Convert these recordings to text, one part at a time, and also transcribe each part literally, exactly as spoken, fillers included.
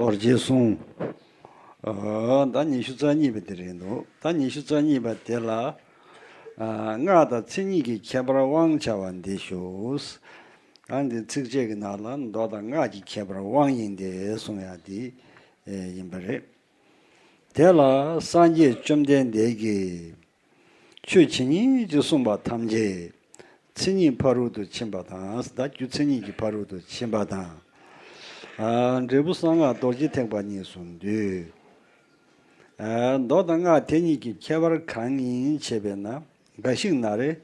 རྡོ་རྗེའི་གསུང་། ཨ། ད་ཉི་ཤུ་རྩ་གཉིས་པ་དེ་རེད་འདུག་ད་ཉི་ཤུ་རྩ་གཉིས་པ་དེ་ལ། ཨ། སྔགས་དང་མཚན་ཉིད་ཀྱི་ཁྱད་པར་དབང་བྱ་བ་འདི་ཞུ། ཨ། འདི་ཚིགས་བཅད་ཀྱི་ནང་ལ་མདོ་དང་སྔགས་ཀྱི་ཁྱད་པར་དབང་ཡིན་ཏེ་གསུང་ཡ་འདི་ཡིན་པ་རེད། དེ་ལ་སངས་རྒྱས་བཅོམ་ལྡན་འདས་ཀྱིས། ཆོས་ཇི་སྙེད་ཅིག་གསུངས་པ་ཐམས་ཅད་མཚན་ཉིད་ཕ་རོལ་ཏུ་ཕྱིན་པ་དང་། ད་རྒྱུ་མཚན་ཉིད་ཀྱི་ཕ་རོལ་ཏུ་ཕྱིན་པ་དང་། ཨ། འབྲས་བུ་གསང་སྔགས་རྡོ་རྗེ་ཐེག་པ་གཉིས་སུ་འདུས། ཨ། མདོ་དང་སྔགས་དེ་གཉིས་ཀྱི་ཁྱད་པར་གང་ཡིན་ཞེས་པས་ན། འགའ་ཞིག་ན་རེ།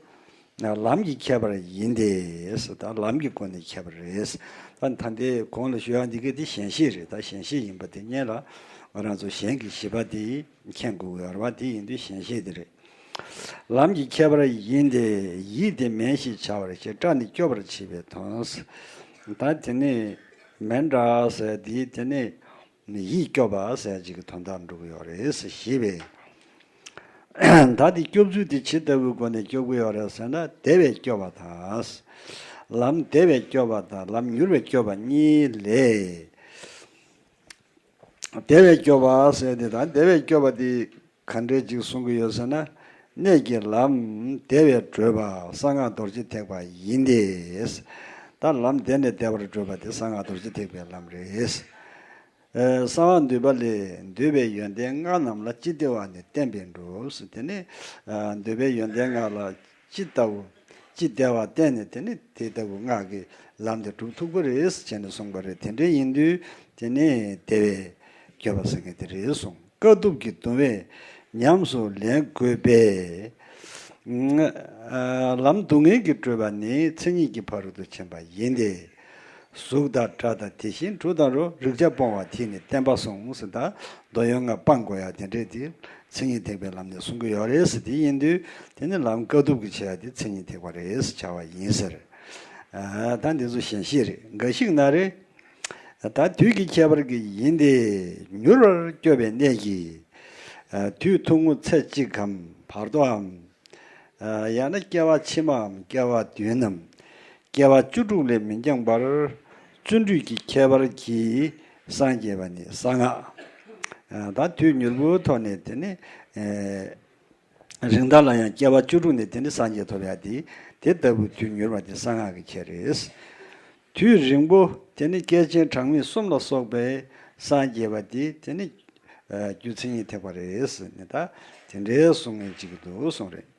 ལམ་གྱི་ཁྱད་པར་ཡིན་ཏེ། ད་ལམ་གྱི་སྒོ་ནས་ཁྱད་པར་རེད། ད་ད་ལྟའི་གོང་ལ་ཞུ་ཡག་འདི་ག་དེ་ཞན་ཤས་རེད། ད་ཞན་ཤས་ཡིན་པ་དེ་སྔོན་ལ་ང་རང་ཚོ་གཞན་གྱི་བཞི་པ་དེ་མཁྱེན་དགོས་ཀྱི་ཡོད་རེད་པ། དེ་ཡིན་དུས་ཞན་ཤས་དེ་རེད། ལམ་གྱི་ཁྱད་པར་ཡིན་ཏེ། ཡིད་དེ་མེན་ཞེས་བྱ་བར་བཤད། སྐྲ་ནི་སྐྱོབ་པར་བྱེད་པའི་དོན། ད་དེ་ནས་མེན་འདྲ་ཟེར་དེ། དེ་ནས་ཡིད་སྐྱོབ་པ་ཟེར་ཅིག་གི་དོན་དག་འགྲོ་གི་ཡོད་རེད་ཟེར་ཞེས་པས། ད་དེ་སྐྱོབ་ཚུལ་དེ་ཇི་ལྟ་བུའི་སྒོ་ནས་སྐྱོབ་ཀྱི་ཡོད་རེད་ཟེར་ན། བདེ་བས་སྐྱོབ་པ་དང་། ལམ་བདེ་བས་སྐྱོབ་པ་དང་ལམ་མྱུར་བས་སྐྱོབ་པ་གཉིས་ལས། བདེ་བས་སྐྱོབ་པ་ཟེར་དེ་དང་། བདེ་བས་སྐྱོབ་པ་དེ་ག་འདྲས་ཅིག་གསུང་གི་ཡོད་ཟེར་ན། གནད་ཀྱི་ལམ་བདེ་བས་བགྲོད་པ་གསང་སྔགས་རྡོ་རྗེ་ཐེག་པ་ཡིན་ཏེ། ད་ལམ་བདེ་ནས་བདེ་བར་བགྲོད་པ་དེ་གསང་སྔགས་རྡོ་རྗེ་ཐེག་པའི་ལམ་རེད། ཨ། གསང་བ་འདུས་པ་ལས། འདུས་པའི་ཡོན་ཏན་ལྔ་རྣམས་ལ། ཅི་བདེ་བ་ནི་བསྟན་པས་འགྲུབ། དེ་ནས། ཨ། འདུས་པའི་ཡོན་ཏན་ལྔ་ལ་ཅི་ལྟ་བུ། ཅི་བདེ་བ་བསྟན་ནས། དེ་ནས་དེ་ལྟ་བུ་སྔགས་ཀྱི་ལམ་དེ་སྒྲུབ་ཐུབ་ཀྱི་རེད་ཅེས་ནས་གསུངས་པ་རེད། དེ་འདྲ་ཡིན་དུས་དེ་ནས་བདེ་བས་སྐྱོབ་པ་ཟེར་མཁན་དེ་རེད་གསུངས། དཀའ་ཐུབ་ཀྱི་གདུང་བས་ཉམས་སུ་ལེན་དགོས་པས། ཨ། ལམ་སྡུག་བསྔལ་གྱིས་བགྲོད་པ་ནི་མཚན་ཉིད་ཀྱི་ཕ་རོལ་ཏུ་ཕྱིན་པ་ཡིན་ཏེ། གཟུགས་དང་སྒྲ་དང་དེ་བཞིན་དྲུག་དང་རོ། རེག་བྱ་སྤོང་བ་དེས་ནི་བསྟན་པ་བསྲུང་ཟེར། ད་འདོད་ཡོན་ལྔ་སྤང་དགོས་ཡ་དེ་འདྲས་དེ་མཚན་ཉིད་ཐེག་པའི་ལམ་ནས་གསུང་གི་ཡོད་རེད་ཟེར། དེ་ཡིན་དུས་དེ་ནི་ལམ་དཀའ་ཐུབ་ཀྱི་བྱ་ཡ་དེ་མཚན་ཉིད་ཐེག་པ་རེད་ཟེར་བྱ་བ་ཡིན་ཟེར། ཨ། ད་འདི་ཚོ་ཞན་ཤས་རེད། འགའ་ཞིག་ན་རེ། ད་དུས་ཀྱི་ཁྱད་པར་གྱིས་ཡིན་ཏེ། མྱུར་བར་སྐྱོབ་པའི་གནད་ཀྱིས། ཨ། དུས་ཐུང་ངུ་ཚེ་གཅིག་གམ་བར་དོའམ། ཨ། ཡང་ན་སྐྱེ་བ་ཕྱི་མའམ་སྐྱེ་བ་བདུན་ནམ། སྐྱེ་བ་བཅུ་དྲུག་ལས་མི་འགྱངས་པར་བརྩོན་འགྲུས་ཀྱི་ཁྱད་པར་གྱིས་སངས་རྒྱས་པ་ནི་གསང་སྔགས། ཨ། ད་དུས་མྱུར་པོའི་ཐོག་ནས་དེ་ནི། ཨེ། རིང་ཐག་ལ་ཡང་སྐྱེ་བ་བཅུ་དྲུག་ནས་དེ་ནི་སངས་རྒྱས་ཐོབ་ཡ་དེ། དེ་ལྟ་བུའི་དུས་མྱུར་བ་དེ་གསང་སྔགས་ཀྱི་ཁྱད་རེད། དུས་རིང་པོ་དེ་ནི་བསྐལ་ཆེན་གྲངས་མེད་གསུམ་ལ་སོགས་པའི་སངས་རྒྱས་པ་དེ། དེ་ནི། ཨ། རྒྱུ་མཚན་ཉིད་ཐེག་པ་རེད་ཟེར་ནས་ད་དེ་འདྲའི་གསུང་མཁན་ཅིག་འདུག་གསུངས་རེད།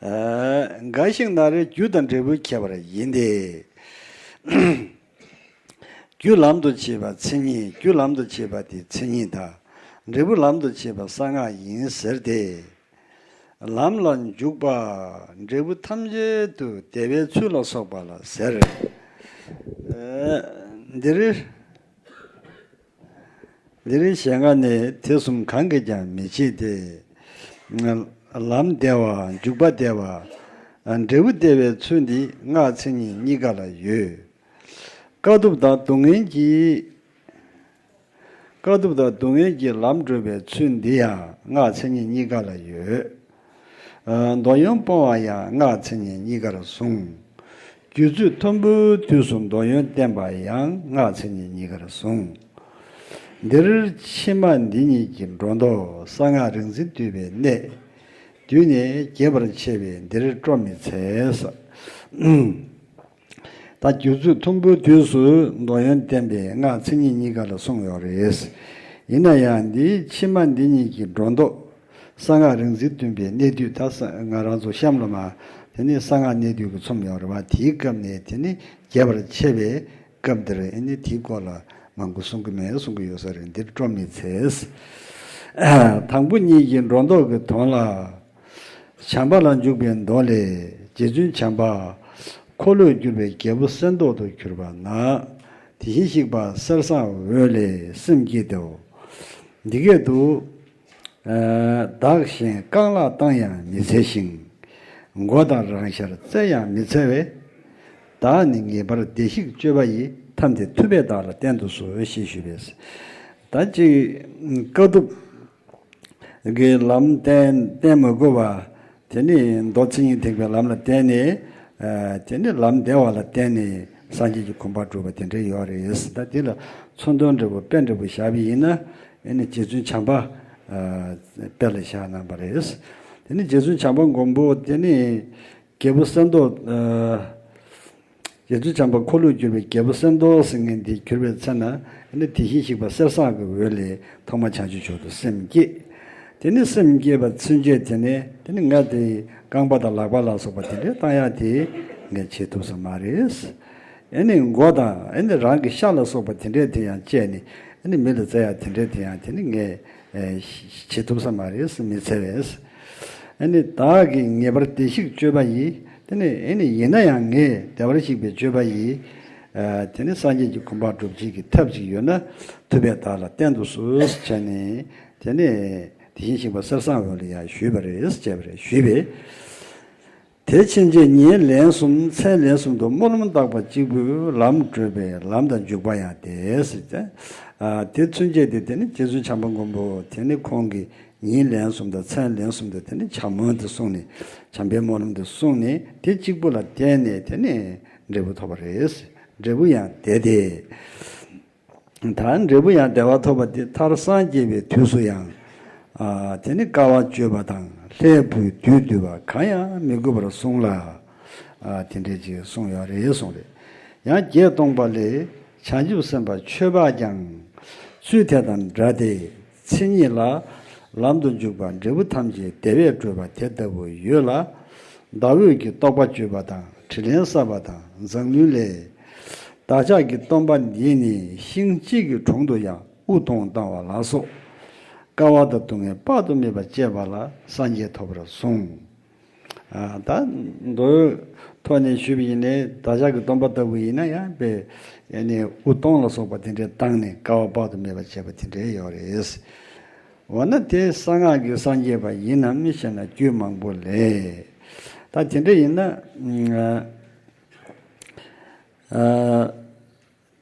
ཨ། འགའ་ཞིག་ན་རེ། རྒྱུ་དང་འབྲས་བུའི་ཁྱད་པར་ཡིན་ཏེ། རྒྱུ་ལམ་དུ་བྱེད་པ་མཚན་ཉིད། རྒྱུ་ལམ་དུ་བྱེད་པ་དེ་མཚན་ཉིད་དང་། འབྲས་བུ་ལམ་དུ་བྱེད་པ་གསང་སྔགས་ཡིན་ཟེར་ཏེ། ལམ་ལ་འཇུག་པ་འབྲས་བུ་ཐམས་ཅད་དུ་བདེ་བའི་ཚུལ་ལ་སོགས་པ་ལ་ཟེར། ཨ། འདིར། འདིར་ཞལ་སྔ་ནས་དེ་གསུམ་གང་གིས་ཀྱང་མི་བྱེད་དེ། ལམ་བདེ་བ། འཇུག་པ་བདེ་བ། འབྲས་བུ་བདེ་བའི་ཚུལ་འདི་སྔགས་མཚན་ཉིད་གཉིས་ཀ་ལ་ཡོད། དཀའ་ཐུབ་དང་སྡུག་བསྔལ་གྱིས། དཀའ་ཐུབ་དང་སྡུག་བསྔལ་གྱིས་ལམ་བགྲོད་པའི་ཚུལ་འདི་ཡང་སྔགས་མཚན་ཉིད་གཉིས་ཀ་ལ་ཡོད། ཨ། འདོད་ཡོན་སྤོང་བ་ཡང་སྔགས་མཚན་ཉིད་གཉིས་ཀར་གསུངས། རྒྱུད་ཚོད་མཐོན་པོའི་དུས་སུ་འདོད་ཡོན་བསྟན་པ་ཡང་སྔགས་མཚན་ཉིད་གཉིས་ཀར་གསུངས། འདིར་ཕྱི་མ་འདི་གཉིས་ཀྱི་སྒྲོ་འདོགས་གསང་སྔགས་རིག་འཛིན་བསྡུས་པའི་གནད་བསྡུས་ནས་རྒྱས་པར་ཕྱེ་བས་འདིར་སྤྲོ་མི་འཚལ། ད་རྒྱུད་ཚོད་མཐོན་པོའི་དུས་སུ་འདོད་ཡོན་བསྟན་པའི་སྔགས་མཚན་ཉིད་གཉིས་ཀ་ལ་གསུངས་ཡོད་རེད། ཡིན་ན་ཡང་འདིའི་ཕྱི་མ་འདི་གཉིས་ཀྱི་སྒྲོ་འདོགས་གསང་སྔགས་རིག་འཛིན་བསྡུས་པའི་གནད་བསྡུས། ད་ས་ང་རང་ཚོ་གཤམ་ལ་མ་དེ་ནི་གསང་སྔགས་གནད་བསྡུས་ཀྱི་ཚོམས་ཡོད་རེད་བ། དེའི་སྐབས་ནས་དེ་ནི་རྒྱས་པར་ཕྱེ་བའི་སྐབས་འདིར་ཨེ་ནི་དེའི་སྐོར་ལ་མང་པོ་གསུང་གི་མེད་གསུང་གི་ཡོད་ས་རེད། འདིར་སྤྲོ་མི་འཚལ། དང་པོ་གཉིས་ཀྱི་སྒྲོ་འདོགས་ཀྱི་དོན་ལ། བྱམས་པ་ལ་འཇུག་པའི་མདོ་ལས། རྗེ་བཙུན་བྱམས་པ་འཁོར་ལོས་སྒྱུར་བའི་རྒྱལ་པོ་གསེར་མདོག་ཏུ་གྱུར་པ་ན། དེ་བཞིན་གཤེགས་པ་གསེར་བཟང་འོད་ལས་སེམས་བསྐྱེད་དོ། འདི་སྐད་དུ། ཨ། བདག་གཞན་རྐང་ལག་བཏང་ཡང་མི་འཚལ་ཞིང་། མགོ་དང་རང་ཤར་བཙལ་ཡང་མི་འཚལ་བས། བདག་ནི་ངེས་པར་བདེ་གཤེགས་སྤྱོད་པ་ཡི། ཐབས་འདི་ཐུབ་པས་བདག་ལ་བསྟན་དུ་གསོལ། ཞེས་ཞུས་པས། ད་ཅིག་དཀའ་ཐུབ་གི་ལམ་བསྟན་བསྟན་མ་དགོས་པ། དེ་ནི་མདོ་མཚན་ཉིད་ཐེག་པའི་ལམ་ལ་བརྟེན་ནས། ཨ། དེ་ནི་ལམ་བདེ་བ་ལ་བརྟེན་ནས་སངས་རྒྱས་ཀྱི་གོ་འཕང་སྒྲུབ་པ་དེ་འདྲ་ཡོད་རེད། ད་དེ་ལ་ མཚོན་དོན་འབྲས་བུ་དཔེ་འབྲས་བུ་བཞག་པ་ཡིན་ན། ཨེ་ནི་རྗེ་བཙུན་བྱམས་པ་ཨ་དཔེ་ལ་བཞག་གནང་བ་རེད། དེ་ནི་རྗེ་བཙུན་བྱམས་པ་མགོན་པོ་དེ་ནི་རྒྱལ་པོ་གསེར་མདོག་ཨ་རྗེ་བཙུན་བྱམས་པ་འཁོར་ལོས་སྒྱུར་བའི་རྒྱལ་པོ་གསེར་མདོག་ཟེར་མཁན་འདི་གྱུར་པའི་ཚེ་ན། ཨེ་ནི་དེ་བཞིན་གཤེགས་པ་གསེར་སྲང་གི་འོད་ལས་ཐོག་མར་བྱང་ཆུབ་མཆོག་ཏུ་སེམས་བསྐྱེད། དེ་ནི་སེམས་བསྐྱེད་པ་ཚུན་ཆད་དེ་ནི་དེ་ནི་ང་དེ་རྐང་པ་དང་ལག་པ་ལ་སོགས་པ་དེ་འདྲའི་བཏང་ཡག་དེ་ངས་བྱེད་ཐུབ་ས་མ་རེད། ཨེ་ནི་མགོ་དང་ཨེ་ནི་རང་གི་ཤ་ལ་སོགས་པ་དེ་འདྲས་དེ་ཡང་བཅད་ནས། ཨེ་ནི་མི་ལ་བཙལ་ཡག་དེ་འདྲས་དེ་ཡང་དེ་ནི་ངས་ཨེ་བྱེད་ཐུབ་ས་མ་རེད། མི་འཚལ་བས། ཨེ་ནི་བདག་གིས་ངེས་པར་བདེ་གཤེགས་སྤྱོད་པ་ཡིས། དེ་ནི་ཨེ་ནི་ཡིན་ན་ཡང་ངས་བདེ་བར་གཤེགས་པའི་སྤྱོད་པ་ཡིས། ཨ་དེ་ནི་སངས་རྒྱས་ཀྱི་གོ་འཕང་སྒྲུབ་བྱེད་ཀྱི་ཐབས་ཅིག་ཡོད་ན། ཐུབ་པས་བདག་ལ་བསྟན་དུ་གསོལ་ཟེར་བྱས་ནས། དེ་ནི་དེ་བཞིན་གཤེགས་པ་གསེར་སྲང་འོད་ལ་ཡང་ཞུས་པ་རེད། ཅེས་པ་རེད། ཞུས་པས། དེ་ཕྱིན་ཆད་ཉིན་ལན་གསུམ་མཚན་ལན་གསུམ་དུ་སྨོན་ལམ་བཏབ་པ་གཅིག་པུས་ལམ་བགྲོད་པའི་ལམ་དང་འཇུག་པ་ཡང་བདེ་ཟེར་ཏེ། ཨ་དེ་ཚུན་ཆད་དེ་དེ་ནི་རྗེ་བཙུན་བྱམས་པ་མགོན་པོ་དེ་ནི་ཁོང་གིས་ཉིན་ལན་གསུམ་དང་མཚན་ལན་གསུམ་དུ་དེ་ནི་བྱམས་སྨོན་དེ་གསུངས་ནས། བྱམས་པའི་སྨོན་ལམ་དེ་གསུངས་ནས། དེ་གཅིག་པུ་ལ་བརྟེན་ནས་དེ་ནི་འབྲས་བུ་ཐོབ་པ་རེད། འབྲས་བུ་ཡང་བདེ་སྟེ། ད་འབྲས་བུ་ཡང་བདེ་བ་ཐོབ་པ་དེ་མཐར་སངས་རྒྱས་པའི་དུས་སུ་ཡང་། ཨ་དེ་ནི་དཀའ་བ་སྤྱོད་པ་དང་ལྷའི་བུས་བདུད་འདུལ་བ་གང་ཡང་མི་དགོས་པར་གསུངས་ལ། ཨ་དེ་འདྲས་ཅིག་གསུངས་ཡོད་རེད་གསུངས་རེད། ཡང་བརྒྱད་སྟོང་པ་ལས། བྱང་ཆུབ་སེམས་དཔའ་ཆོས་འཕགས་ཀྱང་། ཚུལ་དེ་དང་འདྲ་སྟེ། མཚན་ཉིད་ལ་ལམ་དུ་འཇུག་པ་འབྲས་བུ་ཐམས་ཅད་བདེ་བས་གྲུབ་པ་དེ་ལྟ་བུ་ཡོད་ལ། ཟླ་འོད་ཀྱི་རྟོག་པ་གཅོད་པ་དང་དྲིན་ལན་བསབ་པ་དང་མཛངས་བླུན་ལས། བདག་ཅག་གི་སྟོན་པ་འདིས་ནི་ཤིང་གཅིག་གི་དྲུང་དུ་ཡང་དབུ་སྟོང་བཏང་བ་ལ་སོགས། དཀའ་བ་དང་སྡུག་བསྔལ་དཔག་ཏུ་མེད་པ་སྤྱད་པ་ལ་སངས་རྒྱས་ཐོབ་པར་གསུངས། ཨ་ད་མདོའི་ཐོག་ནས་ཞུས་པ་ཡིན་ནའི་བདག་ཅག་གི་སྟོན་པ་ལྟ་བུ་ཡིན་ན་ཡང་དཔེ་ཡ་ནི་དབུ་སྟོང་ལ་སོགས་པ་དེ་འདྲའི་བཏང་ནས་དཀའ་བ་དཔག་ཏུ་མེད་པ་སྤྱད་པ་དེ་འདྲའི་ཡོད་རེད། འོ་ན་དེ་གསང་སྔགས་ཀྱི་སངས་རྒྱས་པ་ཡིན་ནམ་ཞེ་ན་རྒྱུད་མང་པོ་ལས། ད་དེ་འདྲ་ཡིན་ན། ཨ་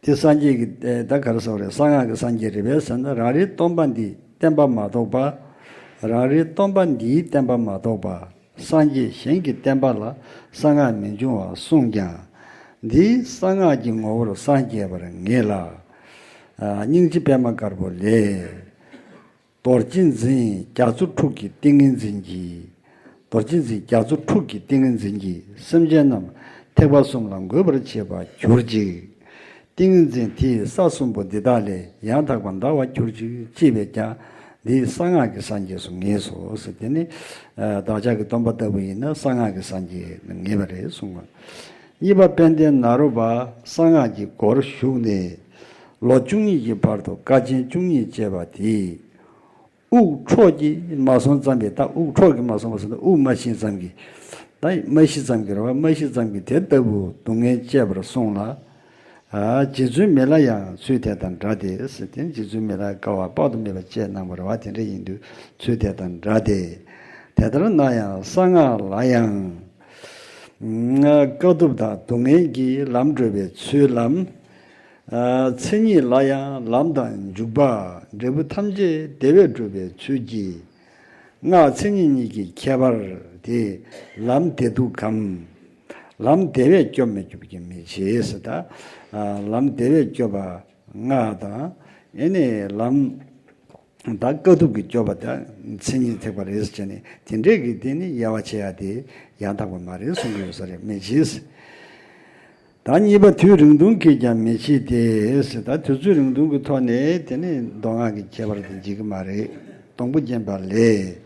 དེ་སངས་རྒྱས་ཀྱི་ད་ག་རེ་ཟེར་བ་རེད། གསང་སྔགས་ཀྱི་སངས་རྒྱས་རེད་པས་ཟེར་ན། རང་རེའི་སྟོན་པ་འདི་བསྟན་པ་མ་རྟོགས་པ། རང་རེའི་སྟོན་པ་འདིའི་བསྟན་པ་མ་རྟོགས་པ། སངས་རྒྱས་གཞན་གྱི་བསྟན་པ་ལ་གསང་སྔགས་མི་འབྱུང་བར་གསུངས་ཀྱང་། འདིའི་གསང་སྔགས་ཀྱི་ངོ་བོར་སངས་རྒྱས་པར་ངེས་ལ། ཨ་སྙིང་རྗེ་པད་མ་དཀར་པོ་ལས། རྡོ་རྗེ་འཛིན་རྒྱ་མཚོ་ཁྲུག་གི་ཏིང་ངེ་འཛིན་གྱིས། རྡོ་རྗེ་འཛིན་རྒྱ་མཚོ་ཁྲུག་གི་ཏིང་ངེ་འཛིན་གྱིས་སེམས་ཅན་རྣམས་ཐེག་པ་གསུམ་ལ་འགོད་པར་བྱེད་པར་གྱུར་ཅིག། ཏིང་ངེ་འཛིན་དེས་ས་གསུམ་པོ་འདི་དག་ལས་ཡང་དག་པར་འདའ་བར་གྱུར་ཅིག། ཅེས་པས་ཀྱང་འདི་གསང་སྔགས་ཀྱི་སངས་རྒྱས་སུ་ངེས་སོ་ཟེར། དེ་ནི་ཨ་བདག་ཅག་གི་སྟོན་པ་ལྟ་བུ་ཡིན་ན་གསང་སྔགས་ཀྱི་སངས་རྒྱས་ངེས་པ་རེད་གསུངས་པ། གཉིས་པ་དཔལ་ལྡན་ནཱ་རོ་པ་གསང་སྔགས་ཀྱི་སྒོར་ཞུགས་ནས་ལོ་བཅུ་གཉིས་ཀྱི་བར་དུ་དཀའ་ཆེན་བཅུ་གཉིས་སྤྱད་པ་དེས། དབུགས་འཕྲོག་གིས་མ་སོང་ཙམ་གྱིས། ད་དབུགས་འཕྲོག་གིས་མ་སོང་བ་ཟེར་ན་དབུགས་མ་ཤི་ཙམ་གྱིས། ད་མ་ཤི་ཙམ་གྱིས་རེད་བ། མ་ཤི་ཙམ་གྱིས་དེ་ལྟ་བུ་སྡུག་བསྔལ་སྤྱད་པར་གསུངས་ལ། ཨ་རྗེ་བཙུན་མི་ལ་ཡང་ཚུལ་དེ་དང་འདྲ་སྟེ་ཟེར། དེ་རྗེ་བཙུན་མི་ལ་དཀའ་བ་དཔག་ཏུ་མེད་པ་སྤྱད་གནང་བ་རེད་བ། དེ་འདྲ་ཡིན་དུས་ཚུལ་དེ་དང་འདྲ་སྟེ། དེ་ལྟར་ན་ཡང་གསང་སྔགས་ལ་ཡང་། དཀའ་ཐུབ་དང་སྡུག་བསྔལ་གྱིས་ལམ་བགྲོད་པའི་ཚུལ་ལམ། མཚན་ཉིད་ལ་ཡང་ལམ་དང་འཇུག་པ་འབྲས་བུ་ཐམས་ཅད་བདེ་བས་གྲུབ་པའི་ཚུལ་གྱིས། སྔགས་མཚན་ཉིད་གཉིས་ཀྱི་ཁྱད་པར་དེ་ལམ་བདེ་སྡུག་གམ། ལམ་བདེ་བས་སྐྱོབ་མི་སྐྱོབ་ཀྱིས་མི་ཕྱེ་ཟེར། ད་ལམ་བདེ་བས་སྐྱོབ་པ་སྔགས་དང་། ཨེ་ནས་ལམ་ད་དཀའ་ཐུབ་ཀྱིས་སྐྱོབ་པ་དང་མཚན་ཉིད་ཐེག་པ་རེད་ཟེར་ནས་དེ་འདྲས་ཀྱི་དེ་ནི་དབྱེ་བ་ཕྱེ་ཡ་དེ་ཡང་དག་པ་མ་རེད་གསུང་གི་ཡོད་ས་རེད། མི་ཕྱེ། ད་གཉིས་པ་དུས་རིང་ཐུང་གིས་ཀྱང་མི་ཕྱེ་སྟེ་ཟེར། ད་དུས་ཚོད་རིང་ཐུང་གི་ཐོག་ནས་དེ་ནི་མདོ་སྔགས་ཀྱི་ཁྱད་པར་དེ་འཇིག་གི་མ་རེད། སྡོང་པོ་བརྒྱན་པ་ལས།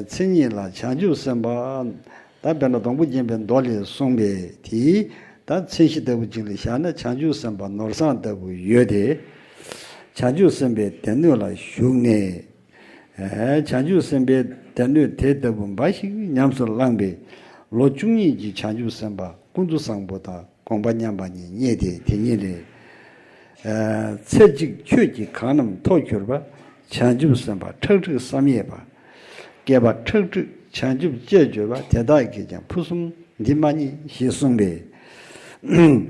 མཚན་ཉིད་ལ་བྱང་ཆུབ་སེམས་དཔའ། ད་དཔེར་ན་སྡོང་པོ་བརྒྱན་པའི་མདོ་ལས་གསུངས་པའི་དེའི་ད་མཚན་གཞི་ལྟ་བུ་ཅིག་ལ་བཞག་ན་བྱང་ཆུབ་སེམས་དཔའ་ནོར་བཟང་ལྟ་བུ་ཡོད་དེ། བྱང་ཆུབ་སེམས་དཔའི་སྡེ་སྣོད་ལ་ཞུགས་ནས། བྱང་ཆུབ་སེམས་དཔའི་སྡེ་སྣོད་དེ་ལྟ་བུ་འབའ་ཞིག་ཉམས་སུ་བླངས་པས་ལོ་བཅུ་གཉིས་ཀྱི་བྱང་ཆུབ་སེམས་དཔའ་ཀུན་ཏུ་བཟང་པོ་དང་དགོངས་པ་མཉམ་པ་ཉིད་བརྙེས་ཏེ། དེ་ཉིད་ལས། ཚེ་གཅིག་ཆོས་ཀྱི་གང་རྣམས་ཐོབ་གྱུར་པ། བྱང་ཆུབ་སེམས་དཔའ་ཁྲག་ཁྲིག་བསམ་ཡས་པ། བསྐལ་པ་ཁྲག་ཁྲིག་བྱང་ཆུབ་སྤྱད་གྱུར་པ་དེ་དག་གིས་ཀྱང་ཕུན་སུམ་འདི་མ་རྙེད་ཞེས་གསུངས་པས།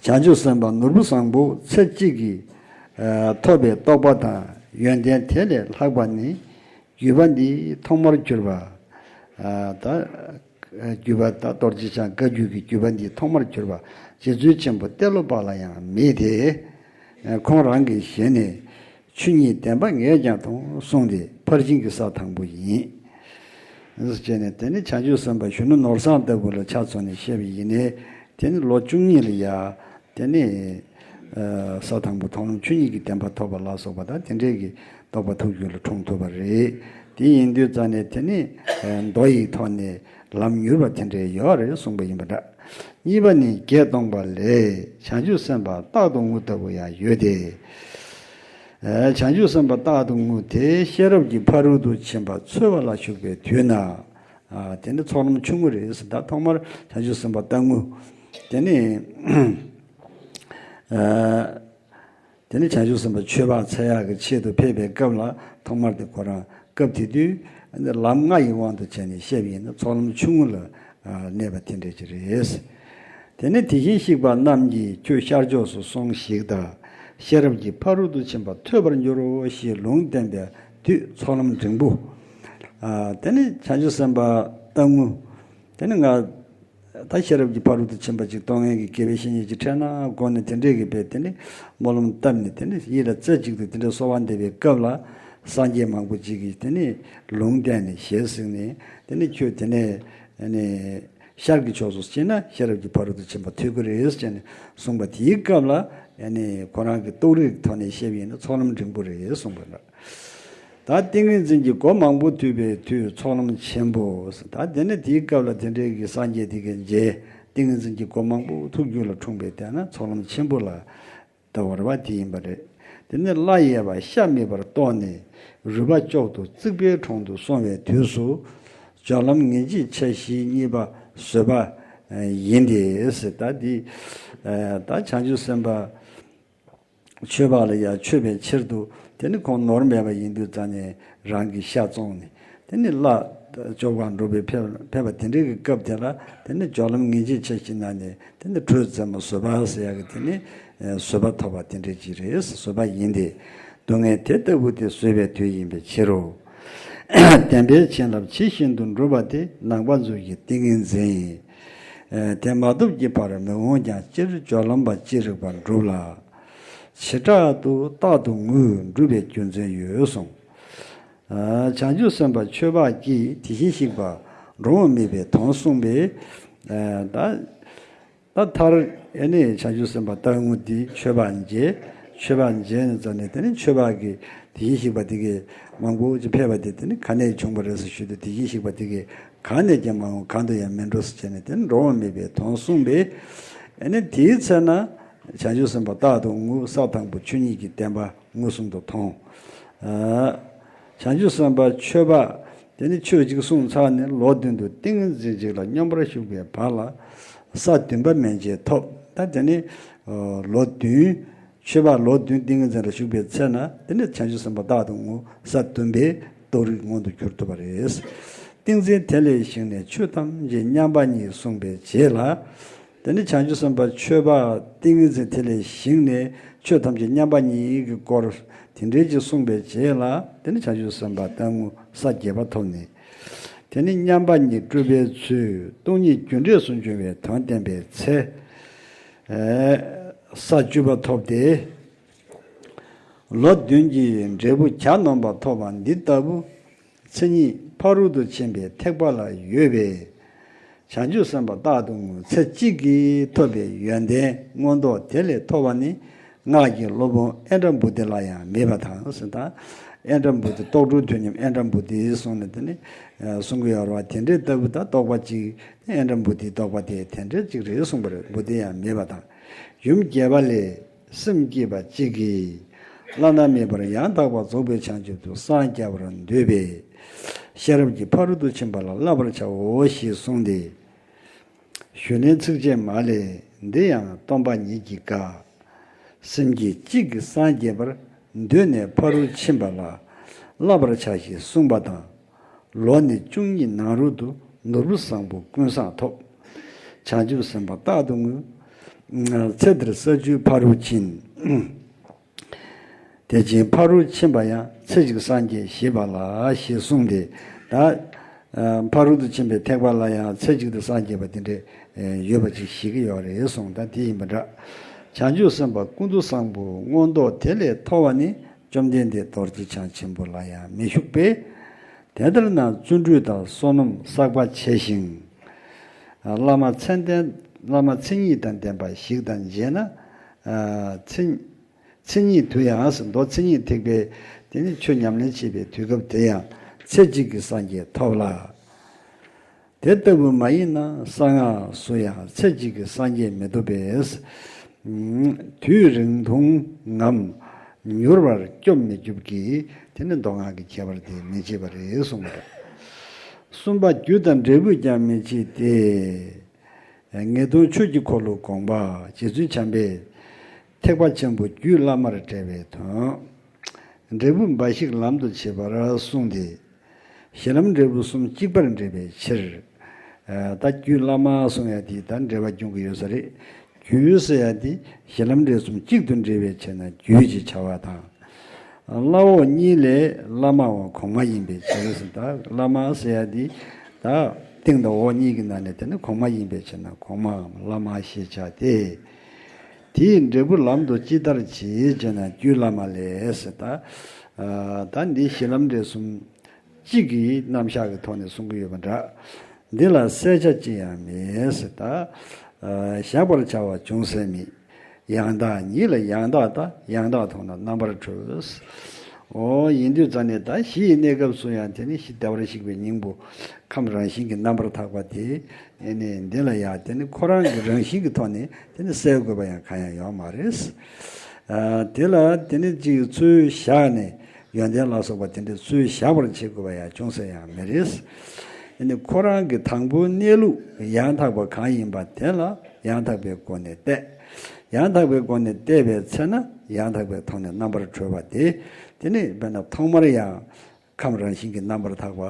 བྱང་ཆུབ་སེམས་དཔའ་ནོར་བུ་བཟང་པོ་ཚེ་གཅིག་གིས་ཐོབ་པའི་རྟོགས་པ་དང་ཡོན་ཏན་དེ་ལས་ལྷག་པ་ནི། བརྒྱུད་པ་འདི་ཐོག་མར་གྱུར་པ། ད་བརྒྱུད་པ་ད་རྡོ་རྗེ་འཆང་བཀའ་བརྒྱུད་ཀྱི་བརྒྱུད་པ་འདི་ཐོག་མར་གྱུར་པ་རྗེ་བཙུན་ཆེན་པོ་ཏེ་ལོ་པ་ལ་ཡང་མེད་དེ། ཁོང་རང་གི་ཞལ་ནས། ཆོས་ཉིད་བདེན་པ་ངས་ཀྱང་མཐོང་གསུངས་ཏེ་ཕར་ཕྱིན་གྱི་ས་དང་པོ་ཡིན། ཟེར་བྱས་ནས་དེ་ནི་བྱང་ཆུབ་སེམས་དཔའ་གཞོན་ནུ་ནོར་བཟང་ལྟ་བུ་ལ་ཆ་མཚོན་ནས་བཤད་པ་ཡིན་ནའི། དེ་ནི་ལོ་བཅུ་གཉིས་ལ་ཡ། དེ་ནི་ས་དང་པོ་མཐོང་ལམ་ཆོས་ཉིད་ཀྱི་བདེན་པ་ཐོབ་པ་ལ་སོགས་པ་དང་དེ་འདྲའི་གི་རྟོགས་པ་ཐུགས་རྒྱུད་ལ་འཁྲུངས་ཐུབ་པ་རེད། དེ་ཡིན་དུས་ཙང་ནས་དེ་ནི་མདོ་ཡི་ཐོག་ནས་ལམ་མྱུར་བ་དེ་འདྲའི་ཡོད་རེད་གསུངས་པ་ཡིན་པ་འདྲ། གཉིས་པ་ནི་བརྒྱད་སྟོང་པ་ལས། བྱང་ཆུབ་སེམས་དཔའ་རྟག་ཏུ་ངུ་ལྟ་བུ་ཡང་ཡོད་དེ། བྱང་ཆུབ་སེམས་དཔའ་རྟག་ཏུ་ངུ་དེ་ཤེས་རབ་ཀྱི་ཕ་རོལ་ཏུ་ཕྱིན་པ་འཚོལ་བ་ལ་ཞུགས་པའི་དུས་ན། དེ་ནི་ཚོགས་ལམ་ཆུང་ངུ་རེད་ཟེར། ད་ཐོག་མར་བྱང་ཆུབ་སེམས་དཔའ་རྟག་ངུ། དེ་ནི། དེ་ནི་བྱང་ཆུབ་སེམས་དཔའ་ཆོས་འཕགས་འཚལ་ཡག་གི་ཆེད་དུ་ཕེབས་པའི་སྐབས་ལ་ཐོག་མར་དེ་ཁོ་རང་སྐབས་དེ་དུས་ལམ་ལྔ་ཡི་དབང་དུ་བྱས་ནས་བཤད་པ་ཡིན་ན་ཚོགས་ལམ་ཆུང་ངུ་ལ་གནས་པ་དེ་འདྲ་ཅིག་རེད། དེ་ནས་དེ་བཞིན་གཤེགས་པ་རྣམས་ཀྱིས་ཁྱོད་ཤར་ཕྱོགས་སུ་སོང་ཞིག་དང་། ཤེས་རབ་ཀྱི་ཕ་རོལ་ཏུ་ཕྱིན་པ་ཐོས་པར་འགྱུར་རོ་ཞེས་ལུང་བསྟན་པའི་དུས་ཚོགས་ལམ་འབྲིང་པོ། དེ་ནས་བྱང་ཆུབ་སེམས་དཔའ་རྟག་ངུ། དེ་ནས་ང་ད་ཤེས་རབ་ཀྱི་ཕ་རོལ་ཏུ་ཕྱིན་པ་ཅིག་རྟོགས་མཁན་གྱི་དགེ་བའི་བཤེས་གཉེན་ཅིག་འཕྲད་ན་དགོངས་ནས་དེ་འདྲས་ཀྱི་བས་དེ་ནས་སྨོན་ལམ་བཏབ་ནས་དེ་ནས་ཡིད་ལ་རྩེ་གཅིག་ཏུ་དེ་འདྲས་གསོལ་བ་འདེབས་པའི་སྐབས་ལ་སངས་རྒྱས་མང་པོ་ཅིག་གིས་དེ་ནས་ལུང་བསྟན་ནས་ཞལ་གཟིགས་ནས་དེ་ནས་ཁྱོད་དེ་ནས་ནས་ཤར་གྱི་ཕྱོགས་སུ་ཕྱིན་ན་ཤེས་རབ་ཀྱི་ཕ་རོལ་ཏུ་ཕྱིན་པ་ཐོས་ཀྱི་རེད་ཟེར་ནས་གསུངས་པ་དེའི་སྐབས་ལ་ནས་ཁོ་རང་གི་རྟོགས་རིགས་ཐོག་ནས་བཤད་པ་ཡིན་ན་ཚོགས་ལམ་འབྲིང་པོ་རེད་གསུངས་པ་འདྲ། ད་ཏིང་ངེ་འཛིན་གྱི་སྒོ་མང་པོ་ཐོས་པའི་མཐུས་ཚོགས་ལམ་ཆེན་པོ། ད་དེ་ནས་དེའི་སྐབས་ལ་དེ་འདྲའི་གི་སངས་རྒྱས་དེ་གའི་རྗེ་ཏིང་ངེ་འཛིན་གྱི་སྒོ་མང་པོ་ཐུགས་རྒྱུད་ལ་འཁྲུངས་པའི་དེ་ན་ཚོགས་ལམ་ཆེན་པོ་ལ་ད་བར་བ་དེ་ཡིན་པ་རེད། དེ་ནས་སླར་ཡལ་བ་ཤ་མེད་པར་རྟོགས་ནས་རུས་པ་གཅོག་ཏུ་བརྩིགས་པའི་དྲུང་དུ་སོང་བའི་དུས་སུ་སྦྱོར་ལམ་ངེས་འབྱེད་འཆར་གཞིའི་གཉིས་པ་བཟོད་པ་ཡིན་ཏེ་ཟེར། ད་འདི་ད་བྱང་ཆུབ་སེམས་དཔའ། ཆོས་འཕགས་ལ་ཡང་མཆོད་པའི་ཕྱིར་དུ་དེ་ནི་ཁོང་ནོར་མེད་པ་ཡིན་དུས་ཙང་ནས་རང་གི་ཤ་བཙོངས་ནས་དེ་ནི་བླ་ཅོག་པར་འགྲོ་བའི་ཕེབས་ཕེབས་པ་དེ་འདྲའི་གི་སྐབས་དེ་ལ་དེ་ནི་སྦྱོར་ལམ་ངེས་འབྱེད་འཆར་གཞི་ནང་ནས་དེ་ནི་དྲོད་རྩེ་མོ་བཟོད་པ་ཟེར་ཡག་གི་དེ་ནི་བཟོད་པ་ཐོབ་པ་དེ་འདྲའི་ཅིག་རེད། བཟོད་པ་ཡིན་ཏེ་སྡུག་བསྔལ་དེ་ལྟ་བུ་དེ་བཟོད་པའི་དུས་ཡིན་པའི་ཕྱིར་རོ། བདེན་པའི་བྱིན་རླབས་ཇི་བཞིན་དུ་འགྲུབ་པ་དེ་ནང་པ་མཛོད་ཀྱི་ཏིང་ངེ་འཛིན་ཡིན། དེ་མ་ཐོབ་ཀྱི་བར་མི་འོང་ཀྱང་སྤྱིར་སྦྱོར་ལམ་པ་ཅི་རིགས་པར་འགྲུབ་ལ། བྱེ་བྲག་ཏུ་རྟག་ཏུ་ངུས་འགྲུབ་པའི་རྒྱུ་མཚན་ཡོད་གསུངས། བྱང་ཆུབ་སེམས་དཔའ་ཆོས་འཕགས་ཀྱིས་དེ་བཞིན་གཤེགས་པ་འགྲོ་འོང་མེད་པའི་དོན་གསུངས་པས། ད་ད་མཐར་ཨེ་ནི་བྱང་ཆུབ་སེམས་དཔའ་རྟག་ངུ་འདི་ཆོས་འཕགས་མཇལ། ཆོས་འཕགས་མཇལ་ནས་ཙམ་ནས་དེ་ནི་ཆོས་འཕགས་ཀྱི་དེ་བཞིན་གཤེགས་པ་དེ་གའི་མང་པོ་ཅིག་ཕེབས་པ་དེ་དེ་ནི་ག་ནས་བྱུང་བ་རེད་ཟེར་ཞུས་དུས་དེ་བཞིན་གཤེགས་པ་དེ་གའི་གང་ནས་ཀྱང་མ་འོངས་གང་དུ་ཡང་མི་འགྲོ་ཟེར་བྱས་ནས་དེ་ནི་འགྲོ་འོང་མེད་པའི་དོན་གསུངས་པས། ཨེ་ནི་དེའི་ཚེ་ན་བྱང་ཆུབ་སེམས་དཔའ་རྟག་ཏུ་ངུས་ས་དང་པོ་ཆོས་ཉིད་ཀྱི་བདེན་པ་མངོན་སུམ་དུ་མཐོང་། བྱང་ཆུབ་སེམས་དཔའ་ཆོས་འཕགས་དེ་ནི་ཆོས་གཅིག་གསུངས་ཚར་ནས་ལོ་བདུན་དུ་ཏིང་ངེ་འཛིན་གཅིག་ལ་མཉམ་པར་ཞུགས་པའི་བར་ལ་ས་བདུན་པ་མན་ཆད་ཐོབ། ད་དེ་ནི་ལོ་བདུན། ཆོས་འཕགས་ལོ་བདུན་ཏིང་ངེ་འཛིན་ལ་ཞུགས་པའི་ཚེ་ན་དེ་ནི་བྱང་ཆུབ་སེམས་དཔའ་རྟག་ཏུ་ངུ་ས་བདུན་པའི་རྟོགས་རིགས་མངོན་དུ་གྱུར་ཐུབ་པ་རེད། ཏིང་འཛིན་དེ་ལས་ཞིག་ནས་ཆོས་ཐམས་ཅད་མཉམ་པ་ཉིད་གསུངས་པའི་རྗེས་ལ། དེ་ནི་བྱང་ཆུབ་སེམས་དཔའ་ཆོས་འཕགས་ཏིང་ངེ་འཛིན་དེ་ལས་ཞིག་ནས་ཆོས་ཐམས་ཅད་མཉམ་པ་ཉིད་ཀྱི་སྐོར་དེ་འདྲའི་ཅིག་གསུངས་པའི་རྗེས་ལ་དེ་ནི་བྱང་ཆུབ་སེམས་དཔའ་རྟག་ངུ་ས་བརྒྱད་པ་ཐོབ་ནས། དེ་ནི་མཉམ་པ་ཉིད་སྤྲུལ་པའི་ཚུལ་སྟོང་ཉིད་རྒྱུ་འབྲས་སུ་འབྱུང་བའི་དོན་བསྟན་པའི་ཚེ། ས་བཅུ་པ་ཐོབ་སྟེ། ལོ་བདུན་གྱི་འབྲས་བུ་གྱ་ནོམ་པ་ཐོབ་པ་འདི་ལྟ་བུ། མཚན་ཉིད་ཕ་རོལ་ཏུ་ཕྱིན་པའི་ཐེག་པ་ལ་ཡོད་པའི། བྱང་ཆུབ་སེམས་དཔའ་རྟག་ཏུ་ངུ་ཚེ་གཅིག་གིས་ཐོབ་པའི་ཡོན་ཏན་མངོན་རྟོགས་དེ་ལས་ཐོབ་པ་ནི་སྔགས་ཀྱི་སློབ་དཔོན་ཨིནྡྲ་བྷུ་ཏི་ལ་ཡང་མེད་པ་དང་ཟེར། ད་ཨིནྡྲ་བྷུ་ཏི་རྟོགས་གྲོལ་དུས་མཉམ་ཨིནྡྲ་བྷུ་ཏི་གསུངས་ནས་དེ་ནི་གསུང་གི་ཡོད་རེད་བ། དེ་འདྲའི་ལྟ་བུ་ད་རྟོགས་པ་གཅིག་ཨིནྡྲ་བྷུ་ཏིའི་རྟོགས་པ་དེ་དེ་འདྲའི་གཅིག་རེད་གསུངས་པ་རེད། བྷུ་ཏི་ཡང་མེད་པ་དང་། ཡུམ་བརྒྱད་པ་ལས། སེམས་བསྐྱེད་པ་གཅིག་གིས། བླ་ན་མེད་པར་ཡང་དག་པར་རྫོགས་པའི་བྱང་ཆུབ་ཏུ་སངས་རྒྱ་བར་འདོད་པས། ཤེས་རབ་ཀྱི་ཕ་རོལ་ཏུ་ཕྱིན་པ་ལ་བསླབ་པར་བྱའོ་ཞེས་གསུངས་ཏེ། ཞུས་ལན་ཚིགས་བཅད་མ་ལས། འདི་ཡང་སྟོང་པ་ཉིད་ཀྱིས་དགའ། སེམས་བསྐྱེད་གཅིག་གིས་སངས་རྒྱས་པར་འདོད་ནས་ཕ་རོལ་ཕྱིན་པ་ལ་བསླབ་པར་བྱ་ཞེས་གསུངས་པ་དང་། ལོ་ནི་བཅུ་གཉིས་ནང་རོལ་དུ་ནོར་བུ་བཟང་པོ་ཀུན་བཟང་ཐོབ། བྱང་ཆུབ་སེམས་དཔའ་རྟག་ཏུ་ངུ། ཚེ་འདིར་ས་བཅུའི་ཕ་རོལ་ཕྱིན། དེ་བཞིན་ཕ་རོལ་ཕྱིན་པ་ཡང་ཚེ་གཅིག་སངས་རྒྱས་ཞེས་པ་ལ་ཞེས་གསུངས་ཏེ། ད་ཕ་རོལ་ཏུ་ཕྱིན་པའི་ཐེག་པ་ལ་ཡང་ཚེ་གཅིག་ཏུ་སངས་རྒྱས་པ་དེ་འདྲ་ཡོད་པ་ཅིག་ཞིག་ཡོད་རེད་གསུངས། ད་དེ་ཡིན་པ་འདྲ། བྱང་ཆུབ་སེམས་དཔའ་ཀུན་ཏུ་བཟང་པོ་མངོན་རྟོགས་དེ་ལས་མཐོ་བ་ནི་བཅོམ་ལྡན་འདས་རྡོ་རྗེ་འཆང་ཆེན་པོ་ལ་ཡང་མི་བཞུགས་པས། དེ་ལྟར་ན་བརྩོན་འགྲུས་དང་བསོད་ནམས་བསགས་པ་ཆེ་ཞིང་། བླ་མ་མཚན་ལྡན་བླ་མ་མཚན་ཉིད་དང་ལྡན་པ་ཞིག་དང་མཇལ་ན། མཚན་མཚན་ཉིད་དུ་ཡང་ཟེར། མདོ་མཚན་ཉིད་ཐེག་པའི་དེ་ནི་ཆོས་ཉམས་ལེན་བྱེད་པའི་དུས་སྐབས་དེ་ཡང་ཚེ་གཅིག་གི་སངས་རྒྱས་ཐོབ་ལ། དེ་ལྟ་བུ་མ་ཡིན་ན་གསང་སྔགས་སུ་ཡང་ཚེ་གཅིག་གི་སངས་རྒྱས་མི་ཐོབ་པས། དུས་རིང་ཐུང་ངམ་མྱུར་བར་སྐྱོབ་མི་སྐྱོབ་ཀྱི་དེ་ནི་མདོ་སྔགས་ཀྱི་ཁྱད་པར་དེ་མི་ཕྱེད་པ་རེད་གསུངས་པ་རེད། གསུམ་པ་རྒྱུ་དང་འབྲས་བུས་ཀྱང་མི་ཕྱེད་དེ། ངེས་དོན་ཆོས་ཀྱི་འཁོར་ལོ་དགོངས་པ་རྗེ་བཙུན་བྱམས་པས་ཐེག་པ་ཆེན་པོ་རྒྱུད་བླ་མར་བཀྲལ་བའི་དོན། འབྲས་བུ་འབའ་ཞིག་ལམ་དུ་བྱེད་པར་གསུངས་ཏེ། གཞི་ལམ་འབྲས་བུ་གསུམ་གཅིག་པར་འདྲེས་པའི་ཕྱིར། ད་རྒྱུད་བླ་མ་གསུང་ཡ་དེ་ད་འགྲེལ་པ་སྐྱོན་གྱི་ཡོད་ས་རེད། རྒྱུད་ཟེར་ཡ་དེ་གཞི་ལམ་འབྲས་གསུམ་གཅིག་ཏུ་འདྲེས་པའི་ཕྱིར་ན་རྒྱུད་ཅེས་བྱ་བ་དང་། བླ་འོག་གཉིས་ལས་བླ་མའང་གོང་མ་ཡིན་པའི་ཕྱིར་ཟེར། ད་བླ་མ་ཟེར་ཡ་དེ་ད་སྟེང་དང་འོག་གཉིས་ཀྱི་ནང་ནས་དེ་ནི་གོང་མ་ཡིན་པའི་ཕྱིར་ན་གོང་མའམ་བླ་མ་ཞེས་བྱ་སྟེ། དེའི་འབྲས་བུ་ལམ་དུ་ཅི་ལྟར་བྱེད་ཅེ་ན་རྒྱུད་བླ་མ་ལས་ཟེར། ད་ད་འདི་གཞི་ལམ་འབྲས་གསུམ་གཅིག་གི་རྣམ་གཞག་གི་ཐོག་ནས་གསུང་གི་ཡོད་པ་འདྲ། འདི་ལ་གསལ་ཆ་ཅི་ཡང་མེད་ཟེར། ད་བཞག་པར་བྱ་བ་ཅུང་ཟད་མེད། ཡང་དག་ཉིད་ལ་ཡང་དག་ལྟ། ཡང་དག་མཐོང་ན་རྣམ་པར་གྲོལ། འོ་ཡིན་དུས་ཙ་ནས་ད་གཞི་ཡི་གནས་སྐབས་སུ་ཡང་དེ་ནི་གཞི་བདེ་བར་གཤེགས་པའི་སྙིང་པོ་ཁམས་རང་བཞིན་གྱིས་རྣམ་པར་དག་པ་དེ་ཨེ་ནི་འདི་ལ་ཡང་དེ་ནི་ཁོ་རང་གི་རང་བཞིན་གྱི་ཐོག་ནས་དེ་ནི་གསལ་དགོས་པ་ཡང་གང་ཡང་ཡོད་མ་རེད། དེ་ལ་དེ་ནི་གཅིག་ཚུལ་བཞག་ནས་ཡོན་ཏན་ལ་སོགས་པ་དེ་འདྲའི་ཚུལ་བཞག་པར་བྱེད་དགོས་པ་ཡང་ཅུང་ཟད་ཡང་མེད་རེད། ཨེ་ནི་ཁོ་རང་གི་དང་པོའི་གནས་ལུགས་ཡང་དག་པ་གང་ཡིན་པ་དེ་ལ་ཡང་དག་པའི་སྒོ་ནས་བལྟས། ཡང་དག་པའི་སྒོ་ནས་བལྟས་པའི་ཚེ་ན་ཡང་དག་པའི་ཐོག་ནས་རྣམ་པར་གྲོལ་བ་དེ། དེ་ནི་དཔེར་ན་ཐོག་མར་ཡང་ཁམས་རང་བཞིན་གྱིས་རྣམ་པར་དག་པ་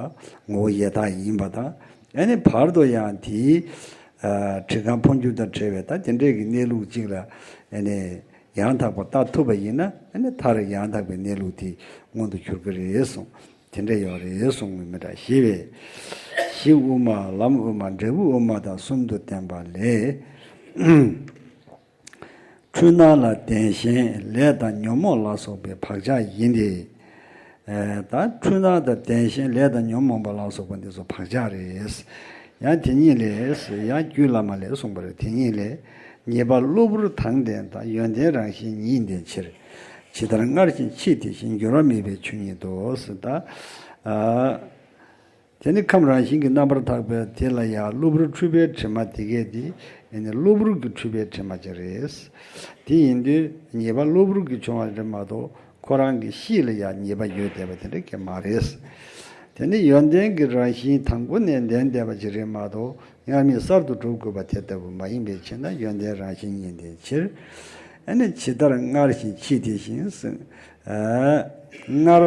ངོ་བོ་ཡེ་དག་ཡིན་པ་དང་། ཨེ་ནི་བར་དུ་ཡང་དེའི་ཨ་བྲི་གང་འཕོ་འགྱུར་དང་བྲལ་བའི་ད་དེ་འདྲས་ཀྱི་གནས་ལུགས་གཅིག་ལ་ཨེ་ནི་ཡང་དག་པ་ལྟ་ཐུབ་པ་ཡིན་ན། ཨེ་ནི་མཐར་ཡང་དག་པའི་གནས་ལུགས་དེ་མངོན་དུ་གྱུར་གྱི་རེད་གསུངས། དེ་འདྲ་ཡོད་རེད་གསུངས་མི་འདྲ་ཞེས་པས། གཞི་དབུ་མ། ལམ་དབུ་མ། འབྲས་བུ་དབུ་མ་དང་གསུམ་དུ་བསྟན་པ་ལས། འཁྲུལ་སྣང་ལ་བདེན་ཞེན་ལས་དང་ཉོན་མོངས་ལ་སོགས་པའི་བག་ཆགས་ཡིན་ཏེ། ད་འཁྲུལ་སྣང་དང་བདེན་ཞེན་ལས་དང་ཉོན་མོངས་པ་ལ་སོགས་པ་འདི་ཚོ་བག་ཆགས་རེད། ཡང་དེ་ཉིད་ལས། ཡང་རྒྱུད་བླ་མ་ལས་གསུངས་པ་རེད། དེ་ཉིད་ལས། ཉེས་པ་གློ་བུར་དང་ལྡན་དང་ཡོན་ཏན་རང་བཞིན་ཉིད་ལྡན་ཕྱིར། ཇི་ལྟར་སྔར་བཞིན་ཕྱིས་དེ་བཞིན་འགྱུར་བ་མེད་པའི་ཆོས་ཉིད་དོ་ཟེར། ད་དེ་ནི་ཁམས་རང་བཞིན་གྱིས་རྣམ་པར་དག་པའི་དེ་ལ་ཡང་གློ་བུར་འཁྲུལ་པའི་དྲི་མ་དེ་གས་དེ་ཨེ་ནི་གློ་བུར་གྱི་འཁྲུལ་པའི་དྲི་མ་ཅིག་རེད། དེ་ཡིན་དུས་ཉེས་པ་གློ་བུར་གྱི་བྱུང་བ་རེད་མ་གཏོགས་ཁོ་རང་གི་གཤིས་ལ་ཡང་ཉེས་པ་ཡོད་བསྡད་པ་དེ་འདྲ་གས་མ་རེད། དེ་ནི་ཡོན་ཏན་གྱི་རང་བཞིན་དང་པོ་ནས་ལྡན་བསྡད་པ་ཅིག་རེད་མ་གཏོགས་སྔར་མེད་གསར་དུ་གྲུབ་དགོས་པ་དེ་ལྟ་བུ་མ་ཡིན་པའི་ཕྱིར་ན་ཡོན་ཏན་རང་བཞིན་ཉིད་ལྡན་ཕྱིར། ཨེ་ནི་ཇི་ལྟར་སྔར་བཞིན་ཕྱིས་དེ་བཞིན་ཟེར། སྔར་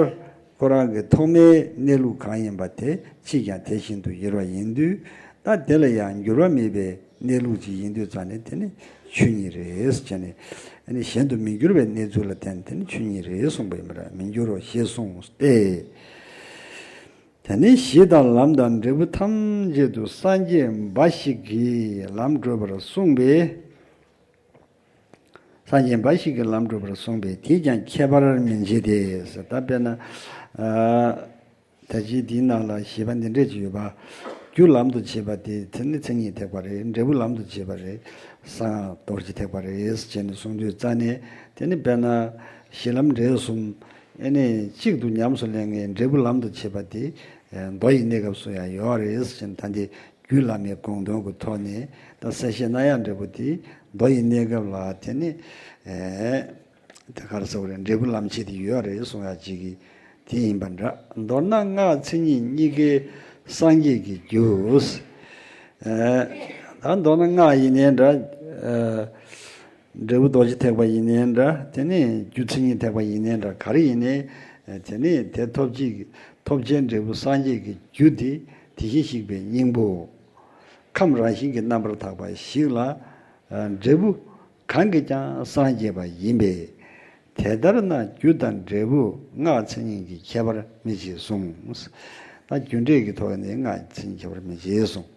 ཁོ་རང་གི་ཐོག་མའི་གནས་ལུགས་གང་ཡིན་པ་དེ་ཕྱིས་ཀྱང་དེ་བཞིན་དུ་ཡོད་པ་ཡིན་དུས། ད་དེ་ལ་ཡང་འགྱུར་བ་མེད་པའི་གནས་ལུགས་ཅིག་ཡིན་དུས་ཙང་ནས་དེ་ནི་ཆོས་ཉིད་རེད་ཟེར་ནས། ཨ་ནི་གཞན་དུ་མི་འགྱུར་བའི་གནས་ཚུལ་ལ་བརྟེན་དེ་ནི་ཆོས་ཉིད་རེད་གསུངས་པ་ཡིན་པ་རེད། མི་འགྱུར་རོ་ཞེས་གསུངས་ཏེ། དེ་ནི་གཞི་དང་ལམ་དང་འབྲས་བུ་ཐམས་ཅད་དུ་སངས་རྒྱས་འབའ་ཞིག་གིས་ལམ་བགྲོད་པར་གསུངས་པས། སངས་རྒྱས་འབའ་ཞིག་གིས་ལམ་བགྲོད་པར་གསུངས་པས་དེས་ཀྱང་ཁྱད་པར་མི་འབྱེད་དེ་ཟེར། ད་དཔེར་ན། ད་ཅི་འདིའི་ནང་ལ་བཞེད་པ་འདི་འདྲས་ཅིག་ཡོད་པ། རྒྱུ་ལམ་དུ་བྱེད་པ་དེ་དེ་ནི་མཚན་ཉིད་ཐེག་པ་རེད། འབྲས་བུ་ལམ་དུ་བྱེད་པ་རེད། གསང་སྔགས་རྡོ་རྗེ་ཐེག་པ་རེད་ཅེས་ནས་གསུངས་དུས་རྩ་ནས་དེ་ནི་དཔེར་ན་གཞི་ལམ་འབྲས་གསུམ་ཨེ་ནི་གཅིག་ཏུ་ཉམས་སུ་ལེན་མཁན་འབྲས་བུ་ལམ་དུ་བྱེད་པ་དེ་མདོ་ཡི་གནས་སྐབས་སུ་ཡང་ཡོད་རེད་ཅེས་ད་འདི་རྒྱུད་བླ་མའི་དགོངས་དོན་གྱི་ཐོག་ནས་ད་གསལ་བཤད་གནང་ཡག་འབྲས་བུ་དེ་མདོ་ཡི་གནས་སྐབས་ལ་དེ་ནི། དེ་ག་རེ་ཟེར་བ་རེད། འབྲས་བུ་ལམ་བྱེད་དེ་ཡོད་རེད་གསུང་ཡག་ཅིག་གི་དེ་ཡིན་པ་འདྲ། མདོར་ན་སྔགས་མཚན་ཉིད་གཉིས་ཀའི་སངས་རྒྱས་ཀྱི་རྒྱུ། ད་མདོར་ན་སྔགས་ཡིན་ནའི་འདྲ། འབྲས་བུ་རྡོ་རྗེ་ཐེག་པ་ཡིན་ནའི་འདྲ། དེ་ནས་རྒྱུ་མཚན་ཉིད་ཐེག་པ་ཡིན་ནའི་འདྲ། ག་རེ་ཡིན་ནའི་དེ་ནས་དེ་ཐོབ་ཅིག་ཐོབ་བྱའི་འབྲས་བུ་སངས་རྒྱས་ཀྱི་རྒྱུ་དེ་དེ་བཞིན་གཤེགས་པའི་སྙིང་པོ། ཁམས་རང་བཞིན་གྱིས་རྣམ་པར་དག་པ་ཞིག་ལ་འབྲས་བུ་གང་གིས་ཀྱང་སངས་རྒྱས་པ་ཡིན་པས། དེ་ལྟར་ན་རྒྱུ་དང་འབྲས་བུ་སྔགས་མཚན་ཉིད་ཀྱི་ཁྱད་པར་མི་འབྱེད་གསུངས། ད་རྒྱུ་འབྲས་ཀྱི་ཐོག་ནས་སྔགས་མཚན་ཉིད་ཁྱད་པར་མི་འབྱེད་གསུངས།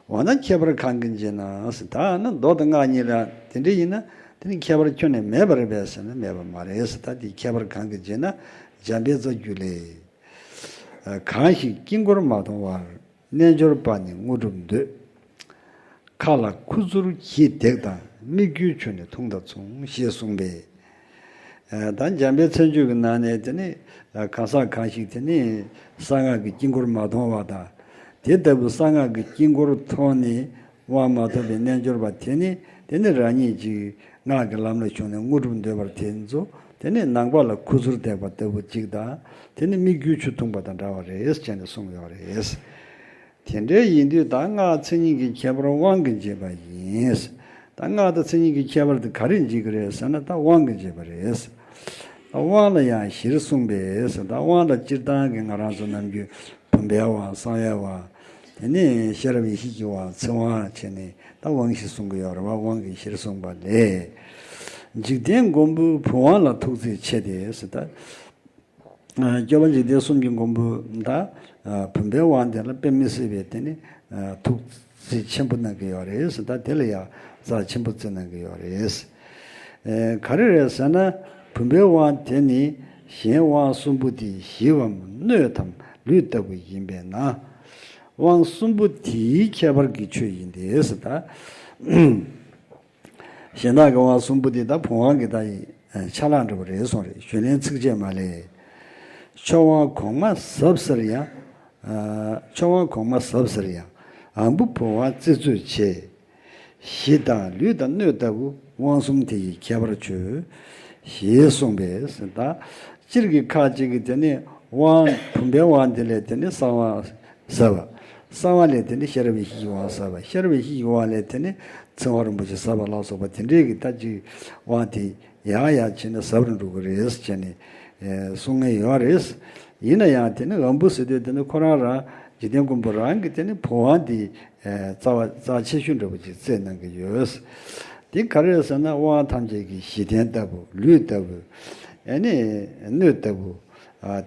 འོ་ན་ཁྱད་པར་གང་གིས་འབྱེད་ན་ཟེར། ད་ན་མདོ་དང་སྔགས་གཉིས་ལ་དེ་འདྲ་ཡིན་ན་ དེ་ནི་ཁྱད་པར་ཁྱོན་ནས་མེད་པ་རེད་པས་ཟེར་ན་མེད་པ་མ་རེད་ཟེར། ད་དེའི་ཁྱད་པར་གང་གིས་འབྱེད་ན། འཇམ་དཔལ་རྩ་རྒྱུད་ལས། གང་ཞིག་དཀྱིལ་འཁོར་མ་མཐོང་བར། རྣལ་འབྱོར་པ་ནི་དངོས་གྲུབ་འདོད། མཁའ་ལ་ཁུ་ཚུར་གྱིས་བརྡེག་དང་། སྨིག་རྒྱུའི་ཆུ་ནི་འཐུང་དང་མཚུངས། ཞེས་གསུངས་པས། ད་འཇམ་དཔལ་མཚན་བརྗོད་ཀྱི་ནང་ནས་དེ་ནི་གང་ཟག་གང་ཞིག་དེ་ནི་གསང་སྔགས་ཀྱི་དཀྱིལ་འཁོར་མ་མཐོང་བ་དང་། དེ་ལྟ་བུ་གསང་སྔགས་ཀྱི་དཀྱིལ་འཁོར་མཐོང་ནས་དབང་མ་ཐོབ་པའི་རྣལ་འབྱོར་པ་དེ་ནི་དེ་ནི་རང་ཉིད་ཀྱིས་སྔགས་ཀྱི་ལམ་ལ་ཞུགས་ནས་དངོས་གྲུབ་འདོད་པར་དེ་ཚོ་དེ་ནི་ནང་པ་ལ་ཁུ་ཚུར་བརྡེག་པ་ལྟ་བུ་གཅིག་དང་། དེ་ནི་སྨིག་རྒྱུའི་ཆུ་འཐུང་བ་དང་འདྲ་བ་རེད་ཅེས་ནས་གསུངས་ཡོད་རེད། དེ་འདྲ་ཡིན་དུས་ད་སྔགས་མཚན་ཉིད་ཀྱི་ཁྱད་པར་དབང་གིས་འབྱེད་པ་ཡིན། ད་སྔགས་དང་མཚན་ཉིད་ཀྱི་ཁྱད་པར་དེ་ག་རེས་འབྱེད་ཀྱི་རེད་ཟེར་ན་ད་དབང་གིས་འབྱེད་པ་རེད། ད་དབང་ལ་ཡང་བཞིར་གསུངས་པས། ད་དབང་ལ་སྤྱིར་བཏང་གི་ང་རང་ཚོ་ནམ་རྒྱུན་བུམ་པའི་དབང་། གསང་བའི་དབང་། དེ་ནས་ཤེས་རབ་ཡེ་ཤེས་ཀྱི་དབང་། ཚིག་དབང་བྱས་ནས་ད་དབང་བཞི་གསུང་གི་ཡོད་རེད་བ། དབང་གིས་བཞིར་གསུངས་པ་ལས། འཇིག་རྟེན་མགོན་པོའི་བུམ་དབང་ལ་ཐུགས་བརྩེ་ཆེ་སྟེ་ཟེར། ད་སྐྱོབ་པ་འཇིག་རྟེན་གསུམ་གྱི་མགོན་པོ་ད་བུམ་པའི་དབང་དེ་ལ་དཔེ་མི་སྲིད་པའི་དེ་ནི་ཐུགས་བརྩེ་ཆེན་པོ་གནང་གི་ཡོད་རེད། ད་དེ་ལ་ཡང་རྩ་ཆེན་པོ་བརྩི་གནང་གི་ཡོད་རེད། ག་རེ་རེད་ཟེར་ན། བུམ་པའི་དབང་དེ་ནི་གཞན་དབང་གསུམ་པོ་དེ་ཞི་བའམ་གནོད་དམ་ལུས་ལྟ་བུ་ཡིན་པས་ན། དབང་གསུམ་པོ་དེའི་ཁྱད་པར་གྱི་ཆོས་ཡིན་ཏེ་ཟེར། ད་གཞན་དག་གི་དབང་གསུམ་པོ་དེ་ད་བུམ་དབང་གི་ད་ཡི་ཆ་ལག་འདྲ་པོ་རེད་གསུངས་རེད། ཞུས་ལན་ཚིགས་བཅད་མ་ལས། མཆོག་དབང་གོང་མ་ཟབ་ཟེར་ཡང་། མཆོག་དབང་གོང་མ་ཟབ་ཟེར་ཡང་། ཨམ་བུ་བུམ་དབང་བརྩི་རྩོད་བྱེད། ཞི་དང་ལུས་དང་གནོད་ལྟ་བུ་དབང་གསུམ་དེ་ཡི་ཁྱད་པར་ཆོས། ཞེས་གསུངས་པས་ད། སྤྱིར་གྱི་ཁ་ཅིག་གིས་དེ་ནི་དབང་བུམ་པའི་དབང་དེ་ལས་དེ་ནི་གསང་བ་ཟབ་པ། གསང་བ་ལས་དེ་ནི་ཤེས་རབ་ཡེ་ཤེས་ཀྱི་དབང་ཟབ་པ། ཤེས་རབ་ཡེ་ཤེས་ཀྱི་དབང་ལས་དེ་ནི་ཚེ་དབང་རིན་པོ་ཆེ་ཟབ་པ་ལ་སོགས་པ་དེ་འདྲའི་གི་ད་ཅིག་དབང་དེ་ཡག་ཡག་བྱས་ནས་ཟབ་རུ་འགྲོ་གི་རེད་ཅེས་ནས་གསུང་ངེས་ཡོད་རེད། ཡིན་ན་ཡང་དེ་ནི་ཨམ་བུ་ཟེར་དུས་དེ་ནི་ཁོ་རང་རང་འཇིག་རྟེན་མགོན་པོ་རང་གི་དེ་ནི་བུམ་དབང་དེ་རྩ་བ་རྩ་ཆེ་ཤོས་འདྲ་པོ་ཅིག་བརྩི་གནང་གི་ཡོད། དེ་ག་རེ་ཟེར་ན་དབང་ཐམས་ཅད་ཀྱི་གཞི་རྟེན་ལྟ་བུ། ལུས་ལྟ་བུ། ཨ་ནི་སྣོད་ལྟ་བུ།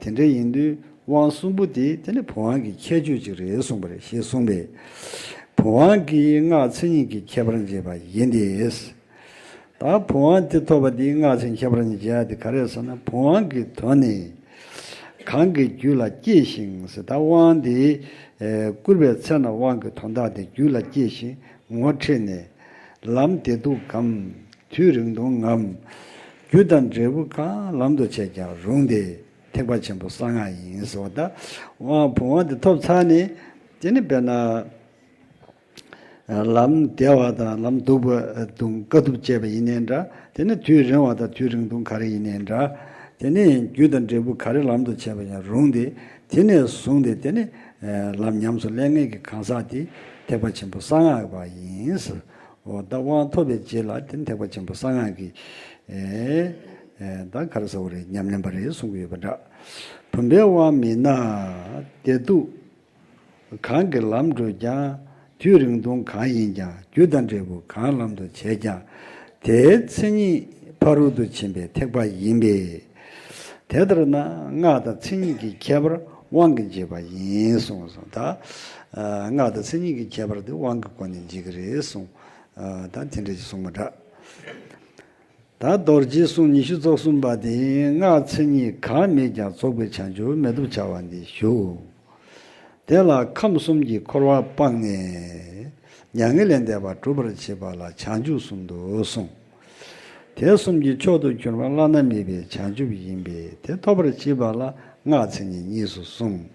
དེ་འདྲ་ཡིན་དུས་དབང་གསུམ་པོ་དེ་དེ་ནི་བུམ་དབང་གི་ཁྱད་ཆོས་ཅིག་རེད་གསུངས་པ་རེད། ཞེས་གསུངས་པས། བུམ་དབང་གིས་སྔགས་མཚན་ཉིད་ཀྱི་ཁྱད་པར་འབྱེད་པ་ཡིན་ཏེ། ད་བུམ་དབང་དེ་ཐོབ་པ་དེའི་སྔགས་མཚན་ཉིད་ཁྱད་པར་འབྱེད་ཡ་དེ་ག་རེ་ཟེར་ན། བུམ་དབང་གི་དོན་ནི་གང་གི་རྒྱུད་ལ་སྐྱེས་ཤིང་ཟེར། ད་དབང་དེ་བསྐུར་བའི་ཚེ་ན་དབང་གི་དོན་དག་དེ་རྒྱུད་ལ་སྐྱེས་ཤིང་ངོ་འཕྲད་ནས། ལམ་བདེ་སྡུག་གམ། དུས་རིང་ཐུང་ངམ། རྒྱུ་དང་འབྲས་བུ་གང་ལམ་དུ་བྱས་ཀྱང་རུང་སྟེ། ཐེག་པ་ཆེན་པོ་གསང་སྔགས་ཡིན་ཟེར་བ། ད་དབང་བུམ་དབང་དེ་ཐོབ་ཚར་ནས་དེ་ནི་དཔེར་ན། ལམ་བདེ་བ་དང་ལམ་སྡུག་པ་དང་དཀའ་ཐུབ་སྤྱད་པ་ཡིན་ནའི་འདྲ། དེ་ནི་དུས་རིང་བ་དང་དུས་རིང་ཐུང་ག་རེ་ཡིན་ནའི་འདྲ། དེ་ནི་རྒྱུ་དང་འབྲས་བུ་ག་རེ་ལམ་དུ་བྱས་པ་ཡང་རུང་སྟེ། དེ་ནས་བཟུང་སྟེ་དེ་ནི་ལམ་ཉམས་སུ་ལེན་མཁན་གྱི་གང་ཟག་དེ་ཐེག་པ་ཆེན་པོ་གསང་སྔགས་པ་ཡིན། འོ་ད་དབང་ཐོབ་པའི་རྗེས་ལ་དེ་ནི་ཐེག་པ་ཆེན་པོ་གསང་སྔགས་ཀྱི་ཨེ་ཨེ་ད་ག་རེ་ཟེར་དགོས་རེད། ཉམས་ལེན་པ་རེད་གསུང་གི་ཡོད་པ་འདྲ། བུམ་པའི་དབང་མེད་ན་བདེ་སྡུག་གང་གི་ལམ་བགྲོད་ཀྱང་། དུས་རིང་ཐུང་གང་ཡིན་ཀྱང་། རྒྱུ་དང་འབྲས་བུ་གང་ལམ་དུ་བྱས་ཀྱང་། དེའི་མཚན་ཉིད་ཕ་རོལ་ཏུ་ཕྱིན་པའི་ཐེག་པ་ཡིན་པས། དེ་ལྟར་ན་སྔགས་དང་མཚན་ཉིད་ཀྱི་ཁྱད་པར་དབང་གིས་འབྱེད་པ་ཡིན་གསུངས་སོ། ད་སྔགས་དང་མཚན་ཉིད་ཀྱི་ཁྱད་པར་དེ་དབང་གི་སྒོ་ནས་འབྱེད་ཀྱི་རེད་གསུངས། ད་དེ་འདྲ་ཞིག་གསུངས་པ་འདྲ། ད་རྡོ་རྗེའི་གསུང་ཉི་ཤུ་རྩ་གསུམ་པ་དེ། སྔགས་མཚན་ཉིད་གང་མེད་ཀྱང་རྫོགས་པའི་བྱང་ཆུབ་མི་ཐོབ་བྱ་བ་འདི་ཞུ། དེ་ལ་ཁམས་གསུམ་གྱི་འཁོར་བ་སྤངས་ནས། མྱ་ངན་ལས་འདས་པ་སྒྲུབ་པར་བྱེད་པ་ལ་བྱང་ཆུབ་གསུམ་དུ་གསུངས། དེ་གསུམ་གྱི་མཆོག་ཏུ་གྱུར་པ་བླ་ན་མེད་པའི་བྱང་ཆུབ་ཡིན་པས། དེ་ཐོབ་པར་བྱེད་པ་ལ་སྔགས་མཚན་ཉིད་གཉིས་སུ་གསུངས།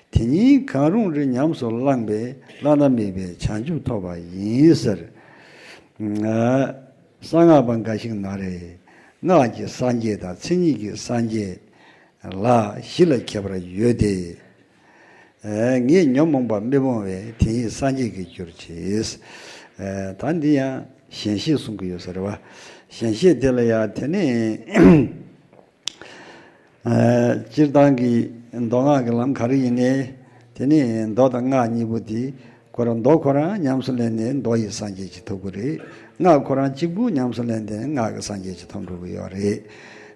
དེ་གཉིས་གང་རུང་རེ་ཉམས་སུ་བླངས་པས་བླ་ན་མེད་པའི་བྱང་ཆུབ་ཐོབ་པ་ཡིན་ཟེར། གསང་སྔགས་པ་འགའ་ཞིག་ན་རེ། སྔགས་ཀྱི་སངས་རྒྱས་དང་མཚན་ཉིད་ཀྱི་སངས་རྒྱས་ལ་བཞི་ལ་ཁྱད་པར་ཡོད་དེ། ངས་ཉོན་མོངས་པ་མི་སྤོང་བས་དེ་ཉིད་སངས་རྒྱས་ཀྱི་རྒྱུར་བྱེད། ད་འདི་ཡང་ཞེན་ཤེས་གསུང་གི་ཡོད་ས་རེད་བ། ཞེན་ཤེས་དེ་ལ་ཡང་དེ་ནི། སྤྱིར་བཏང་གི་མདོ་སྔགས་ཀྱི་ལམ་ག་རེ་ཡིན་ནའི། དེ་ནི་མདོ་དང་སྔགས་གཉིས་པོ་དེ་ཁོ་རང་མདོ་ཁོ་རང་ཉམས་སུ་ལེན་ནས་མདོ་ཡི་སངས་རྒྱས་ཅིག་ཐོབ་ཀྱི་རེད། སྔགས་ཁོ་རང་གཅིག་པུ་ཉམས་སུ་ལེན་ནས་སྔགས་ཀྱི་སངས་རྒྱས་ཅིག་ཐོབ་འགྲོ་གི་ཡོད་རེད།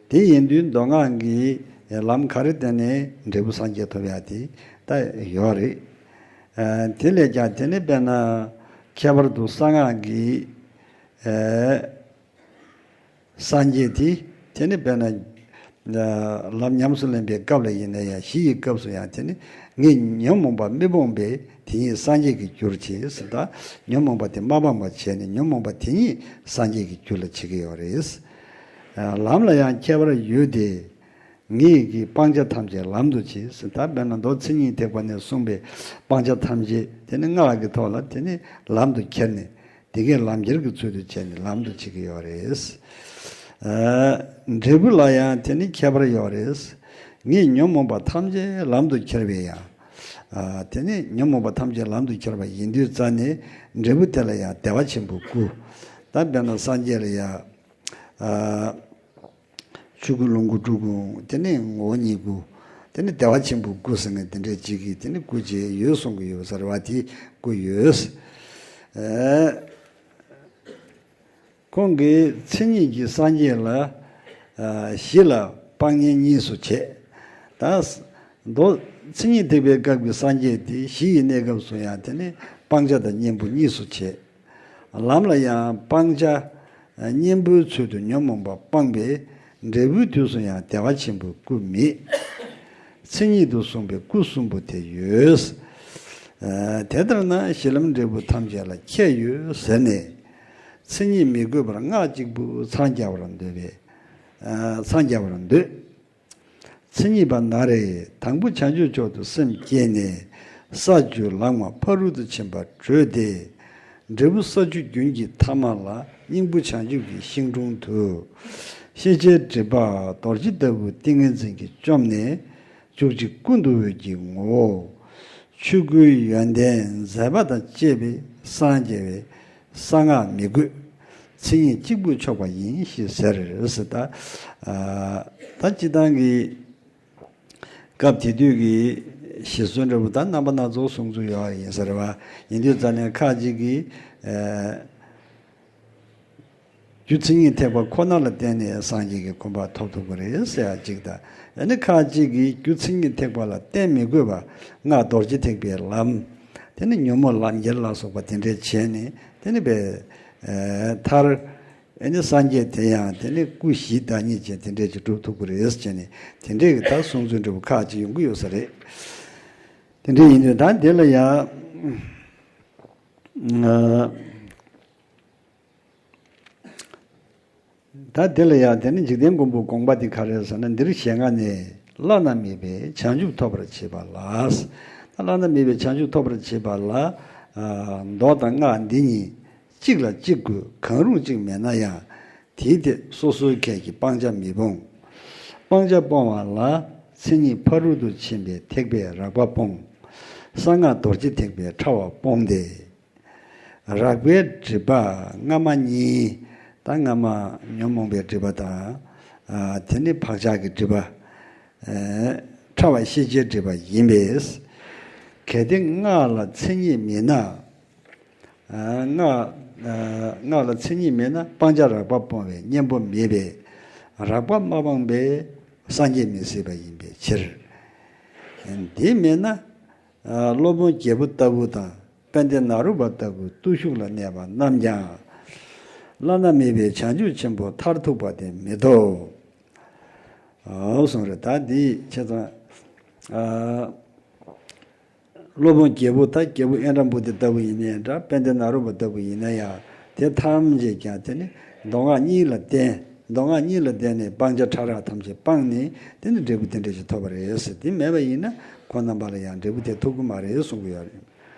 དེ་ཡིན་དུས་མདོ་སྔགས་ཀྱི་ལམ་ག་རེ་བསྟེན་ནས་འབྲས་བུ་སངས་རྒྱས་ཐོབ་ཡ་དེ་ད་ཡོད་རེད། དེ་ལས་ཀྱང་དེ་ནི་དཔེར་ན་ཁྱད་པར་དུ་གསང་སྔགས་ཀྱི། སངས་རྒྱས་དེ་དེ་ནི་དཔེར་ན་ལམ་ཉམས་སུ་ལེན་པའི་སྐབས་ལ་ཡིན་ན་ཡང་གཞི་ཡི་སྐབས་སུ་ཡང་དེ་ནི་ངས་ཉོན་མོངས་པ་མི་སྤོང་པས་དེ་ཉིད་སངས་རྒྱས་ཀྱི་རྒྱུར་བྱེད་ཟེར། ད་ཉོན་མོངས་པ་དེ་མ་སྤངས་པར་བྱས་ནས་ཉོན་མོངས་པ་དེ་ཉིད་སངས་རྒྱས་ཀྱི་རྒྱུ་ལ་བྱེད་ཀྱི་ཡོད་རེད། ལམ་ལ་ཡང་ཁྱད་པར་ཡོད་དེ། ངེད་ཀྱིས་སྤང་བྱ་ཐམས་ཅད་ལམ་དུ་བྱེད་ཟེར། ད་དཔེར་ན་མདོ་མཚན་ཉིད་ཐེག་པ་ནས་གསུངས་པའི་སྤང་བྱ་ཐམས་ཅད་དེ་ནི་སྔགས་ཀྱི་ཐོག་ལ་དེ་ནི་ལམ་དུ་ཁྱེར་ནས་དེ་གའི་ལམ་ཁྱེར་གྱི་ཚུལ་དུ་བྱས་ནས་ལམ་དུ་བྱེད་ཀྱི་ཡོད་རེད། ཨ། འབྲས་བུ་ལ་ཡང་དེ་ནི་ཁྱད་པར་ཡོད་རེད། ངས་ཉོན་མོངས་པ་ཐམས་ཅད་ལམ་དུ་ཁྱེར་བས་ཡང་། ཨ། དེ་ནི་ཉོན་མོངས་པ་ཐམས་ཅད་ལམ་དུ་ཁྱེར་བ་ཡིན་དུས་ཙ་ནས་འབྲས་བུ་དེ་ལ་ཡང་བདེ་བ་ཆེན་པོ་དགུ། ད་དཔེར་ན་སངས་རྒྱས་ལ་ཡང་། ཨ། ཆོས་སྐུ་ལོངས་སྐུ་སྤྲུལ་སྐུ་དེ་ནི་ངོ་བོ་ཉིད་སྐུ། དེ་ནི་བདེ་བ་ཆེན་པོ་སྐུ་ཟེར་མཁན་དེ་འདྲས་ཅིག་གིས་དེ་ནི་སྐུ་བྱས་ཡོད་གསུང་གི་ཡོད་ཟེར་བ་དེ་སྐུ་ཡོད། ཨེ། ཁོང་གིས་མཚན་ཉིད་ཀྱི་སངས་རྒྱས་ལ། ཨ། གཞི་ལ་སྤང་གཉེན་གཉིས་སུ་བྱས། ད་མདོ་མཚན་ཉིད་ཐེག་པའི་སྐབས་ཀྱི་སངས་རྒྱས་དེ་གཞི་ཡི་གནས་སྐབས་སུ་ཡང་དེ་ནི་སྤང་བྱ་དང་གཉེན་པོ་གཉིས་སུ་བྱས། ལམ་ལ་ཡང་སྤང་བྱ་གཉེན་པོའི་ཚུལ་དུ་ཉོན་མོངས་པ་སྤངས་པས་འབྲས་བུའི་དུས་སུ་ཡང་བདེ་བ་ཆེན་པོའི་སྐུ་མེད། མཚན་ཉིད་དུ་གསུངས་པའི་སྐུ་གསུམ་པོ་དེ་ཡོད། ཨ། དེ་ལྟར་ན་གཞི་ལམ་འབྲས་བུ་ཐམས་ཅད་ལ་ཁྱད་ཡོད་ཟེར་ནས། མཚན་ཉིད་མི་དགོས་པར་སྔགས་གཅིག་པུ་འཚང་རྒྱ་བར་འདོད་པས། ཨ། འཚང་རྒྱ་བར་འདོད། མཚན་ཉིད་པ་ན་རེ་དང་པོ་བྱང་ཆུབ་མཆོག་ཏུ་སེམས་བསྐྱེད་ནས་ས་བཅུ་ལམ་ལྔ་ཕ་རོལ་ཏུ་ཕྱིན་པར་བགྲོད་དེ། འབྲས་བུ་ས་བཅུ་རྒྱུན་གྱི་ཐ་མ་ལ་སྙིང་པོ་བྱང་ཆུབ་ཀྱི་ཤིང་དྲུང་དུ། ཤེས་བྱའི་སྒྲིབ་པ་རྡོ་རྗེ་ལྟ་བུ་ཏིང་ངེ་འཛིན་གྱིས་བཅོམ་ནས་བཅུ་གཅིག་ཀུན་ཏུ་འོད་ཀྱི་ངོ་བོ། ཆོས་སྐུའི་ཡོན་ཏན་མཛད་པ་དང་བཅས་པའི་སངས་རྒྱས་པའི་གསང་སྔགས་མི་དགོས། མཚན་ཉིད་གཅིག་པུས་ཆོག་པ་ཡིན་ཞེས་ཟེར་ཟེར། ད། ཨ། ད་སྤྱིར་བཏང་གི་སྐབས་དེ་དུས་ཀྱི་ཞེས་སོ་འདྲ་བོ་ད་རྣམ་པ་སྣ་ཚོགས་གསུང་ཚུལ་ཡོད་ཡིན་ཟེར་བ་ཡིན་དུས་ཙ་ནས་ཁ་ཅིག་གིས། ཨ། རྒྱུ་མཚན་ཉིད་ཐེག་པ་ཁོ་ན་ལ་བརྟེན་ནས་སངས་རྒྱས་ཀྱི་གོ་འཕང་ཐོབ་ཐུབ་ཀྱི་རེད་ཟེར་ཡ་གཅིག་དང་། ཨ་ནི་ཁ་ཅིག་གིས་རྒྱུ་མཚན་ཉིད་ཐེག་པ་ལ་བརྟེན་མི་དགོས་པ་སྔགས་རྡོ་རྗེ་ཐེག་པའི་ལམ། དེ་ནི་ཉོན་མོངས་ལམ་ཁྱེར་ལ་སོགས་པ་དེ་འདྲས་བྱས་ནས་དེ་ནི་པའི། ཨ། མཐར། ཨ་ནི་སངས་རྒྱས་དེ་ཡང་དེ་ནི་སྐུ་བཞིའི་བདག་ཉིད་ཅན་དེ་འདྲས་ཀྱི་སྒྲུབ་ཐུབ་ཀྱི་རེད་ཟེར་ནས་དེ་འདྲས་ཀྱི་ད་གསུང་ཚུལ་འདྲ་བོ་ཁ་ཅིག་ཡོང་གི་ཡོད་ས་རེད། དེ་འདྲས་ཡིན་དུས་ད་འདི་ལ་ཡང་། ཨ། ད་དེ་ལ་ཡང་དེ་ནི་འཇིག་རྟེན་མགོན་པོའི་དགོངས་པ་དེ་ག་རེ་རེད་ཟེར་ན། འདིར་ཞལ་སྔ་ནས་བླ་ན་མེད་པའི་བྱང་ཆུབ་ཐོབ་པར་བྱེད་པ་ལ། ད་བླ་ན་མེད་པའི་བྱང་ཆུབ་ཐོབ་པར་བྱེད་པ་ལ། ཨ། མདོ་དང་སྔགས་འདི་གཉིས་གཅིག་ལ་གཅིག་དགོས། གང་རུང་གཅིག་མེད་ན་ཡང་དེའི་སྟེང་སོ་སོའི་ཁྱད་ཀྱིས་སྤང་བྱ་མི་སྤོང་། སྤང་བྱ་སྤོང་བ་ལ་མཚན་ཉིད་ཕ་རོལ་ཏུ་ཕྱིན་པའི་ཐེག་པས་རགས་པ་སྤོང་། གསང་སྔགས་རྡོ་རྗེ་ཐེག་པས་ཕྲ་བ་སྤོང་སྟེ། རགས་པའི་སྒྲིབ་པ་སྔ་མ་གཉིས། ད་སྔ་མ་ཉོན་མོངས་པའི་སྒྲིབ་པ་དང་། ཨ། དེ་ནི་བག་ཆགས་ཀྱི་སྒྲིབ་པ། ཨ། ཕྲ་བ་ཤེས་བྱའི་སྒྲིབ་པ་ཡིན་པས། གལ་ཏེ་སྔགས་ལ་མཚན་ཉིད་མེད་ན། ཨ། སྔགས། ཨ། སྔགས་ལ་མཚན་ཉིད་མེད་ན་སྤང་བྱ་རགས་པ་སྤོང་བའི་གཉེན་པོ་མེད་པས། རགས་པ་མ་སྤངས་པས་སངས་རྒྱས་མི་སྲིད་པ་ཡིན་པའི་ཕྱིར། དེ་མེད་ན། ཨ། སློབ་དཔོན་རྒྱལ་པོ་ལྟ་བུ་དང་། དཔལ་ལྡན་ནཱ་རོ་པ་ལྟ་བུའི་བརྟུལ་ཞུགས་ལ་གནས་པ་རྣམས་ཀྱང་། བླ་ན་མེད་པའི་བྱང་ཆུབ་ཆེན་པོ་མཐར་ཐུག་པ་དེ་མི་ཐོབ། ཨོ་གསུངས་རེད། ད་འདི་ཆ་ཚང་། ཨ། སློབ་དཔོན་རྒྱལ་པོ་ད་རྒྱལ་པོ་ཨིནྡྲ་བྷུ་ཏི་ལྟ་བུ་ཡིན་ནའི་འདྲ། དཔལ་ལྡན་ནཱ་རོ་པ་ལྟ་བུ་ཡིན་ན་ཡང་དེ་ཐམས་ཅད་ཀྱང་དེ་ནི་མདོ་སྔགས་གཉིས་ལ་བརྟེན། མདོ་སྔགས་གཉིས་ལ་བརྟེན་ནས་སྤང་བྱ་ཕྲ་རགས་ཐམས་ཅད་སྤངས་ནས་དེ་ནི་འབྲས་བུ་དེ་འདྲ་ཞིག་ཐོབ་པ་རེད་ཟེར། དེ་མེད་པ་ཡིན་ན་ཁོང་རྣམ་པ་ལ་ཡང་འབྲས་བུ་དེ་ཐོབ་ཀྱི་མ་རེད་གསུང་གི་ཡོད་རེད།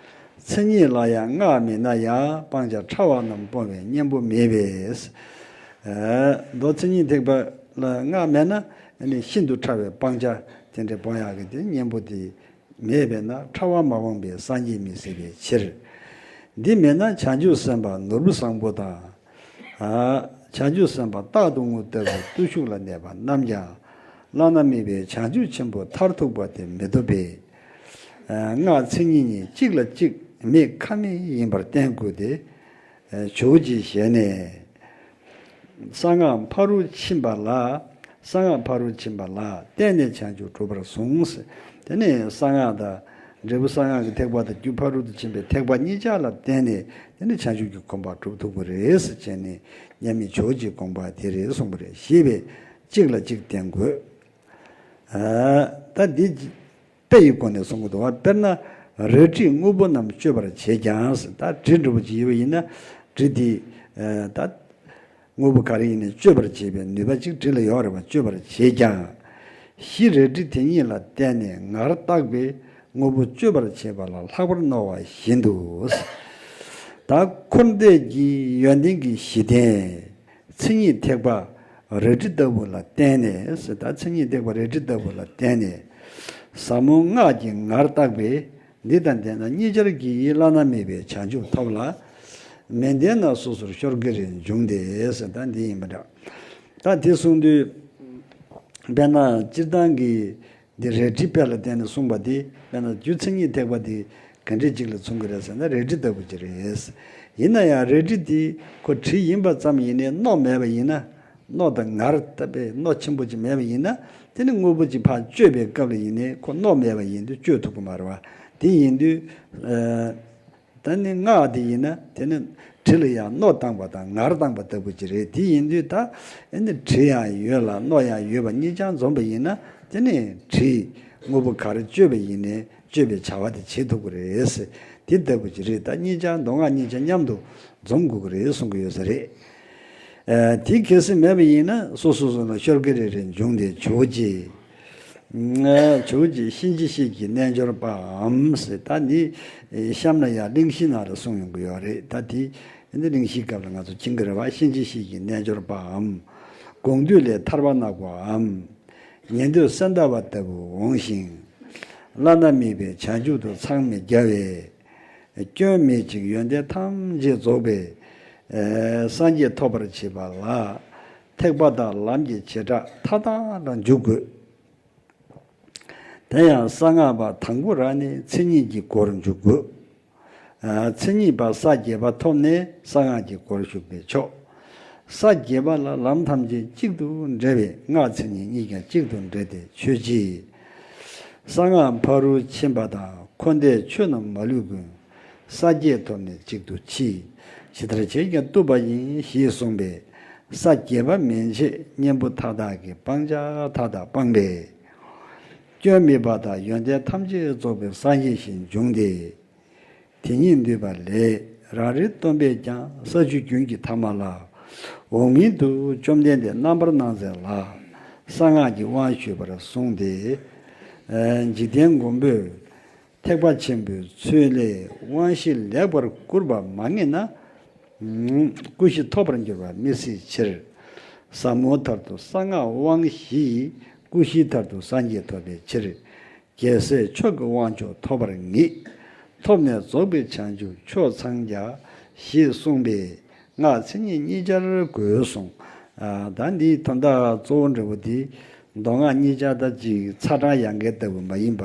མཚན་ཉིད་ལ་ཡང་སྔགས་མེད་ན་ཡང་སྤང་བྱ་ཕྲ་བ་རྣམས་སྤོང་བའི་གཉེན་པོ་མེད་པས། ཨ། མདོ་མཚན་ཉིད་ཐེག་པ་ལ་སྔགས་མེད་ན་ནི་ཤིན་ཏུ་ཕྲ་བའི་སྤང་བྱ་དེ་འདྲ་སྤོང་ཡག་གི་དེ་གཉེན་པོ་དེ་མེད་པས་ན་ཕྲ་བ་མ་སྤངས་པས་སངས་རྒྱས་མི་སྲིད་པའི་ཕྱིར། འདི་མེད་ན་བྱང་ཆུབ་སེམས་དཔའ་ནོར་བུ་བཟང་པོ་དང་། ཨ། བྱང་ཆུབ་སེམས་དཔའ་རྟག་ཏུ་ངུ་ལྟ་བུའི་བརྟུལ་ཞུགས་ལ་གནས་པ་རྣམས་ཀྱང་བླ་ན་མེད་པའི་བྱང་ཆུབ་ཆེན་པོ་མཐར་ཐུག་པ་དེ་མི་ཐོབ་པས། ཨ། སྔགས་མཚན་ཉིད་གཉིས་གཅིག་ལ་གཅིག་མེད་ཁ་མེད་ཡིན་པར་བསྟན་དགོས་ཏེ། ཨ། ཇོ་བོ་རྗེའི་ཞལ་ནས། གསང་སྔགས་ཕ་རོལ་ཕྱིན་པ་ལ། གསང་སྔགས་ཕ་རོལ་ཕྱིན་པ་ལ་བརྟེན་ནས་བྱང་ཆུབ་གྲུབ་པར་གསུངས། དེ་ནས་གསང་སྔགས་དང་ འབྲས་བུ་གསང་སྔགས་ཀྱི་ཐེག་པ་དང་རྒྱུ་ཕ་རོལ་ཏུ་ཕྱིན་པའི་ཐེག་པ་གཉིས་ཆར་ལ་བརྟེན་ནས་དེ་ནི་བྱང་ཆུབ་ཀྱི་གོ་འཕང་སྒྲུབ་ཐུབ་ཀྱི་རེད་ཟེར་བྱས་ནས་མཉམ་མེད་ཇོ་བོ་རྗེའི་དགོངས་པ་དེ་རེད་གསུངས་པ་རེད། ཞེས་པས་གཅིག་ལ་གཅིག་བརྟེན་དགོས། ཨ། ད་འདི་དཔེ་ཡི་སྒོ་ནས་གསུང་གི་འདུག་བ། དཔེར་ན་རལ་གྲིས་དངོས་པོ་རྣམས་གཅོད་པར་བྱེད་ཀྱང་ཟེར། ད་གྲི་འདྲ་པོ་ཅིག་ཡོད་པ་ཡིན་ན། གྲི་འདི་ཨ། ད་དངོས་པོ་ག་རེ་ཡིན་ནའི་གཅོད་པར་བྱེད་པའི་ནུས་པ་ཅིག་གྲི་ལ་ཡོད་རེད་བ། གཅོད་པར་བྱེད་ཀྱང་། གཞི་རལ་གྲི་དེ་ཉིད་ལ་བརྟེན་ནས་ངར་བཏགས་པས་དངོས་པོ་གཅོད་པར་བྱེད་པ་ལ་ལྷག་པར་རྣོ་བ་བཞིན་དུ། ད་འཁོར་འདས་ཀྱི་ཡོན་ཏན་གྱི་གཞི་རྟེན་མཚན་ཉིད་ཐེག་པ་རལ་གྲི་ལྟ་བུ་ལ་བརྟེན་ནས་ཟེར། ད་མཚན་ཉིད་ཐེག་པ་རལ་གྲི་ལྟ་བུ་ལ་བརྟེན་ནས་ཟབ་མོ་སྔགས་ཀྱི་ངར་བཏགས་པས། འདི་དང་ལྡན་ན་གཉིས་ཆར་གྱིས་བླ་ན་མེད་པའི་བྱང་ཆུབ་ཐོབ་ལ། མི་ལྡན་ན་སོ་སོར་ཤོར་གྱི་རེད་འབྱུང་སྟེ་ཟེར། ད་འདི་ཡིན་པ་འདྲ། ད་དེ་གསུངས་དུས་དཔེར་ན་སྤྱིར་བཏང་གི་འདི་རལ་གྲིའི་དཔེ་ལ་བརྟེན་ནས་གསུངས་པ་དེ། དཔེར་ན་རྒྱུ་མཚན་ཉིད་ཐེག་པ་དེ་ག་འདྲས་ཅིག་ལ་མཚུངས་ཀྱི་རེད་ཟེར་ན་རལ་གྲི་ལྟ་བུ་ཅིག་རེད། ཡིན་ན་ཡང་རལ་གྲི་དེ་ཁོ་གྲི་ཡིན་པ་ཙམ་ཡིན་ནའི་རྣོ་མེད་པ་ཡིན་ན། རྣོ་དང་ངར་ལྟ་བུའི་རྣོ་ཆེན་པོ་ཅིག་མེད་པ་ཡིན་ན། དེ་ནི་དངོས་པོ་ཅིག་ཕར་གཅོད་པའི་སྐབས་ལ་ཡིན་ནའི་ཁོ་རྣོ་མེད་པ་ཡིན་དུས་གཅོད་ཐུབ་ཀྱི་མ་རེད་བ། དེ་ཡིན་དུས་ཨ། ད་ནི་སྔགས་དེ་ཡིན་ན་དེ་ནི་གྲི་ལ་ཡང་རྣོ་བཏང་པ་དང་ངར་བཏང་པ་ལྟ་བུ་ཅིག་རེད། དེ་ཡིན་དུས་ད་ཨེ་ནི་གྲི་ཡང་ཡོད་ལ་རྣོ་ཡང་ཡོད་པ་གཉིས་ཆར་འཛོམས་པ་ཡིན་ན། དེ་ནི་གྲིས་དངོས་པོ་ག་རེ་གཅོད་པ་ཡིན་ནའི་གཅོད་པའི་བྱ་བ་དེ་བྱེད་ཐུབ་ཀྱི་རེད་ཟེར། དེ་ལྟ་བུ་ཅིག་རེད། ད་གཉིས་ཆར་མདོ་སྔགས་གཉིས་ཆར་མཉམ་དུ་འཛོམས་དགོས་ཀྱི་རེད་གསུང་གི་ཡོད་ས་རེད། ཨ། དེ་གལ་སྲིད་མེད་པ་ཡིན་ན་སོ་སོ་སོ་ལ་ཤོར་གྱི་རེད་རེད་འབྱུང་སྟེ་ཇོ་བོ་རྗེ། ཨ། ཇོ་བོ་རྗེ་གཤིན་རྗེ་གཤེད་ཀྱི་རྣལ་འབྱོར་པའམ་ཟེར། ད་འདི་གཤམ་ལ་ཡང་གླེང་གཞི་ནང་ལ་གསུངས་ཡོང་གི་ཡོད་རེད། ད་དེ་འདི་གླེང་གཞིའི་སྐབས་ལ་ང་ཚོ་མཁྱེན་གྱི་རེད་བ། གཤིན་རྗེ་གཤེད་ཀྱི་རྣལ་འབྱོར་པའམ། དགོངས་འདུས་ལས་ཐར་པ་བརྣག་པའམ། ཉན་ཐོས་སེནྡ་བ་ལྟ་བུ་འོང་ཞིང་། བླ་ན་མེད་པའི་བྱང་ཆུབ་ཏུ་འཚང་མི་རྒྱ་བས། སྐྱོན་མེད་ཅིང་ཡོན་ཏན་ཐམས་ཅད་རྫོགས་པའི་ཨེ་སངས་རྒྱས་ཐོབ་པར་བྱེད་པ་ལ། ཐེག་པ་དང་ལམ་གྱི་བྱེ་བྲག་མཐའ་དག་ལ་འཇུག་དགོས། དེ་ཡང་གསང་སྔགས་པ་དང་པོ་རང་ནི་མཚན་ཉིད་ཀྱི་སྒོར་འཇུག་དགོས། ཨ། མཚན་ཉིད་པ་ས་བརྒྱད་པ་ཐོབ་ནས་གསང་སྔགས་ཀྱི་སྒོར་ཞུགས་པས་ཆོག། ས་བརྒྱད་པ་ལ་ལམ་ཐམས་ཅད་གཅིག་ཏུ་འབྲེལ་བས་སྔགས་མཚན་ཉིད་གཉིས་ཀྱང་གཅིག་ཏུ་འབྲེལ་ཏེ་ཆོས་ཅན། གསང་སྔགས་ཕ་རོལ་ཕྱིན་པ་དང་འཁོར་འདས་ཆོས་རྣམས་མ་ལུས་ཀུན། ས་བརྒྱད་ཐོབ་ནས་གཅིག་ཏུ་མཆིས། ཇི་ལྟར་བྱས་ཀྱང་བཏུབ་པ་ཡིན། ཞེས་གསུངས་པས། ས་བརྒྱད་པ་མན་ཆད་གཉེན་པོ་མཐའ་དག་གིས་སྤང་བྱ་མཐའ་དག་སྤངས་པས། སྐྱོན་མེད་པ་དང་ཡོན་ཏན་ཐམས་ཅད་རྫོགས་པའི་སངས་རྒྱས་ཤིག་འབྱུང་སྟེ། དེ་ཉིད་ནུས་པ་ལས་རང་རིག་སྟོང་པས་ཀྱང་ས་བཅུ་རྒྱུན་གྱི་ཐ་མ་ལ། འོག་མིན་དུ་བཅོམ་ལྡན་འདས་རྣམ་པར་སྣང་མཛད་ལ་གསང་སྔགས་ཀྱི་དབང་ཞུས་པར་གསུངས་ཏེ། ཨ། འཇིག་རྟེན་མགོན་པོས་ཐེག་པ་ཆེན་པོའི་ཚུལ་ལས་དབང་བཞི་ལེགས་པར་བསྐུར་བ་མ་ངེས་ན། ཀུན་གཞི་ཐོབ་པར་འགྱུར་བ་མི་སྲིད་ཕྱིར། ཟབ་མོ་མཐར་ཐུག་གསང་སྔགས་དབང་བཞི་ཡིས། ཀུན་གཞི་མཐར་ཐུག་སངས་རྒྱས་ཐོབ་པའི་ཕྱིར། རྒྱལ་སྲས་མཆོག་གི་དབང་མཆོག་ཐོབ་པར་ངེས། ཐོབ་ནས་རྫོགས་པའི་བྱང་ཆུབ་མཆོག་འཚང་རྒྱ། ཞེས་གསུངས་པས་སྔགས་མཚན་ཉིད་གཉིས་ཆར་དགོས་གསུངས། ཨ། ད་འདིའི་དོན་དག་གཙོ་བོ་འདྲ་བོ་དེ། མདོ་སྔགས་གཉིས་ཆར་ད་ཅིག་ཚ་གྲང་ཡང་གལ་ལྟ་བུ་མ་ཡིན་པ།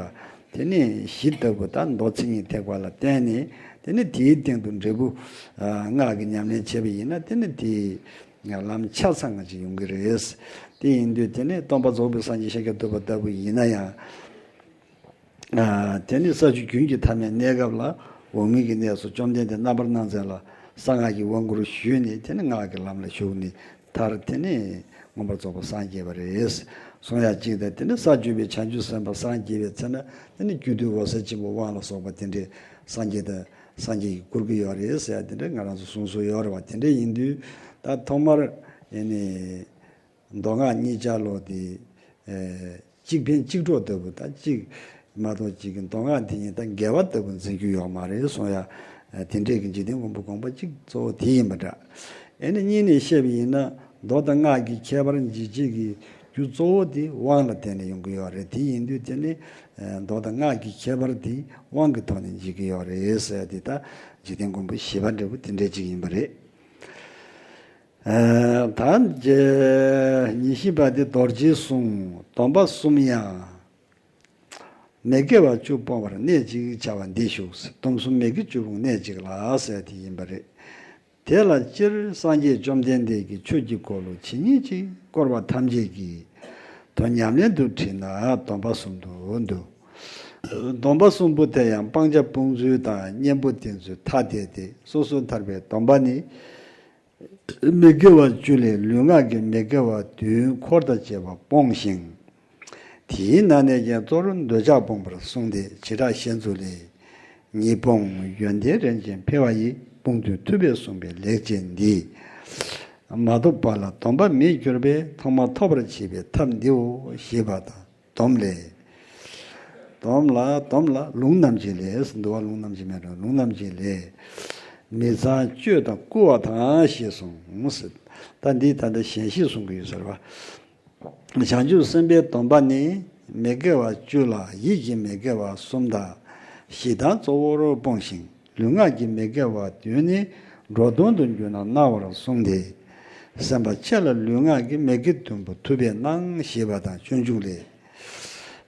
དེ་ནས་གཞི་ལྟ་བུ་ད་མདོ་མཚན་ཉིད་ཐེག་པ་ལ་བརྟེན་ནས། དེ་ནས་དེའི་སྟེང་དུ་འབྲས་བུ་ཨ་སྔགས་ཀྱི་ཉམས་ལེན་བྱས་པ་ཡིན་ན། དེ་ནས་དེའི་ལམ་ཆ་ཚང་ཞིག་ཡོང་གི་རེད། དེ་ཡིན་དུས་དེ་ནས་སྟོང་པ་རྫོགས་པའི་སངས་རྒྱས་ཤཱཀྱ་ཐུབ་པ་ལྟ་བུ་ཡིན་ན་ཡང་། ཨ། དེ་ནི་ས་བཅུ་རྒྱུན་གྱི་ཐ་མའི་གནས་སྐབས་ལ་འོག་མིན་གྱི་གནས་སུ་བཅོམ་ལྡན་འདས་རྣམ་པར་སྣང་མཛད་ལ་གསང་སྔགས་ཀྱི་དབང་བསྐུར་ཞུས་ནས། དེ་ནི་སྔགས་ཀྱི་ལམ་ལ་ཞུགས་ནས། མཐར་དེ་ནི་མངོན་པར་རྫོགས་པར་སངས་རྒྱས་པ་རེད། གསུང་ཡག་གཅིག་དང་། དེ་ནི་ས་བཅུ་པའི་བྱང་ཆུབ་སེམས་དཔའ་སངས་རྒྱས་པའི་ཚེ་ན། དེ་ནི་རྒྱུ་དུས་འོད་གསལ་ཆེན་པོའི་དབང་ལ་སོགས་པ་དེ་འདྲའི་སངས་རྒྱས་དང་། སངས་རྒྱས་ཀྱིས་བསྐུར་གྱི་ཡོད་རེད་ཟེར་ཡ་དེ་འདྲ་ང་རང་ཚོ་གསུང་སྲོལ་ཡོད་རེད་བ། དེ་འདྲ་ཡིན་དུས་ད་ཐོག་མར་ཨེ་ནི་མདོ་སྔགས་གཉིས་ཆར་ལོ་དེ། ཨེ། གཅིག་ཕན་གཅིག་གྲོགས་ལྟ་བུ། ད་གཅིག་མ་གཏོགས་གཅིག་གི་མདོ་སྔགས་འདི་གཉིས་ད་འགལ་བ་ལྟ་བུ་འཛིན་རྒྱུ་ཡོད་མ་རེད་གསུང་ཡ། དེ་འདྲས་ཀྱི་འཇིག་རྟེན་མགོན་པོའི་དགོངས་པ་གཅིག་གཙོ་བོ་དེ་ཡིན་པ་འདྲ། ཨེ་ནི་གཉིས་ནས་བཤད་པ་ཡིན་ན། མདོ་དང་སྔགས་ཀྱི་ཁྱད་པར་འབྱེད་བྱེད་ཀྱི་རྒྱུ་གཙོ་བོ་དེ་དབང་ལ་བརྟེན་ནས་ཡོང་གི་ཡོད་རེད། དེ་ཡིན་དུས་དེ་ནི་མདོ་དང་སྔགས་ཀྱི་ཁྱད་པར་དེ་དབང་གི་ཐོག་ནས་འབྱེད་ཀྱི་ཡོད་རེད་ཟེར་ཡ་དེ། ད་འཇིག་རྟེན་མགོན་པོ་བཞི་པ་འདྲ་བོ་དེ་འདྲས་ཅིག་ཡིན་པ་རེད། ཨ། ད་ཉི་ཤུ་པ་དེ་རྡོ་རྗེའི་གསུང་། སྡོམ་པ་གསུམ་ཡང་། མི་དགེ་བ་བཅུ་སྤོང་བར་གནད་གཅིག་བྱ་བ་འདི་ཞུགས། སྡོམ་གསུམ་མི་དགེ་བཅུ་སྤོང་གནད་གཅིག་ལ་ཟེར་དེ་ཡིན་པ་རེད། དེ་ལ་སྤྱིར་སངས་རྒྱས་བཅོམ་ལྡན་འདས་ཀྱིས་ཆོས་ཀྱི་འཁོར་ལོ་ཇི་སྙེད་ཅིག་བསྐོར་བ་ཐམས་ཅད་ཀྱི་དོན་ཉམས་ལེན་དུ་དྲིལ་ན་སྡོམ་པ་གསུམ་དུ་འདུ། སྡོམ་པ་གསུམ་པོ་དེ་ཡང་སྤང་བྱ་སྤོང་ཚུལ་དང་གཉེན་པོ་བསྟེན་ཚུལ་ཐ་དད་དེ། སོ་སོར་ཐར་པའི་སྡོམ་པ་ནི། མི་དགེ་བ་བཅུ་ལས་ལུས་ངག་གི་མི་དགེ་བ་བདུན་འཁོར་དང་བཅས་པ་སྤོང་ཞིང་། དེའི་ནང་ནས་ཀྱང་གཙོ་བོར་འདོད་ཆགས་སྤོང་བར་གསུངས་ཏེ། བྱེ་བྲག་བཤད་ཚུལ་ལས། ཉིད་སྤོང་ཡོན་ཏན་རིན་ཆེན་འཕེལ་བ་ཡིས། སྤོང་ཚུལ་ཐུབ་པས་གསུངས་པའི་ལེགས་བྱས་འདི། མ་ཐོབ་པ་ལ་སྡོམ་པ་མེད་གྱུར་པས། ཐོག་མར་ཐོབ་པར་བྱེད་པའི་ཐབས་འདིའོ། ཞེས་པ་དང་། སྡོམ་ལས། སྡོམ་ལ་སྡོམ་ལ་ལུང་རྣམ་འབྱེད་ལས། འདུལ་བ་ལུང་རྣམ་འབྱེད་མེད་རུང་ལུང་རྣམ་འབྱེད་ལས། མི་ཚངས་སྤྱོད་དང་བསྐུལ་བ་དང་ཞེས་གསུངས། ད་འདི་ད་ལྟ་གཞན་ཞིག་གསུང་གི་ཡོད་ཟེར་བ། བྱང་ཆུབ་སེམས་དཔའི་སྡོམ་པ་ནི། མི་དགེ་བ་བཅུ་ལ་ཡིད་ཀྱི་མི་དགེ་བ་གསུམ་དང་། ཞེ་སྡང་གཙོ་བོར་སྤོང་ཞིང་། ལུས་ངག་གི་མི་དགེ་བ་བདུན་ནི་འགྲོ་དོན་དུ་འགྱུར་ན་གནང་བར་གསུངས་ཏེ། སེམས་དཔའ་ཁྱེད་ལ་ལུས་ངག་གི་མི་དགེ་བདུན་པོ་ཐུབ་པས་གནང་ཞེས་པ་དང་སྤྱོད་འཇུག་ལས།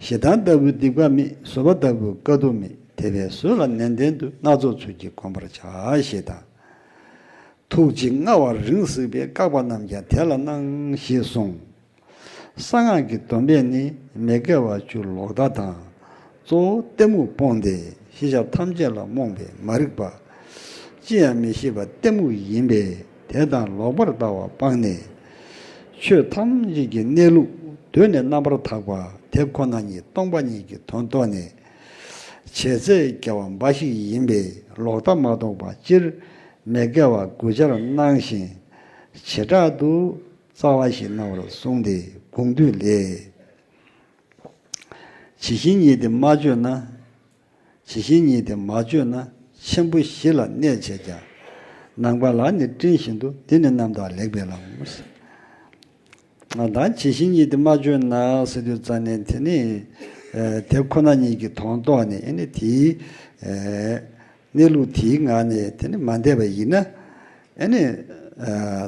ཞེ་སྡང་ལྟ་བུའི་སྡིག་པ་མེད། བཟོད་པ་ལྟ་བུའི་དཀའ་སྡུག་མེད། དེ་བས་བཟོད་ལ་ནན་ཏན་དུ་སྣ་ཚོགས་ཚུལ་གྱིས་བསྒོམ་པར་བྱ། ཞེས་དང་། ཐུགས་རྗེ་མངའ་བ་རིང་གཟིགས་པས། བཀག་པ་རྣམས་ཀྱང་དེ་ལ་གནང་ཞེས་གསུངས། གསང་སྔགས་ཀྱི་སྡོམ་པས་ནི་མི་དགེ་བ་བཅུ་ལོག་ལྟ་དང་། གཙོ་བོ་གཏི་མུག་སྤོང་སྟེ། ཤེས་བྱ་ཐམས་ཅད་ལ་རྨོངས་པའི་མ་རིག་པ། ཅི་ཡང་མི་ཤེས་པ་གཏི་མུག་ཡིན་པས། དེ་དང་ལོག་པར་ལྟ་བ་སྤངས་ནས། ཆོས་ཐམས་ཅད་ཀྱི་གནས་ལུགས་གདོད་ནས་རྣམ་པར་དག་པ་དེ་ཁོ་ན་ཉིད་སྟོང་པ་ཉིད་ཀྱི་དོན་རྟོགས་ནས། བྱས་ཚད་དགེ་བ་འབའ་ཞིག་ཡིན་པས་ལོག་ལྟ་མ་གཏོགས་པ། སྤྱིར་མི་དགེ་བ་དགུ་ཆར་གནང་ཞིང་། བྱེ་བྲག་ཏུ་རྩ་བ་ཞིག་གནང་བར་གསུངས་ཏེ། དགོངས་འདུས་ལས། ཇི་བཞིན་ཉིད་དེ་མ་བརྗོད་ན། ཇི་བཞིན་ཉིད་དེ་མ་བརྗོད་ན། ཆེན་པོ་བཞི་ལ་གནས་བྱས་ཀྱང་། ནང་པ་ལ་ནི་སྤྲིན་བཞིན་དུ། འདི་ནི་རྣམ་དག་ལེགས་པའི་ལམ། ད་ཇི་བཞིན་ཉིད་དེ་མ་བརྗོད་ན་ཟེར་དུས་ཙ་ནས་དེ་ནི་དེ་ཁོ་ན་ཉིད་ཀྱི་དོན་རྟོགས་ནས། ཨ་ནི་དེའི་གནས་ལུགས་དེའི་ངང་ནས་དེ་ནི་མ་འདས་པ་ཡིན་ན། ཨ་ནི་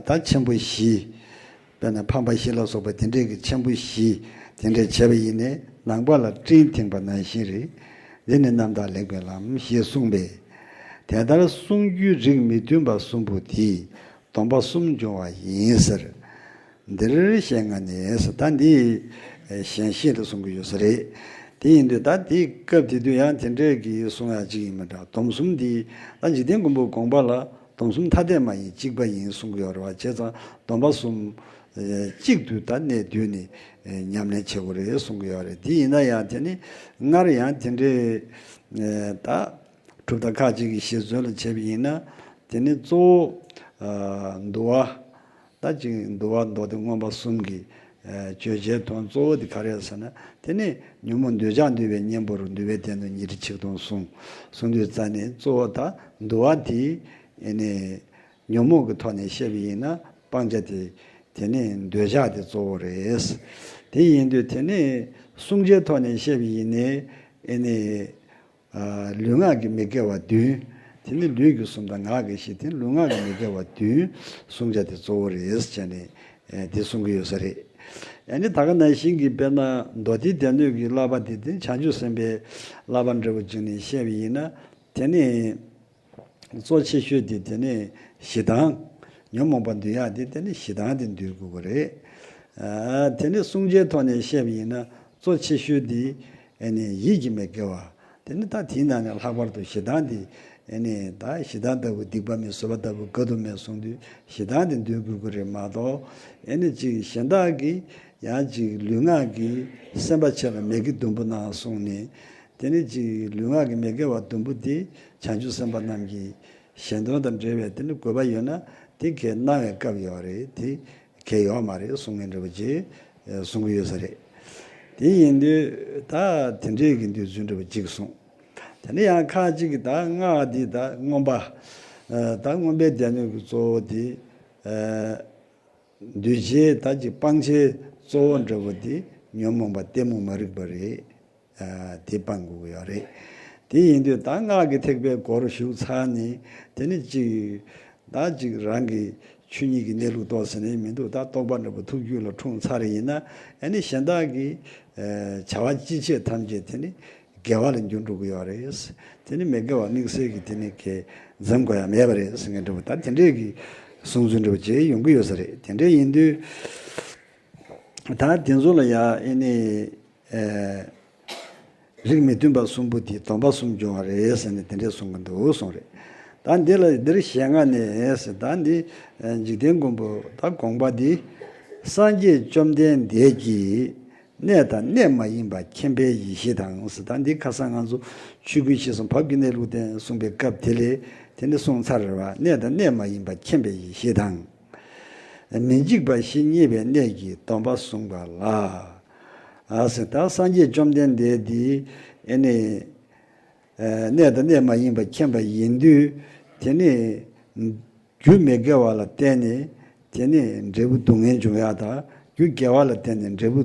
ད་ཆེན་པོ་བཞི། དཔེར་ན་ཕམ་པ་བཞི་ལ་སོགས་པ་དེ་འདྲས་ཀྱི་ཆེན་པོ་བཞི་དེ་འདྲས་བྱས་པ་ཡིན་ནས། ནང་པ་ལ་སྤྲིན་དེངས་པ་ནང་བཞིན་རེད། འདི་ནི་རྣམ་དག་ལེགས་པའི་ལམ་ཞེས་གསུངས་པས། དེ་ལྟར་གསུང་རྒྱུའི་རིགས་མི་མཐུན་པ་གསུམ་པོ་དེས་སྡོམ་པ་གསུམ་འབྱུང་བ་ཡིན་ཟེར། འདིར་བཤད་ང་ནས་ཟེར། ད་འདི་གཞན་ཤེས་ལ་གསུང་གི་ཡོད་ས་རེད། དེ་ཡིན་དུས་ད་དེའི་སྐབས་དེ་དུས་ཡང་དེ་འདྲས་ཀྱི་གསུང་ཡག་ཅིག་ཡིན་མི་འདྲ། སྡོམ་གསུམ་འདི་ད་འཇིག་རྟེན་མགོན་པོའི་དགོངས་པ་ལ། སྡོམ་གསུམ་ཐ་དད་མ་ཡིན་གཅིག་པ་ཡིན་གསུང་གི་ཡོད་རེད་བ། བྱས་ཙང་སྡོམ་པ་གསུམ་གཅིག་ཏུ་ད་གནས་དུས་ནས་ཉམས་ལེན་བྱེད་དགོས་རེད་གསུང་གི་ཡོད་རེད། དེ་ཡིན་ན་ཡང་དེ་ནི་སྔར་ཡང་དེ་འདྲའི་ད་གྲུབ་མཐའ་ཁག་ཅིག་གི་བཞེད་ཚུལ་ལ་བྱས་པ་ཡིན་ན། དེ་ནི་གཙོ་བོ་འདུལ་བ། ད་ཅིག་འདུལ་བ་མདོ་སྡེ་མངོན་པ་གསུམ་གྱི་བརྗོད་བྱའི་དོན་གཙོ་བོ་དེ་ག་རེ་ཟེར་ན། དེ་ནི་ཉོན་མོངས་འདོད་ཆགས་འདུལ་བའི་གཉེན་པོར་འདུལ་བའི་སྡེ་སྣོད་ཉི་ཁྲི་ཆིག་སྟོང་གསུངས། གསུངས་དུས་ཙ་ནས་གཙོ་བོ་ད་འདུལ་བ་དེ་ཨ་ནི་ཉོན་མོངས་ཀྱི་ཐོག་ནས་བཤད་པ་ཡིན་ན་སྤང་བྱ་དེ། དེ་ནི་འདོད་ཆགས་དེ་གཙོ་བོ་རེད། དེ་ཡིན་དུས་དེ་ནི་བསྲུང་བྱའི་ཐོག་ནས་བཤད་པ་ཡིན་ནའི་ཨ་ནི། ལུས་ངག་གི་མི་དགེ་བ་བདུན། དེ་ནི་ལུས་ཀྱི་གསུམ་དང་ངག་གི་བཞི། དེ་ནི་ལུས་ངག་གི་མི་དགེ་བ་བདུན་བསྲུང་བྱ་དེ་གཙོ་བོ་རེད་ཟེར་ནས་དེ་གསུང་གི་ཡོད་ས་རེད། ཨ་ནི་ད་ག་ནང་བཞིན་གྱི་དཔེར་ན་མདོ་སྡེའི་སྡེ་སྣོད་ཀྱི་བསླབ་པ་དེ་དེ་བྱང་ཆུབ་སེམས་དཔའི་བསླབ་པ་འདྲ་བོ་བྱས་ནས་བཤད་པ་ཡིན་ན། དེ་ནི་གཙོ་ཆེ་ཤོས་དེ་དེ་ནི་ཞེ་སྡང་། ཉོན་མོངས་པ་འདུལ་ཡག་དེ་དེ་ནི་ཞེ་སྡང་དེ་འདུལ་དགོས་ཀྱི་རེད། ཨ་དེ་ནི་བསྲུང་བྱའི་ཐོག་ནས་བཤད་པ་ཡིན་ན་གཙོ་ཆེ་ཤོས་དེ་ཨ་ནི་ཡིད་ཀྱི་མི་དགེ་བ། དེ་ནི་ད་དེའི་ནང་ནས་ལྷག་པར་དུ་ཞེ་སྡང་དེ། ཨ་ནི་ད་ཞེ་སྡང་ལྟ་བུ་སྡིག་པ་མེད། བཟོད་པ་ལྟ་བུ་དཀའ་སྡུག་མེད་གསུངས་དུས་ཞེ་སྡང་དེ་འདུལ་དགོས་ཀྱི་རེད་མ་གཏོགས། ཨ་ནི་ཅིག་གཞན་དག་གིས་ཡང་ཅིག་ལུས་ངག་གི་སེམས་དཔའ་ཆེ་ལ་མི་དགེ་བདུན་པོ་གནང་གསུངས་ནས། དེ་ནི་ཅིག་ལུས་ངག་གི་མི་དགེ་བ་བདུན་པོ་དེ་བྱང་ཆུབ་སེམས་དཔའ་རྣམས་ཀྱི་གཞན་དོན་དང་འབྲེལ་བའི་དེ་ནི་དགོས་པ་ཡོད་ན་དེ་གས་གནང་བའི་སྐབས་ཡོད་རེད། དེ་གས་ཡོད་མ་རེད་གསུང་མཁན་འདྲ་བོ་ཅིག་གསུང་གི་ཡོད་ས་རེད། དེ་ཡིན་དུས་ད་དེ་འདྲའི་གི་འདོད་ཚུལ་འདྲ་བོ་ཅིག་གསུངས། དེ་ནི་ཡང་ཁ་ཅིག་གིས་ད་སྔགས་འདི་ད་མངོན་པ། ད་མངོན་པའི་སྡེ་སྣོད་ཀྱི་གཙོ་བོ་དེ། འདུལ་བྱེད་ད་ཅིག་སྤང་བྱའི་གཙོ་བོ་འདྲ་བོ་དེ་ཉོན་མོངས་པ་གཏི་མུག་མ་རིག་པ་རེད། ཨ་དེ་སྤང་དགོས་ཀྱི་ཡོད་རེད། དེ་ཡིན་དུས་ད་སྔགས་ཀྱི་ཐེག་པའི་སྒོར་ཞུགས་ཚར་ནས་དེ་ནི་ཅིག་ད་ཅིག་རང་གི་ཆོས་ཉིད་ཀྱི་གནས་ལུགས་རྟོགས་ཟེར་ནས་མི་འདུག་ད་རྟོགས་པ་འདྲ་པོ་ཐུགས་རྒྱུད་ལ་འཁྲུངས་ཚར་ཡིན་ན། ཨ་ནི་གཞན་དག་གི་ཨ་བྱ་བ་ཅི་བྱེད་ཐམས་ཅད་དེ་ནི་དགེ་བ་ལ་འགྱུར་འགྲོ་གི་ཡོད་རེད། དེ་ནི་མི་དགེ་བ་དམིགས་བསལ་གྱི་དེ་ནི་གས་འཛེམ་དགོས་ཡ་མེད་པ་རེད་ཟེར་མཁན་འདྲ་པོ། ད་དེ་འདྲས་ཀྱི་གསུང་ཚུལ་འདྲ་པོ་ཅིག་ཡོང་གི་ཡོད་ས་རེད། དེ་འདྲས་ཡིན་དུས་ད་དེ་ཚོ་ལ་ཡ་ཨེ་ནི་ཨེ་ རིགས་མི་མཐུན་པ་གསུམ་པོ་དེ་སྡོམ་པ་གསུམ་སྦྱོར་བ་རེད་ཟེར་ནས་དེ་འདྲས་གསུང་གི་འདུག་གསུངས་རེད། ད་འདི་ལ་འདིར་ཞལ་སྔ་ནས་ཟེར། ད་འདི་འཇིག་རྟེན་མགོན་པོ་ད་དགོངས་པ་འདི། སངས་རྒྱས་བཅོམ་ལྡན་འདས་ཀྱིས་གནས་དང་གནས་མ་ཡིན་པ་མཁྱེན་པའི་ཡེ་ཤེས་དང་ཟེར། ད་འདི་ཁ་སང་ང་ཚོ་ཆོས་སྐུའི་ཤེས་གསུམ་བབ་ཀྱི་གནས་ལུགས་བསྟན་གསུངས་པའི་སྐབས་དེ་ལས་དེ་ནི་གསུངས་ཚར་བ། གནས་དང་གནས་མ་ཡིན་པ་མཁྱེན་པའི་ཡེ་ཤེས་དང་། མི་འཇིགས་པ་བཞི་བརྙེས་པའི་གནས་ཀྱི་སྡོམ་པ་གསུངས་པ་ལ། ཨ་ཟེར། ད་སངས་རྒྱས་བཅོམ་ལྡན་འདས་འདི་ཨེ་ནི་གནས་དང་གནས་མ་ཡིན་པ་མཁྱེན་པ་ཡིན་དུས། དེ་ནི་རྒྱུ་མི་དགེ་བ་ལ་བརྟེན་ནས་དེ་ནི་འབྲས་བུ་སྡུག་བསྔལ་འབྱུང་ཡག་དང་། རྒྱུ་དགེ་བ་ལ་བརྟེན་ནས་འབྲས་བུ་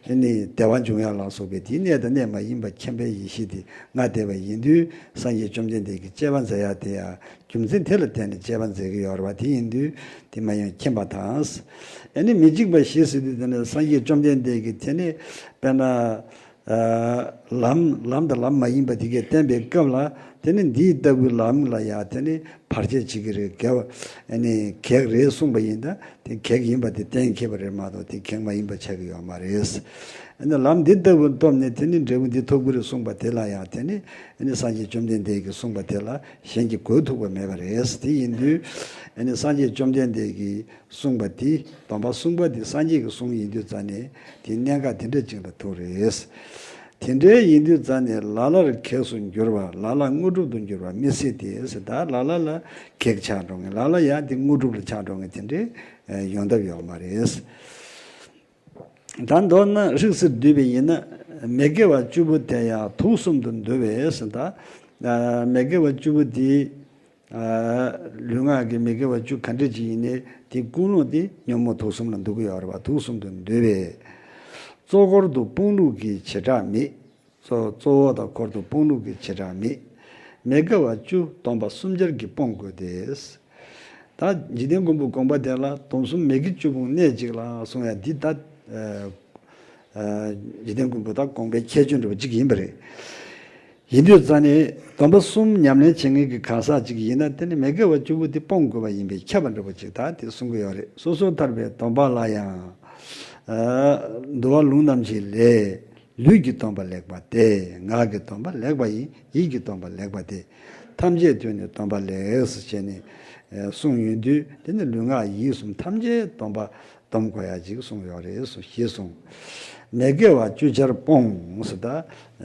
ཨེ་ནི་བདེ་བ་འབྱུང་ཡག་ལ་སོགས་པའི་དེའི་གནས་དང་གནས་མ་ཡིན་པ་མཁྱེན་པའི་ཡེ་ཤེས་དེ་ལྔ་བསྡད་པ་ཡིན་དུས། སངས་རྒྱས་བཅོམ་ལྡན་འདས་ཀྱིས་སྤྱད་པ་མཛད་ཡག་དེ་ཡང་རྒྱུ་མཚན་དེ་ལ་བརྟེན་ནས་སྤྱད་པ་མཛད་ཀྱི་ཡོད་རེད་པ། དེ་ཡིན་དུས་དེ་མ་ཡིན་མཁྱེན་པ་དང་། ཨེ་ནི་མི་འཇིགས་པ་བཞི་ཟེར་དུས་དེ་ནི་སངས་རྒྱས་བཅོམ་ལྡན་འདས་ཀྱིས་དེ་ནི་དཔེར་ན། ལམ་ལམ་དང་ལམ་མ་ཡིན་པ་དེ་གས་བསྟན་པའི་སྐབས་ལ། དེ་ནི་འདི་ལྟ་བུའི་ལམ་ལ་ཡང་དེ་ནི་བར་ཆད་བྱེད་ཀྱི་རེད། དགེ་བ་ཨེ་ནི་གེགས་རེད་གསུངས་པ་ཡིན་ད། དེ་གེགས་ཡིན་པ་དེ་གཏན་འཁེལ་བ་རེད་མ་གཏོགས་དེ་གེགས་མ་ཡིན་པ་ཆགས་ཀྱི་ཡོད་མ་རེད། ཨེ་ནི་ལམ་འདི་ལྟ་བུ་སྟོབས་ནས་དེ་ནི་འབྲས་བུ་འདི་ཐོབ་ཀྱི་རེད་གསུངས་པ་དེ་ལ་ཡང་དེ་ནི་ཨེ་ནི་སངས་རྒྱས་བཅོམ་ལྡན་འདས་ཀྱིས་གསུངས་པ་དེ་ལ་གཞན་གྱིས་གོས་ཐུབ་པ་མེད་པ་རེད། དེ་ཡིན་དུས་ཨེ་ནི་སངས་རྒྱས་བཅོམ་ལྡན་འདས་ཀྱིས་གསུངས་པ་འདི། སྡོམ་པ་གསུམ་པ་འདི་སངས་རྒྱས་ཀྱི་གསུང་ཡིན་དུས་ཙང་ནས་དེའི་གནད་འགག་དེ་འདྲ་ཅིག་ལ་ཐུག་རེད། དེ་འདྲའི་ཡིན་དུས་ཙང་ནས་ལ་ལར་གེགས་སུ་འགྱུར་བ། ལ་ལ་དངོས་གྲུབ་ཏུ་འགྱུར་བ་མི་སྲིད་དེ་ཟེར། ད་ལ་ལ་ལ་གེགས་ཆགས་འགྲོ་མཁན། ལ་ལ་ཡང་དེ་དངོས་གྲུབ་ལ་ཆགས་འགྲོ་མཁན་དེ་འདྲའི་ཡོང་ཐབས་ཡོད་མ་རེད། ད་མདོར་ན་ཧྲིག་སེ་བསྡུས་པ་ཡིན་ན། མི་དགེ་བ་བཅུ་པོ་དེ་ཡང་དུག་གསུམ་དུ་འདུ་བས་ཟེར། ད་མི་དགེ་བ་བཅུ་པོ་དེ། ལུས་ངག་གི་མི་དགེ་བ་བཅུ་ག་འདྲ་ཅིག་ཡིན་ནའི་དེ་ཀུན་སློང་དེ་ཉོན་མོངས་དུག་གསུམ་ལ་འདུ་གི་ཡོད་རེད་པ། དུག་གསུམ་དུ་འདུ་བས། གཙོ་འཁོར་དུ་སྤོང་ལུགས་ཀྱི་བྱེ་བྲག་མེད། གཙོ་གཙོ་བོ་དང་འཁོར་དུ་སྤོང་ལུགས་ཀྱི་བྱེ་བྲག་མེད། མི་དགེ་བ་བཅུ་སྡོམ་པ་གསུམ་ཆར་གྱིས་སྤོང་དགོས་ཏེ། ད་འཇིག་རྟེན་མགོན་པོའི་དགོངས་པ་དེ་ལ་སྡོམ་གསུམ་མི་དགེ་བཅུ་སྤོང་གནད་གཅིག་ལ་གསུང་ཡ་འདི་ད། འཇིག་རྟེན་མགོན་པོ་ད་དགོངས་པའི་ཁྱད་ཆོས་འདྲ་བོ་གཅིག་ཡིན་པ་རེད། ཡིན་དུས་ཙང་ནས་སྡོམ་པ་གསུམ་ཉམས་ལེན་བྱེད་མཁན་གྱི་གང་ཟག་ཅིག་ཡིན་ན། དེ་ནི་མི་དགེ་བ་བཅུ་པོ་དེ་སྤོང་དགོས་པ་ཡིན་པས་ཁྱབ་པ་འདྲ་བོ་ཅིག་ད་དེ་གསུང་གི་ཡོད་རེད། སོ་སོར་ཐར་པའི་སྡོམ་པ་ལ་ཡང་། འདུལ་བ་ལུང་རྣམ་བཞི་ལས། ལུས་ཀྱི་སྡོམ་པ་ལེགས་པ་སྟེ། ངག་གི་སྡོམ་པ་ལེགས་པ་ཡིན། ཡིད་ཀྱི་སྡོམ་པ་ལེགས་པ་སྟེ། ཐམས་ཅད་དུ་ནི་སྡོམ་པ་ལེགས་སོ་ཞེས་ནས་གསུངས་ཡོད་དུས། དེ་ནི་ལུས་ངག་ཡིད་གསུམ་ཐམས་ཅད་སྡོམ་པ་སྡོམ་དགོས་ཡ་ཅིག་གསུངས་ཡོད་རེད་ཟེར་གསུངས། མི་དགེ་བ་བཅུ་ཆར་སྤོང་ཟེར། ད་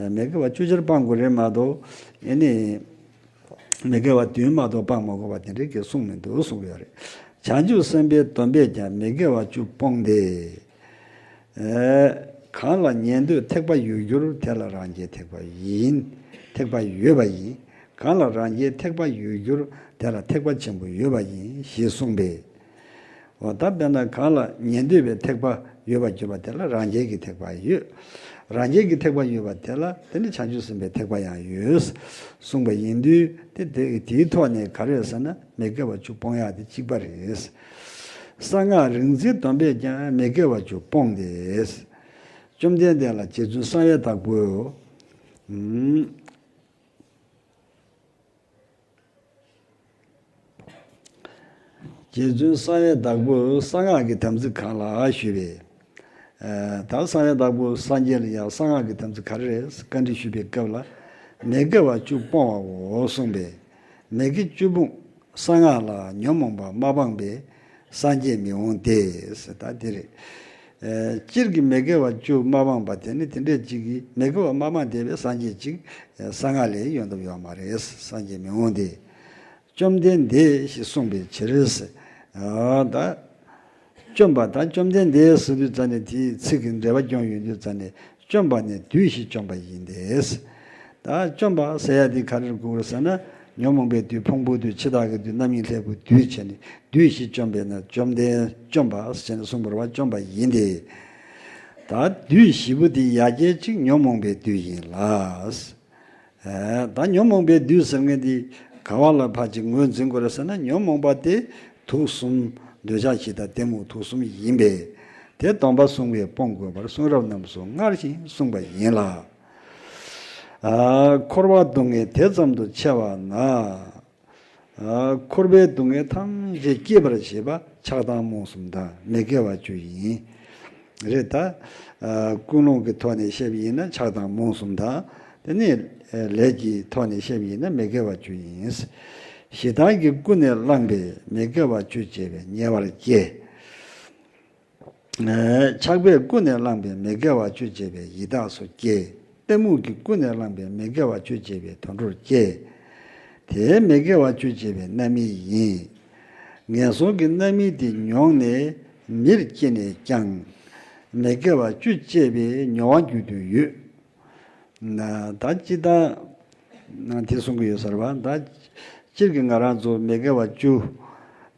མི་དགེ་བ་བཅུ་ཆར་སྤང་དགོས་རེད་མ་གཏོགས། ཨེ་ནི་མི་དགེ་བ་བདུན་མ་གཏོགས་སྤང་མ་དགོས་པ་དེ་འདྲའི་གི་གསུངས་མི་འདུག་གསུངས་ཡོད་རེད། བྱང་ཆུབ་སེམས་དཔའི་སྡོམ་པས་ཀྱང་མི་དགེ་བ་བཅུ་སྤོང་སྟེ། གང་ལ་ཉན་ཐོས་ཐེག་པ་ཡོད་གྱུར། དེ་ལ་རང་རྒྱལ་ཐེག་པ་ཡིན། ཐེག་པ་ཡོད་པ་ཡིན། གང་ལ་རང་རྒྱལ་ཐེག་པ་ཡོད་གྱུར། དེ་ལ་ཐེག་པ་ཆེན་པོ་ཡོད་པ་ཡིན་ཞེས་གསུངས་པས། འོ་ད་དཔེར་ན་གང་ལ་ཉན་ཐོས་པའི་ཐེག་པ་ཡོད་པར་གྱུར་པ་དེ་ལ་རང་རྒྱལ་གྱི་ཐེག་པ་ཡོད། རང་རྒྱལ་གྱི་ཐེག་པ་ཡོད་པ་དེ་ལ་དེ་ནི་བྱང་ཆུབ་སེམས་དཔའི་ཐེག་པ་ཡང་ཡོད་གསུངས་པ་ཡིན་དུས། དེ་དེ་དེའི་ཐོག་ནས་ག་རེ་ཟེར་ན་མི་དགེ་བ་བཅུ་སྤོང་ཡག་དེ་གཅིག་པ་རེད། གསང་སྔགས་རིག་འཛིན་སྡོམ་པས་ཀྱང་མི་དགེ་བ་བཅུ་སྤོང་སྟེ། བཅོམ་ལྡན་འདས་ལ་རྗེ་བཙུན་གསང་བའི་བདག་པོས། རྗེ་བཙུན་གསང་བའི་བདག་པོས་གསང་སྔགས་ཀྱི་དམ་ཚིག་གང་ལགས་ཞུས་པས། ད་གསང་བའི་བདག་པོས་སངས་རྒྱས་ལ་ཡང་གསང་སྔགས་ཀྱི་དམ་ཚིག་ག་རེ་རེད་བཀའ་འདྲི་ཞུས་པའི་སྐབས་ལ། མི་དགེ་བ་བཅུ་སྤོང་བའོ་གསུངས་པས། མི་དགེ་བཅུ་སྤོང་གསང་སྔགས་ལ་ཉོན་མོངས་པ་མ་སྤངས་པས་སངས་རྒྱས་མི་འོང་སྟེ། ད་དེ་རེད། སྤྱིར་གྱི་མི་དགེ་བ་བཅུ་མ་སྤངས་པ་དེ་ནི་དེ་འདྲས་ཅིག་གིས་མི་དགེ་བ་མ་སྤངས་བསྡད་པའི་སངས་རྒྱས་ཅིག་གསང་སྔགས་ལས་ཡོང་ཐབས་ཡོད་མ་རེད། སངས་རྒྱས་མི་འོང་སྟེ། བཅོམ་ལྡན་འདས་ཞེས་གསུངས་པའི་ཕྱིར། ད་བཅོམ་པ་དང་བཅོམ་ལྡན་འདས་ཟེར་དུས་ཙ་ནས་དེའི་ཚིག་གི་འགྲེལ་པ་སྐྱོན་ཡོང་དུས་ཙ་ནས། བཅོམ་པ་ནི་བདུད་བཞི་བཅོམ་པ་ཡིན་ཏེ། ད་བཅོམ་པ་ཟེར་ཡ་དེ་ག་རེར་གོ་དགོས་ཟེར་ན། ཉོན་མོངས་པའི་བདུད། ཕུང་པོའི་བདུད། འཆི་བདག་གི་བདུད། རྣམ་གཡེང་ལྷའི་བུ། བདུད་བྱས་ནས་བདུད་བཞི་བཅོམ་པས་ན་བཅོམ་ལྡན། བཅོམ་པ་ཟེར་ནས་གསུངས་པ་རེད་པ། བཅོམ་པ་ཡིན་ཏེ། ད་བདུད་བཞི་པོ་དེ་ཡ་གྱལ་གཅིག་ཉོན་མོངས་པའི་བདུད་ཡིན་ལ། ད་ཉོན་མོངས་པའི་བདུད་ཟེར་མཁན་དེ་ག་བ་ལ་ཕར་ཅིག་ངོས་འཛིན་དགོས་རེད་ཟེར་ན། ཉོན་མོངས་པ་དེ་དུག་གསུམ། འདོད་ཆགས་ཞེ་སྡང་གཏི་མུག་དུག་གསུམ་ཡིན་པས། དེ་སྡོམ་པ་གསུམ་གྱིས་སྤོང་དགོས་པར་གསུང་རབ་རྣམས་སུ་སྔར་བཞིན་གསུངས་པ་ཡིན་ལ། འཁོར་བ་སྡུག་བསྔལ་དེ་ཙམ་དུ་ཆེ་བ་ན། འཁོར་བའི་སྡུག་བསྔལ་ཐམས་ཅད་སྐྱེད་པར་བྱེད་པ་ཆགས་སྡང་རྨོངས་གསུམ་དང་མི་དགེ་བ་བཅུ་ཡིན། རེད་ད། ཀུན་སློང་གི་ཐོག་ནས་བཤད་པ་ཡིན་ན་ཆགས་སྡང་རྨོངས་གསུམ་དང་། དེ་ནི་ལས་ཀྱི་ཐོག་ནས་བཤད་པ་ཡིན་ན་མི་དགེ་བ་བཅུ་ཡིན། ཞེ་སྡང་གིས་ཀུན་ནས་བསླངས་པའི་མི་དགེ་བ་བཅུ་སྤྱད་པས་ཉེ་བར་སྐྱེ། ཆགས་པས་ཀུན་ནས་བསླངས་པའི་མི་དགེ་བ་བཅུ་སྤྱད་པས་ཡི་དྭགས་སུ་སྐྱེ། གཏི་མུག་གིས་ཀུན་ནས་བསླངས་པའི་མི་དགེ་བ་བཅུ་སྤྱད་པས་དུད་འགྲོར་སྐྱེ། དེའི་མི་དགེ་བ་བཅུ་སྤྱད་པའི་རྣམ་སྨིན་ཡིན། ངན་སོང་གི་རྣམ་སྨིན་དེ་མྱོང་ནས་མིར་སྐྱེས་ནས་ཀྱང་། མི་དགེ་བ་བཅུ་སྤྱད་པའི་མྱོང་བ་རྒྱུ་མཐུན་ཡོད། ན་ད་ཅི་ལྟར་ན་དེ་གསུང་གི་ཡོད་ཟེར་བ། ད་སྤྱིར་གྱི་ང་རང་ཚོ་མི་དགེ་བ་བཅུ་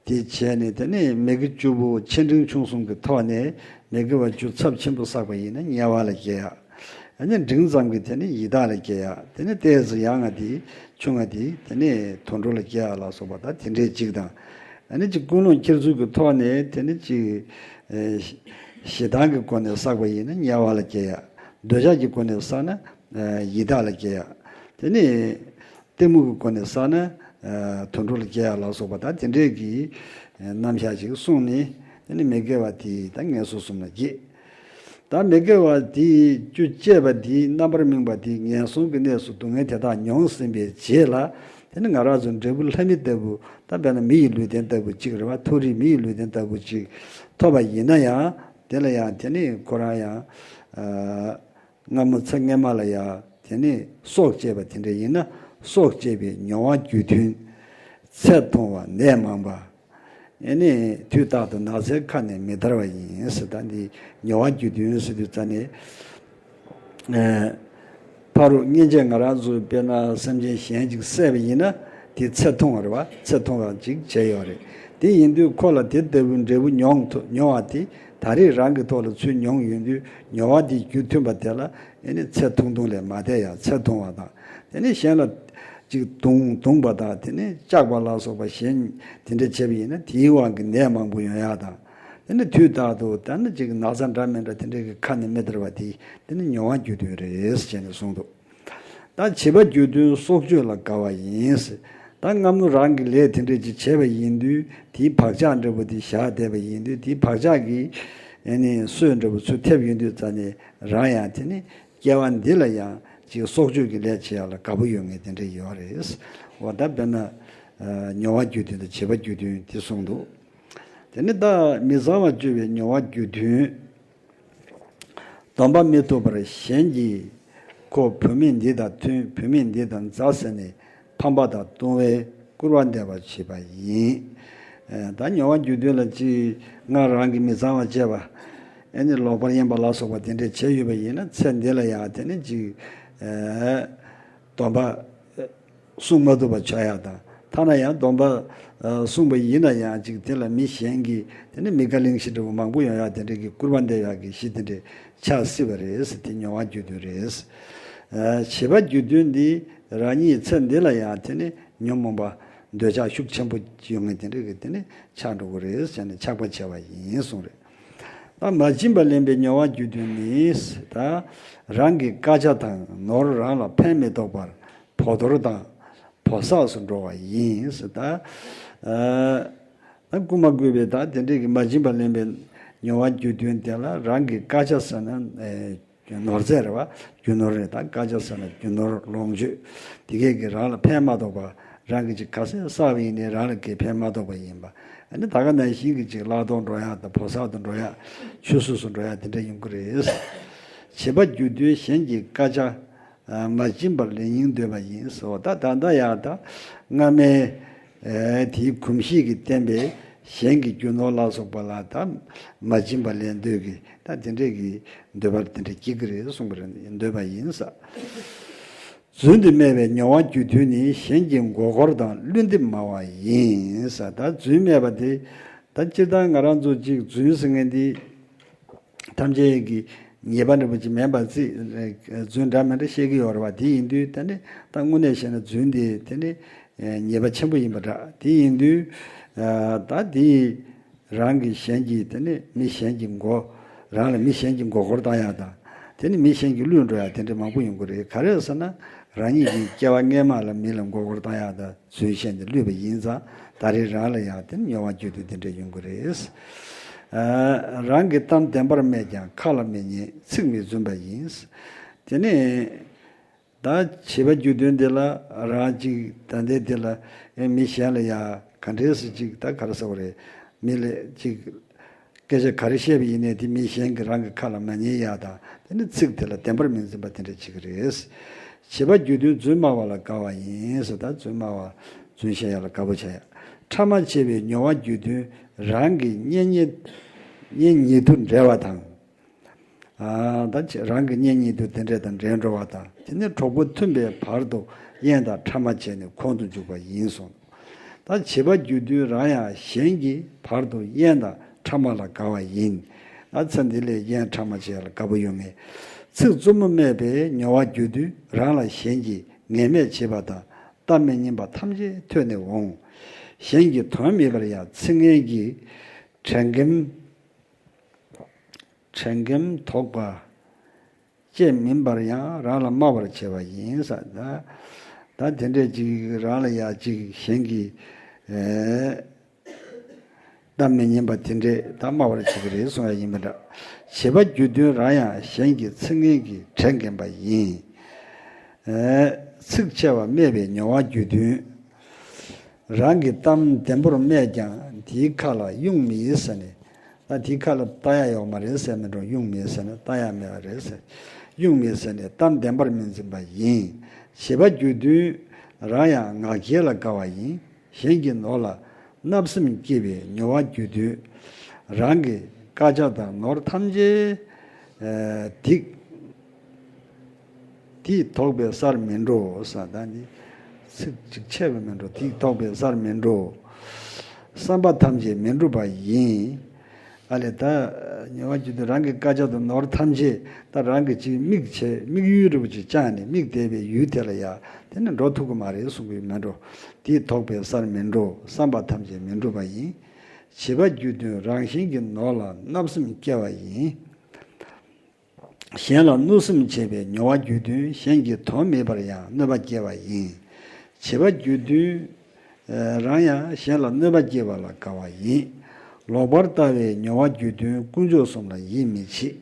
དེ་བྱས་ནས། དེ་ནས་མི་དགེ་བཅུ་པོ་ཆེ་འབྲིང་ཆུང་གསུམ་གྱི་ཐོག་ནས་མི་དགེ་བ་བཅུ་ཚབས་ཆེན་པོ་བསགས་པ་ཡིན་ན་དམྱལ་བ་ལ་སྐྱེ་ཡག་ཨ་ནི་འབྲིང་ཙམ་གྱི་དེ་ནི་ཡི་དྭགས་ལ་སྐྱེ་ཡག་དེ་ནི་ཏོག་ཙམ་ཡང་ང་དེ་ཆུང་ང་དེ་དེ་ནི་དུད་འགྲོ་ལ་སྐྱེ་ཡག་ལ་སོགས་པ་ད་དེ་འདྲའི་གཅིག་དང་། ཨ་ནི་གཅིག་ཀུན་སློང་འཁྱེར་ཚུལ་གྱི་ཐོག་ནས་དེ་ནི་གཅིག་ཨེ་ཞེ་སྡང་གི་སྒོ་ནས་བསགས་པ་ཡིན་ན་དམྱལ་བ་ལ་སྐྱེ་ཡག་འདོད་ཆགས་ཀྱི་སྒོ་ནས་བསགས་ན་ཨེ་ཡི་དྭགས་ལ་སྐྱེ་ཡག་དེ་ནི་གཏི་མུག་གི་སྒོ་ནས་བསགས་ན་ཨེ་དུད་འགྲོ་ལ་སྐྱེ་ཡག་ལ་སོགས་པ་ད་དེ་འདྲའི་གི་ཨེ་རྣམ་གཞག་ཅིག་གསུངས་ནས། དེ་ནི་མི་དགེ་བ་དེ་ད་ངན་སོང་གསུམ་ལ་སྐྱེ། ད་མི་དགེ་བ་དེ་བཅུ་སྤྱད་པ་དེའི་རྣམ་པར་སྨིན་པ་དེ་ངན་སོང་གི་གནས་སུ་སྡུག་བསྔལ་དེ་དག་མྱོང་ཟིན་པའི་རྗེས་ལ། དེ་ནི་ང་རང་ཚོ་འབྲས་བུ་ལྷ་མི་ལྟ་བུ། ད་དཔེར་ན་མི་ཡི་ལུས་རྟེན་ལྟ་བུ་གཅིག་རེད་བ། མཐོ་རིས་མི་ཡི་ལུས་རྟེན་ལྟ་བུ་གཅིག་ཐོབ་པ་ཡིན་ན་ཡང་། དེ་ལ་ཡང་དེ་ནི་ཁོ་རང་ཡང་ཨ་སྔ་མོ་ཚེ་སྔ་མ་ལ་ཡང་དེ་ནི་སྲོག་བཅད་པ་དེ་འདྲ་ཡིན་ན། སྲོག་བཅད་པའི་མྱོང་བ་རྒྱུ་མཐུན། ཚེ་ཐུང་བ་ནད་མང་པ། ཨེ་ནི་དུས་རྟག་ཏུ་ནགས་ཚལ་ཁ་ནས་མི་ཐར་བ་ཡིན་ཟེར། ད་འདི་མྱོང་བ་རྒྱུ་མཐུན་ཟེར་དུས་ཙ་ནས། ཨེ་ཕ་རོལ་སྔན་ཆད་ང་རང་ཚོས་དཔེར་ན་སེམས་ཅན་གཞན་ཅིག་བསད་པ་ཡིན་ན་དེ་ཚེ་ཐུང་བ་རེད་བ། ཚེ་ཐུང་བ་ཅིག་བྱས་ཡོད་རེད། དེ་ཡིན་དུས་ཁོ་ལ་དེ་ལྟ་བུའི་འབྲས་བུ་མྱོང་ཐུབ་མྱོང་བ་དེ་ད་རེས་རང་གི་ཐོག་ལ་ཚུར་མྱོང་ཡོང་དུས། མྱོང་བ་དེ་རྒྱུ་མཐུན་པ་དེ་ལ་ཨེ་ནི་ཚེ་ཐུང་ཐུང་ལས་མ་འདས་ཡ་ཚེ་ཐུང་བ་དང་། དེ་ནས་གཞན་ལ་ཅིག་བརྡུང་བརྡུངས་པ་དང་། དེ་ནས་བཅག་པ་ལ་སོགས་པ་གཞན་དེ་འདྲ་བྱས་པ་ཡིན་ན་དེའི་དབང་གིས་ནད་མང་པོ་ཡོང་ཡག་དང་། དེ་ནས་དུས་རྟག་ཏུ་ད་ནི་ཅིག་ན་ཚ་འདྲ་མི་འདྲ་དེ་འདྲ་གི་ཁ་ནས་མི་ཐར་བ་དེ་དེ་ནི་མྱོང་བ་རྒྱུ་མཐུན་རེད་ཟེར་ནས་གསུངས་འདུག་ད་བྱིས་པ་རྒྱུ་མཐུན་སྲོག་གཅོད་ལ་དགའ་བ་ཡིན། ད་སྔ་མོ་རང་གི་ལས་དེ་འདྲ་ཅིག་བྱས་པ་ཡིན་དུས། དེའི་བག་ཆགས་འདྲ་པོ་དེ་བཞག་བསྡད་པ་ཡིན་དུས། དེའི་བག་ཆགས་ཀྱིས་ཨེ་ནི་གསོས་འདྲ་པོ་ཚུར་ཐེབས་ཡོང་དུས་ཙ་ནས་རང་ཡང་དེ་ནི་སྐྱེ་བ་འདི་ལ་ཡང་ཅིག་སྲོག་གཅོད་ཀྱི་ལས་བྱེད་ཡག་ལ་དགའ་པོ་ཡོད་མཁན་དེ་འདྲ་ཡོད་རེད། འོ་ད་དཔེར་ན་ཨ་མྱོང་བ་རྒྱུ་མཐུན་དང་བྱིས་པ་རྒྱུ་མཐུན་དེ་གསུངས་འདུག་དེ་ནི་ད་མི་གཙང་བ་སྤྱོད་པའི་མྱོང་བ་རྒྱུ་མཐུན། སྡོམ་པ་མི་ཐུབ་པར་གཞན་གྱིས་ཁོ་བུད་མེད་འདི་དང་མཐུན། བུད་མེད་འདི་དང་མཛའ་ཟེར་ནས་ཕམ་པ་དང་ལྟུང་བས་སྐུར་བ་འདེབས་པར་བྱེད་པ་ཡིན། ཨ་ད་མྱོང་བ་རྒྱུ་མཐུན་ལ་ཅིག་སྔར་རང་གིས་མི་གཙང་བ་བྱས་པ། ཨེ་ནི་ལོག་པར་གཡེམ་པ་ལ་སོགས་པ་དེ་འདྲ་བྱས་ཡོད་པ་ཡིན་ན། ཚེ་འདི་ལ་ཡང་དེ་ནི་ཅིག་ཨ་སྡོམ་པ་སྲུང་མ་ཐུབ་པ་ཆགས་ཡག་དང་། ཐ་ན་ཡང་སྡོམ་པ་ཨ་སྲུང་པ་ཡིན་ན་ཡང་ཅིག་དེ་ལ་མི་གཞན་གྱིས་དེ་ནི་མི་དགའ་གླེང་གཞི་འདྲ་པོ་མང་པོ་ཡོང་ཡག་དེ་འདྲ་གི་སྐུར་པ་འདེབས་ཡག་གི་གཞི་དེ་འདྲ་ཆགས་སྲིད་པ་རེད་ཟེར། དེ་མྱོང་བ་རྒྱུ་མཐུན་རེད། ཨ་བྱིས་པ་རྒྱུ་མཐུན་འདི་རང་ཉིད་ཚེ་འདི་ལ་ཡང་དེ་ནི་ཉོན་མོངས་པ་འདོད་ཆགས་ཤུགས་ཆེན་པོ་ཡོང་མཁན་དེ་འདྲ་གི་དེ་ནི་ཆགས་འགྲོ་གི་རེད་ཟེར་ནས་ཆགས་པ་ཆེ་བ་ཡིན་གསུངས་རེད། ད་མ་བྱིན་པ་ལེན་པའི་མྱོང་བ་རྒྱུ་མཐུན་ནི། ད་རང་གི་དཀར་ཆ་དང་ནོར་རང་ལ་ཕན་མི་ཐོགས་པར་བོ་དོར་དང་བོ་གསགས་སུ་འགྲོ་བ་ཡིན་ཟེར། ད་ཨ་ད་རྐུ་མ་རྐུས་པའི་ད་དེ་འདྲའི་གི་མ་བྱིན་པ་ལེན་པའི་མྱོང་བ་རྒྱུ་མཐུན་དེ་ལ་རང་གི་དཀར་ཆ་ཟེར་ན་ཨེ་རྒྱུ་ནོར་རྫས་རེད་བ། རྒྱུ་ནོར་རེད། ད་དཀར་ཆ་ཟེར་ན་རྒྱུ་ནོར་ལོངས་སྤྱོད་དེ་གས་ཀྱིས་རང་ལ་ཕན་མ་ཐོགས་པ། རང་གིས་ཅིག་ག་ཚད་བསགས་པ་ཡིན་ནའི་རང་ལ་གས་ཕན་མ་ཐོགས་པ་ཡིན་པ། ཨ་ནི་ད་ག་ནང་བཞིན་གྱི་ཅིག་བརླག་གཏོང་འགྲོ་ཡག་དང་བོ་གསགས་སུ་འགྲོ་ཡག་ཆུད་ཟོས་སུ་འགྲོ་ཡག་དེ་འདྲ་ཡོང་གི་རེད། བྱིས་པ་རྒྱུ་མཐུན་གཞན་གྱི་དཀར་ཆ་ཨ་མ་བྱིན་པར་ལེན་སྙིང་འདོད་པ་ཡིན་ཟེར་བ། ད་ད་ལྟ་ཡང་ད་སྔ་མའི་ཨ་དེའི་གོམས་གཤིས་ཀྱིས་བསྟན་པའི་གཞན་གྱི་རྒྱུ་ནོར་ལ་སོགས་པ་ལ་ད་མ་བྱིན་པར་ལེན་འདོད་ཀྱི། ད་དེ་འདྲས་ཀྱི་འདོད་པ་དེ་འདྲ་སྐྱེ་གི་རེད་གསུངས་པ་རེད། འདོད་པ་ཡིན་ས། རྫུན་དུ་སྨྲས་པའི་མྱོང་བ་རྒྱུ་མཐུན་ནི། གཞན་གྱི་མགོ་སྐོར་དང་བསླུ་འདེབས་སྨྲ་བ་ཡིན་ས། ད་རྫུན་སྨྲས་པ་དེ། ད་སྤྱིར་བཏང་ང་རང་ཚོ་གཅིག་རྫུན་ཟེར་མཁན་འདི་ཐམས་ཅད་ཀྱི་ཉེས་པ་འདྲ་པོ་ཅིག་མིན་པ་ཅིག་རྫུན་འདྲ་མི་འདྲ་བཤད་ཀྱི་ཡོད་རེད་བ། དེ་ཡིན་དུས་ད་ནི་ད་དངོས་གནས་བཤད་ན་རྫུན་དེ་དེ་ནི་ཉེས་པ་ཆེན་པོ་ཡིན་པ་འདྲ། དེ་ཡིན་དུས་ད་དེ་རང་གི་གཞན་གྱི་དེ་ནི་མི་གཞན་གྱི་མགོ། རང་ལ་མི་གཞན་གྱི་མགོ་སྐོར་བཏང་ཡག་དང་། དེ་ནི་མི་གཞན་གྱི་བསླུས་འགྲོ་ཡག་དེ་འདྲ་མང་པོ་ཡོང་གི་རེད། ག་རེ་ཟེར་ན་རང་ཉིད་ཀྱི་སྐྱེ་བ་སྔན་མ་ལ་མི་ལ་མགོ་སྐོར་བཏང་ཡག་དང་། རྫུན་བཤད་ནས་བསླུས་པ་ཡིན་ཙང་ད་རེས་རང་ལ་ཡང་དེ་མྱོང་བ་རྒྱུ་དུས་དེ་འདྲ་ཡོང་གི་རེད། ཨ་རང་གི་གཏམ་བདེན་པར་སྨྲས་ཀྱང་ཁ་ལ་མི་ཉན། ཚིག་མི་བཙུན་པ་ཡིན། དེ་ནས་ ད་བྱིས་པ་རྒྱུད་དོན་འདི་ལ་རང་གཅིག་ད་ལྟའི་འདི་ལ་ཨེ་མི་གཞན་ལ་ཡ་ག་འདྲས་སེ་གཅིག་ད་ག་རེ་ཟེར་བ་རེད། མི་ལ་གཅིག་སྐད་ཆ་ག་རེ་བཤད་པ་ཡིན་ནའི་དེ་མི་གཞན་གྱིས་རང་གི་ཁ་ལ་མ་ཉན་ཡ་དང་དེ་ནི་ཚིག་དེ་ལ་བདེན་པར་མི་འཛིན་པ་དེ་འདྲ་བྱེད་ཀྱི་རེད། བྱིས་པ་རྒྱུད་དོན་རྫུན་སྨྲ་བ་ལ་དགའ་བ་ཡིན་ཟེར། ད་རྫུན་སྨྲ་བ་རྫུན་བཤད་ཡ་ལ་དགའ་པོ་བྱ་ཡ། ཕྲ་མ་ཆེ་བའི་མྱོང་བ་རྒྱུད་དོན་རང་གི་གཉེན་ཉེ་གཉེན་ཉེ་དུ་འབྲེལ་བ་དང་། ཨ། ད་ཅི་རང་གི་གཉེན་ཉེ་དུ་དེ་འདྲས་དང་འབྲེལ་འགྲོ་བ་དང་། དེ་ནི་གྲོགས་པོ་མཐུན་པའི་བར་དུ་དབྱེན་དང་ཕྲ་མ་བྱས་ནས་ཁོང་དུ་འཇུག་པ་ཡིན་གསུངས། ད་བྱིས་པ་རྒྱུད་དོན་རང་ཡང་གཞན་གྱི་བར་དུ་དབྱེན་དང་ཕྲ་མ་ལ་དགའ་བ་ཡིན། ད་ཚེ་འདི་ལས་དབྱེན་ཕྲ་མ་བྱས་ལ་དགའ་པོ་ཡོང་ངེས། ཚིག་རྩུབ་མོ་སྨྲས་པའི་མྱོང་བ་རྒྱུད་དོན་རང་ལ་གཞན་གྱིས་ངན་སྨྲས་བྱེད་པ་དང་གཏམ་མི་སྙན་པ་ཐམས་ཅད་ཐོས་ནས་འོང་། གཞན་གྱི་དོན་མེད་པར་ཡང་ཚིག་ངན་གྱིས་དྲན་གམ། དྲན་གམ་དོགས་པ་བཅས་མིན་པར་ཡང་རང་ལ་སྨྲ་བར་བྱེད་པ་ཡིན་ས། ད་ད་དེ་འདྲས་ཅིག་རང་ལ་ཡ་ཅིག་གཞན་གྱིས་ཨེ་གཏམ་མི་སྙན་པ་དེ་འདྲས་ད་སྨྲ་བར་བྱེད་ཀྱི་རེད་གསུང་ཡ་ཡིན་པ་འདྲ། བྱིས་པ་རྒྱུད་དོན་རང་ཡང་གཞན་གྱི་ཚིག་ངན་གྱིས་དྲན་གམ་པ་ཡིན། ཨེ་ཚིག་ཆེ་བ་སྨྲས་པའི་མྱོང་བ་རྒྱུད་དོན། རང་གིས་གཏམ་བདེན་པོར་སྨྲས་ཀྱང་དེའི་ཁ་ལ་དབྱུང་མི་ཟེར་ནས། ད་དེའི་ཁ་ལ་ལྟ་ཡ་ཡོག་མ་རེད་ཟེར་མི་འགྲོ། དབྱུང་མི་ཟེར་ནས་ལྟ་ཡ་མེད་པ་རེད་ཟེར། དབྱུང་མི་ཟེར་ནས་གཏམ་བདེན་པར་མི་འཛིན་པ་ཡིན། བྱིས་པ་རྒྱུད་དོན་རང་ཡང་ངག་འཁྱལ་ལ་དགའ་བ་ཡིན། གཞན་གྱི་ནོར་ལ་བརྣབ་སེམས་སྐྱེ་བའི་མྱོང་བ་རྒྱུད་དོན། རང་གི་བཀའ་རྒྱ་དང་ནོར་ཐམས་ཅད་སྡིག་དེས་དོགས་པའི་སར་མི་འགྲོ་ས། ད་ནི་ཚིག་ཅིག་ཆད་པ་མི་འགྲོ། དེས་དོགས་པའི་སར་མི་འགྲོ། བསམ་པ་ཐམས་ཅད་མི་འགྲུབ་པ་ཡིན། ཨ་ལས་ད་ཉེ་བ་རྒྱུད་དུ་རང་གི་བཀའ་རྒྱ་དང་ནོར་ཐམས་ཅད་ད་རང་གི་ཅིག་དམིགས་བྱས་དམིགས་ཡུལ་རིན་པོ་ཆེ་བཅངས་ནས་དམིགས་བསྡད་པའི་ཡུལ་དེ་ལ་ཡ་དེ་ནི་འགྲོ་ཐུབ་ཀྱི་མ་རེད་གསུང་གི་ཡོད་མེད་འགྲོ། དེས་དོགས་པའི་སར་མི་འགྲོ། བསམ་པ་ཐམས་ཅད་མི་འགྲུབ་པ་ཡིན། བྱིས་པ་རྒྱུད་དོན་རང་བཞིན་གྱི་ནོར་ལ་བརྣབ་སེམས་སྐྱེ་བ་ཡིན། གཞན་ལ་གནོད་སེམས་བྱེད་པའི་མྱོང་བ་རྒྱུད་དོན་གཞན་གྱི་དོན་མེད་པར་ཡང་གནོད་པ་སྐྱེལ་བ་ཡིན། བྱིས་པ་རྒྱུད་དོན་རང་ཡང་གཞན་ལ་གནོད་པ་སྐྱེལ་བ་ལ་དགའ་བ་ཡིན། ལོག་པར་ལྟ་བའི་མྱོང་བ་རྒྱུད་དོན་དཀོན་མཆོག་གསུམ་ལ་ཡིད་མི་ཆེས།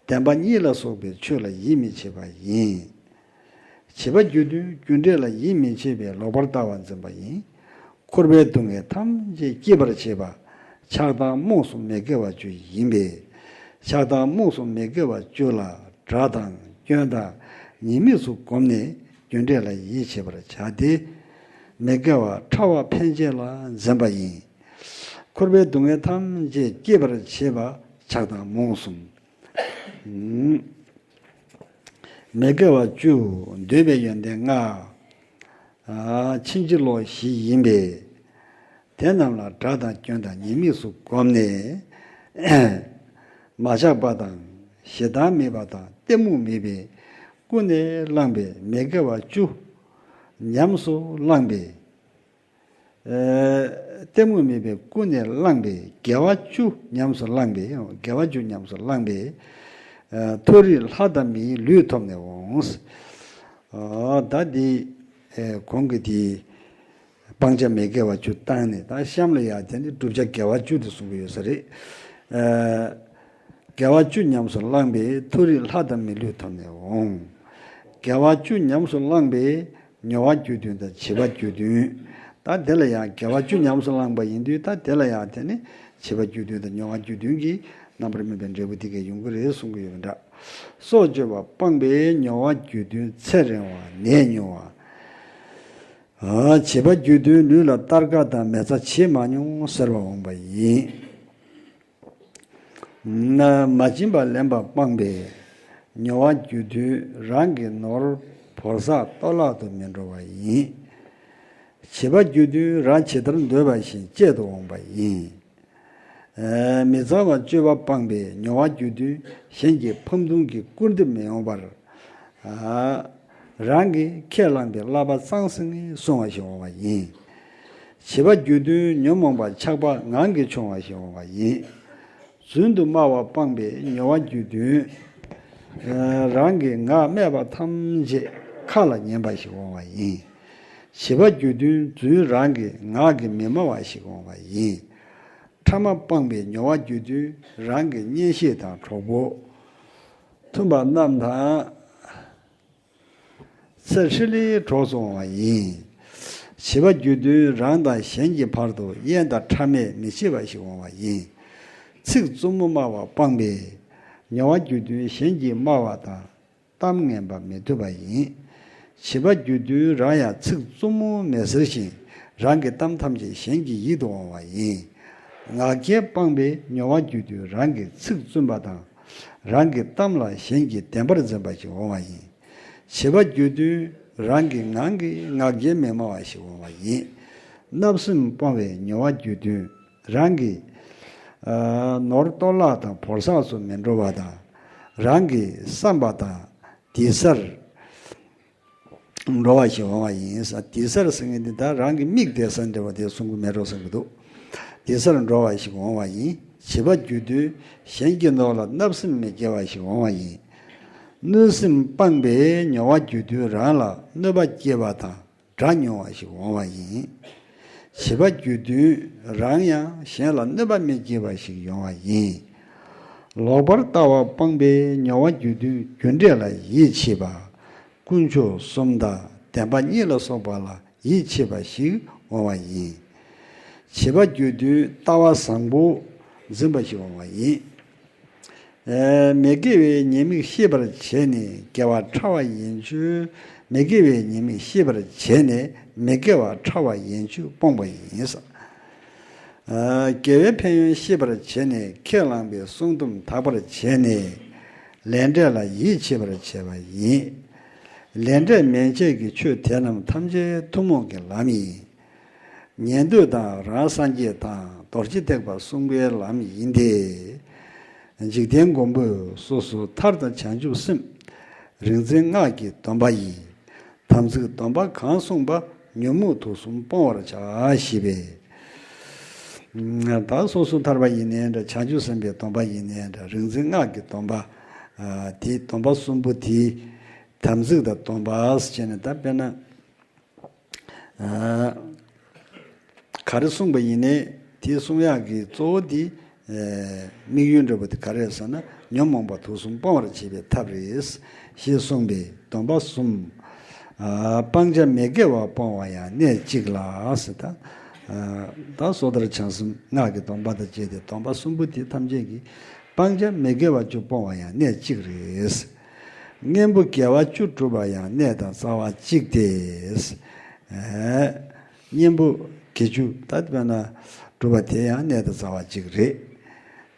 བདེན་པ་གཉིས་ལ་སོགས་པའི་ཆོས་ལ་ཡིད་མི་ཆེས་པ་ཡིན། བྱིས་པ་རྒྱུད་དོན་རྒྱུ་འབྲས་ལ་ཡིད་མི་ཆེས་པའི་ལོག་པར་ལྟ་བ་འཛིན་པ་ཡིན། འཁོར་བའི་སྡུག་བསྔལ་ཐམས་ཅད་སྐྱེད་པར་བྱེད་པ་ཆགས་སྡང་རྨོངས་གསུམ་མི་དགེ་བ་བཅུ་ཡིན་པས། ཆགས་སྡང་རྨོངས་གསུམ་མི་དགེ་བ་བཅུ་ལ་དགྲ་དང་སྐྱོན་དང་ཉེས་དམིགས་སུ་བསྒོམས་ནས་རྒྱུ་འབྲས་ལ་ཡིད་ཆེས་པར་བྱ་སྟེ། མི་དགེ་བ་ཕྲ་བ་ཕན་ཆད་ལ་འཛིན་པ་ཡིན། འཁོར་བའི་སྡུག་བསྔལ་ཐམས་ཅད་སྐྱེད་པར་བྱེད་པ་ཆགས་སྡང་རྨོངས་གསུམ། མི་དགེ་བ་བཅུ། འདོད་པའི་ཡོན་ཏན་ལྔ། ཕྱིན་ཅི་ལོག་བཞི་ཡིན་པས། དེ་རྣམས་ལ་དགྲ་དང་སྐྱོན་དང་ཉེས་དམིགས་སུ་བསྒོམས་ནས། མ་ཆགས་པ་དང་ཞེ་སྡང་མེད་པ་དང་གཏི་མུག་མེད་པས་ཀུན་ནས་བསླངས་པའི་མི་དགེ་བ་བཅུ་ཉམས་སུ་བླངས་པས། གཏི་མུག་མེད་པས་ཀུན་ནས་བསླངས་པའི་དགེ་བ་བཅུ་ཉམས་སུ་བླངས་པས། དགེ་བ་བཅུ་ཉམས་སུ་བླངས་པས། མཐོ་རིས་ལྷ་དང་མིའི་ལུས་ཐོབ་ནས་འོང་། ད་འདི་གོང་གི་དེ་སྤང་བྱ་མི་དགེ་བ་བཅུ་བཏང་ནས་ད་གཤམ་ལ་ཡ་དེ་ནི་བསྒྲུབ་བྱ་དགེ་བ་བཅུ་དེ་གསུང་གི་ཡོད་ས་རེད། དགེ་བ་བཅུ་ཉམས་སུ་བླངས་པས་མཐོ་རིས་ལྷ་དང་མིའི་ལུས་ཐོབ་ནས་འོང་། དགེ་བ་བཅུ་ཉམས་སུ་བླངས་པས་མྱོང་བ་རྒྱུད་དོན་དང་བྱིས་པ་རྒྱུད་དོན། ད་དེ་ལ་ཡང་དགེ་བ་བཅུ་ཉམས་སུ་བླངས་པ་ཡིན་དུས་ད་དེ་ལ་ཡང་དེ་ནི་བྱིས་པ་རྒྱུད་དོན་དང་མྱོང་བ་རྒྱུད་དོན་གྱི་རྣམ་པར་སྨིན་པའི་འབྲས་བུ་དེ་གས་ཡོང་གི་རེད་གསུང་གི་ཡོད་པ་འདྲ། སྲོག་གཅོད་པ་སྤངས་པས་མྱོང་བ་རྒྱུད་དོན་ཚེ་རིང་བ་ནད་ཉུང་བ། བྱིས་པ་རྒྱུད་དོན་ལུས་ལ་གཏར་ཁ་དང་མི་ཚ་བྱེད་མ་མྱོང་ཟེར་བ་འོང་པ་ཡིན། མ་བྱིན་པ་ལེན་པ་སྤངས་པས་མྱོང་བ་རྒྱུད་དོན་རང་གི་ནོར་བོར་བསགས་གཏོར་བརླག་ཏུ་མི་འགྲོ་བ་ཡིན། བྱིས་པ་རྒྱུད་དོན་རང་ཇི་ལྟར་འདོད་པ་བཞིན་སྤྱད་དུ་འོང་བ་ཡིན། མི་གཙང་བ་སྤྱོད་པ་སྤངས་པས་མྱོང་བ་རྒྱུད་དོན་གཞན་གྱི་ཕམ་ལྟུང་གི་སྐུར་འདེབས་མི་འོང་བར། རང་གིས་ཁས་བླངས་པའི་བསླབ་པ་གཙང་སིང་སྲུང་བ་ཞིག་འོང་བ་ཡིན། བྱིས་པ་རྒྱུད་དོན་ཉོན་མོངས་པ་ཆགས་པ་ངང་གིས་ཆུང་བ་ཞིག་འོང་བ་ཡིན། རྫུན་དུ་སྨྲ་བ་སྤངས་པས་མྱོང་བ་རྒྱུད་དོན། རང་གི་ངག་སྨྲས་པ་ཐམས་ཅད་ཁ་ལ་ཉན་པ་ཞིག་འོང་བ་ཡིན། བྱིས་པ་རྒྱུད་དོན་རྫུན་རང་གི་ངག་གིས་མི་སྨྲ་བ་ཞིག་འོང་བ་ཡིན། ཕྲ་མ་སྤངས་པས་མྱོང་བ་རྒྱུད་དོན་རང་གི་གཉེན་བཤེས་དང་གྲོགས་པོ། མཐུན་པ་རྣམས་དང་ ཚེ་ཧྲིལ་ལེའི་གྲོགས་སུ་འོང་བ་ཡིན། བྱིས་པ་རྒྱུད་དོན་རང་དང་གཞན་གྱི་བར་དུ་དབྱེན་དང་ཕྲ་མས་མི་ཕྱེད་པ་ཞིག་འོང་བ་ཡིན། ཚིག་རྩུབ་མོ་སྨྲ་བ་སྤངས་པས་མྱོང་བ་རྒྱུད་དོན་གཞན་གྱིས་སྨྲ་བ་དང་གཏམ་ངན་པ་མི་ཐོས་པ་ཡིན། བྱིས་པ་རྒྱུད་དོན་རང་ཡང་ཚིག་རྩུབ་མོ་མི་ཟེར་ཞིང་། རང་གི་གཏམ་ཐམས་ཅད་གཞན་གྱི་ཡིད་དུ་འོང་བ་ཡིན། ངག་འཁྱལ་སྤངས་པས་མྱོང་བ་རྒྱུད་དོན་རང་གི་ཚིག་བཙུན་པ་དང་། རང་གི་གཏམ་ལ་གཞན་གྱིས་བདེན་པར་འཛིན་པ་ཞིག་འོང་བ་ཡིན། བྱིས་པ་རྒྱུད་དོན་རང་གི་ངག་གིས་ངག་འཁྱལ་མི་སྨྲ་བ་ཞིག་འོང་བ་ཡིན། བརྣབ་སེམས་སྤོང་བས་མྱོང་བ་རྒྱུད་དོན་རང་གི་ཨ་ནོར་གཏོར་བརླག་དང་བོར་བསགས་སུ་མི་འགྲོ་བ་དང་། རང་གི་བསམ་པ་དང་དེ་སར་འགྲོ་བ་ཞིག་འོང་བ་ཡིན། ས་དེ་སར་ཟེར་མཁན་འདི་ད་རང་གི་མིག་དེ་སར་འགྲོ་བ་དེ་གསུང་གི་མེད་འགྲོ་བསམ་གི་འདུག་དེ་སར་འགྲོ་བ་ཞིག་འོང་བ་ཡིན། བྱིས་པ་རྒྱུད་དོན་གཞན་གྱི་ནོར་ལ་བརྣབ་སེམས་མི་སྐྱེ་བ་ཞིག་འོང་བ་ཡིན། གནོད་སེམས་སྤངས་པས་མྱོང་བ་རྒྱུད་དོན་རང་ལ་གནོད་པ་སྐྱེལ་བ་དང་དགྲ་མྱོང་བ་ཞིག་འོང་བ་ཡིན། བྱིས་པ་རྒྱུད་དོན་རང་ཡང་གཞན་ལ་གནོད་པ་མི་སྐྱེལ་བ་ཞིག་ཡོང་བ་ཡིན། ལོག་པར་ལྟ་བ་སྤངས་པས་མྱོང་བ་རྒྱུད་དོན་རྒྱུ་འབྲས་ལ་ཡིད་ཆེས་པ། དཀོན་མཆོག་གསུམ་དང་བདེན་པ་གཉིས་ལ་སོགས་པ་ལ་ཡིད་ཆེས་པ་ཞིག་འོང་བ་ཡིན། བྱིས་པ་རྒྱུད་དོན་ལྟ་བ་བཟང་པོ་འཛིན་པ་ཞིག་འོང་བ་ཡིན། ཨེ། མི་དགེ་བའི་ཉེས་དམིགས་ཤེས་པར་བྱས་ནས་དགེ་བ་ཕྲ་བ་ཡིན་ཚུལ། མི་དགེ་བའི་ཉེས་དམིགས་ཤེས་པར་བྱས་ནས་མི་དགེ་བ་ཕྲ་བ་ཡིན་ཚུལ་སྤོང་བ་ཡིན། ཨ། དགེ་བའི་ཕན་ཡོན་ཤེས་པར་བྱས་ནས་ཁས་བླངས་པའི་བསྲུང་སྡོམ་དག་པར་བྱས་ནས་ལས་འབྲས་ལ་ཡིད་ཆེས་པར་བྱས་པ་ཡིན། ལས་འབྲས་མན་ཆད་ཀྱི་ཆོས་དེ་རྣམས་ཐམས་ཅད་ཐུན་མོང་གི་ལམ་ཡིན། ཉན་ཐོས་དང་རང་སངས་རྒྱས་དང་རྡོ་རྗེ་ཐེག་པ་གསུངས་པའི་ལམ་ཡིན་ཏེ། འཇིག་རྟེན་མགོན་པོས་སོ་སོའི་ཐར་དང་བྱང་ཆུབ་སེམས། རིག་འཛིན་སྔགས་ཀྱི་སྡོམ་པ་ཡིས། དམ་ཚིག་སྡོམ་པ་གང་གསུངས་པ། ཉོན་མོངས་དུག་གསུམ་སྤོང་བར་བྱ་ཞེས་པས། ད་སོ་སོ་ཐར་པ་ཡིན་ནའི་འདྲ། བྱང་ཆུབ་སེམས་དཔའི་སྡོམ་པ་ཡིན་ནའི་འདྲ། རིག་འཛིན་སྔགས་ཀྱི་སྡོམ་པ། ཨ། དེའི་སྡོམ་པ་གསུམ་པོ་དེ། དམ་ཚིག་དང་སྡོམ་པ་ཟེར་ནས་ད་དཔེར་ན། ཨ། ག་རེ་གསུངས་པ་ཡིན་ནའི་དེ་གསུང་ཡག་གི་གཙོ་བོ་དེ། ཨ། དམིགས་ཡུལ་འདྲ་པོ་དེ་ག་རེ་རེད་ཟེར་ན། ཉོན་མོངས་པ་དུག་གསུམ་སྤོང་བར་བྱེད་པའི་ཐབས་རེད། ཞེས་གསུངས་པས་སྡོམ་པ་གསུམ། ཨ། སྤང་བྱ་མི་དགེ་བ་སྤོང་བ་ཡང་གནས་གཅིག་ལ་ཟེར། ད། ཨ། ད་སོ་ཐར་བྱང་སེམས་སྔགས་ཀྱི་སྡོམ་པ་དང་བཅས་ཏེ་སྡོམ་པ་གསུམ་པོ་དེ་ཐམས་ཅད་ཀྱིས་སྤང་བྱ་མི་དགེ་བ་བཅུ་སྤོང་བ་ཡང་གནས་གཅིག་རེད། གཉེན་པོ་དགེ་བ་བཅུ་སྒྲུབ་པ་ཡང་གནས་དང་རྩ་བ་གཅིག་སྟེ། ཨ། གཉེན་པོ་དགེ་བཅུ་ད་དཔེར་ན་སྒྲུབ་པ་དེ་ཡང་གནས་དང་རྩ་བ་གཅིག་རེད།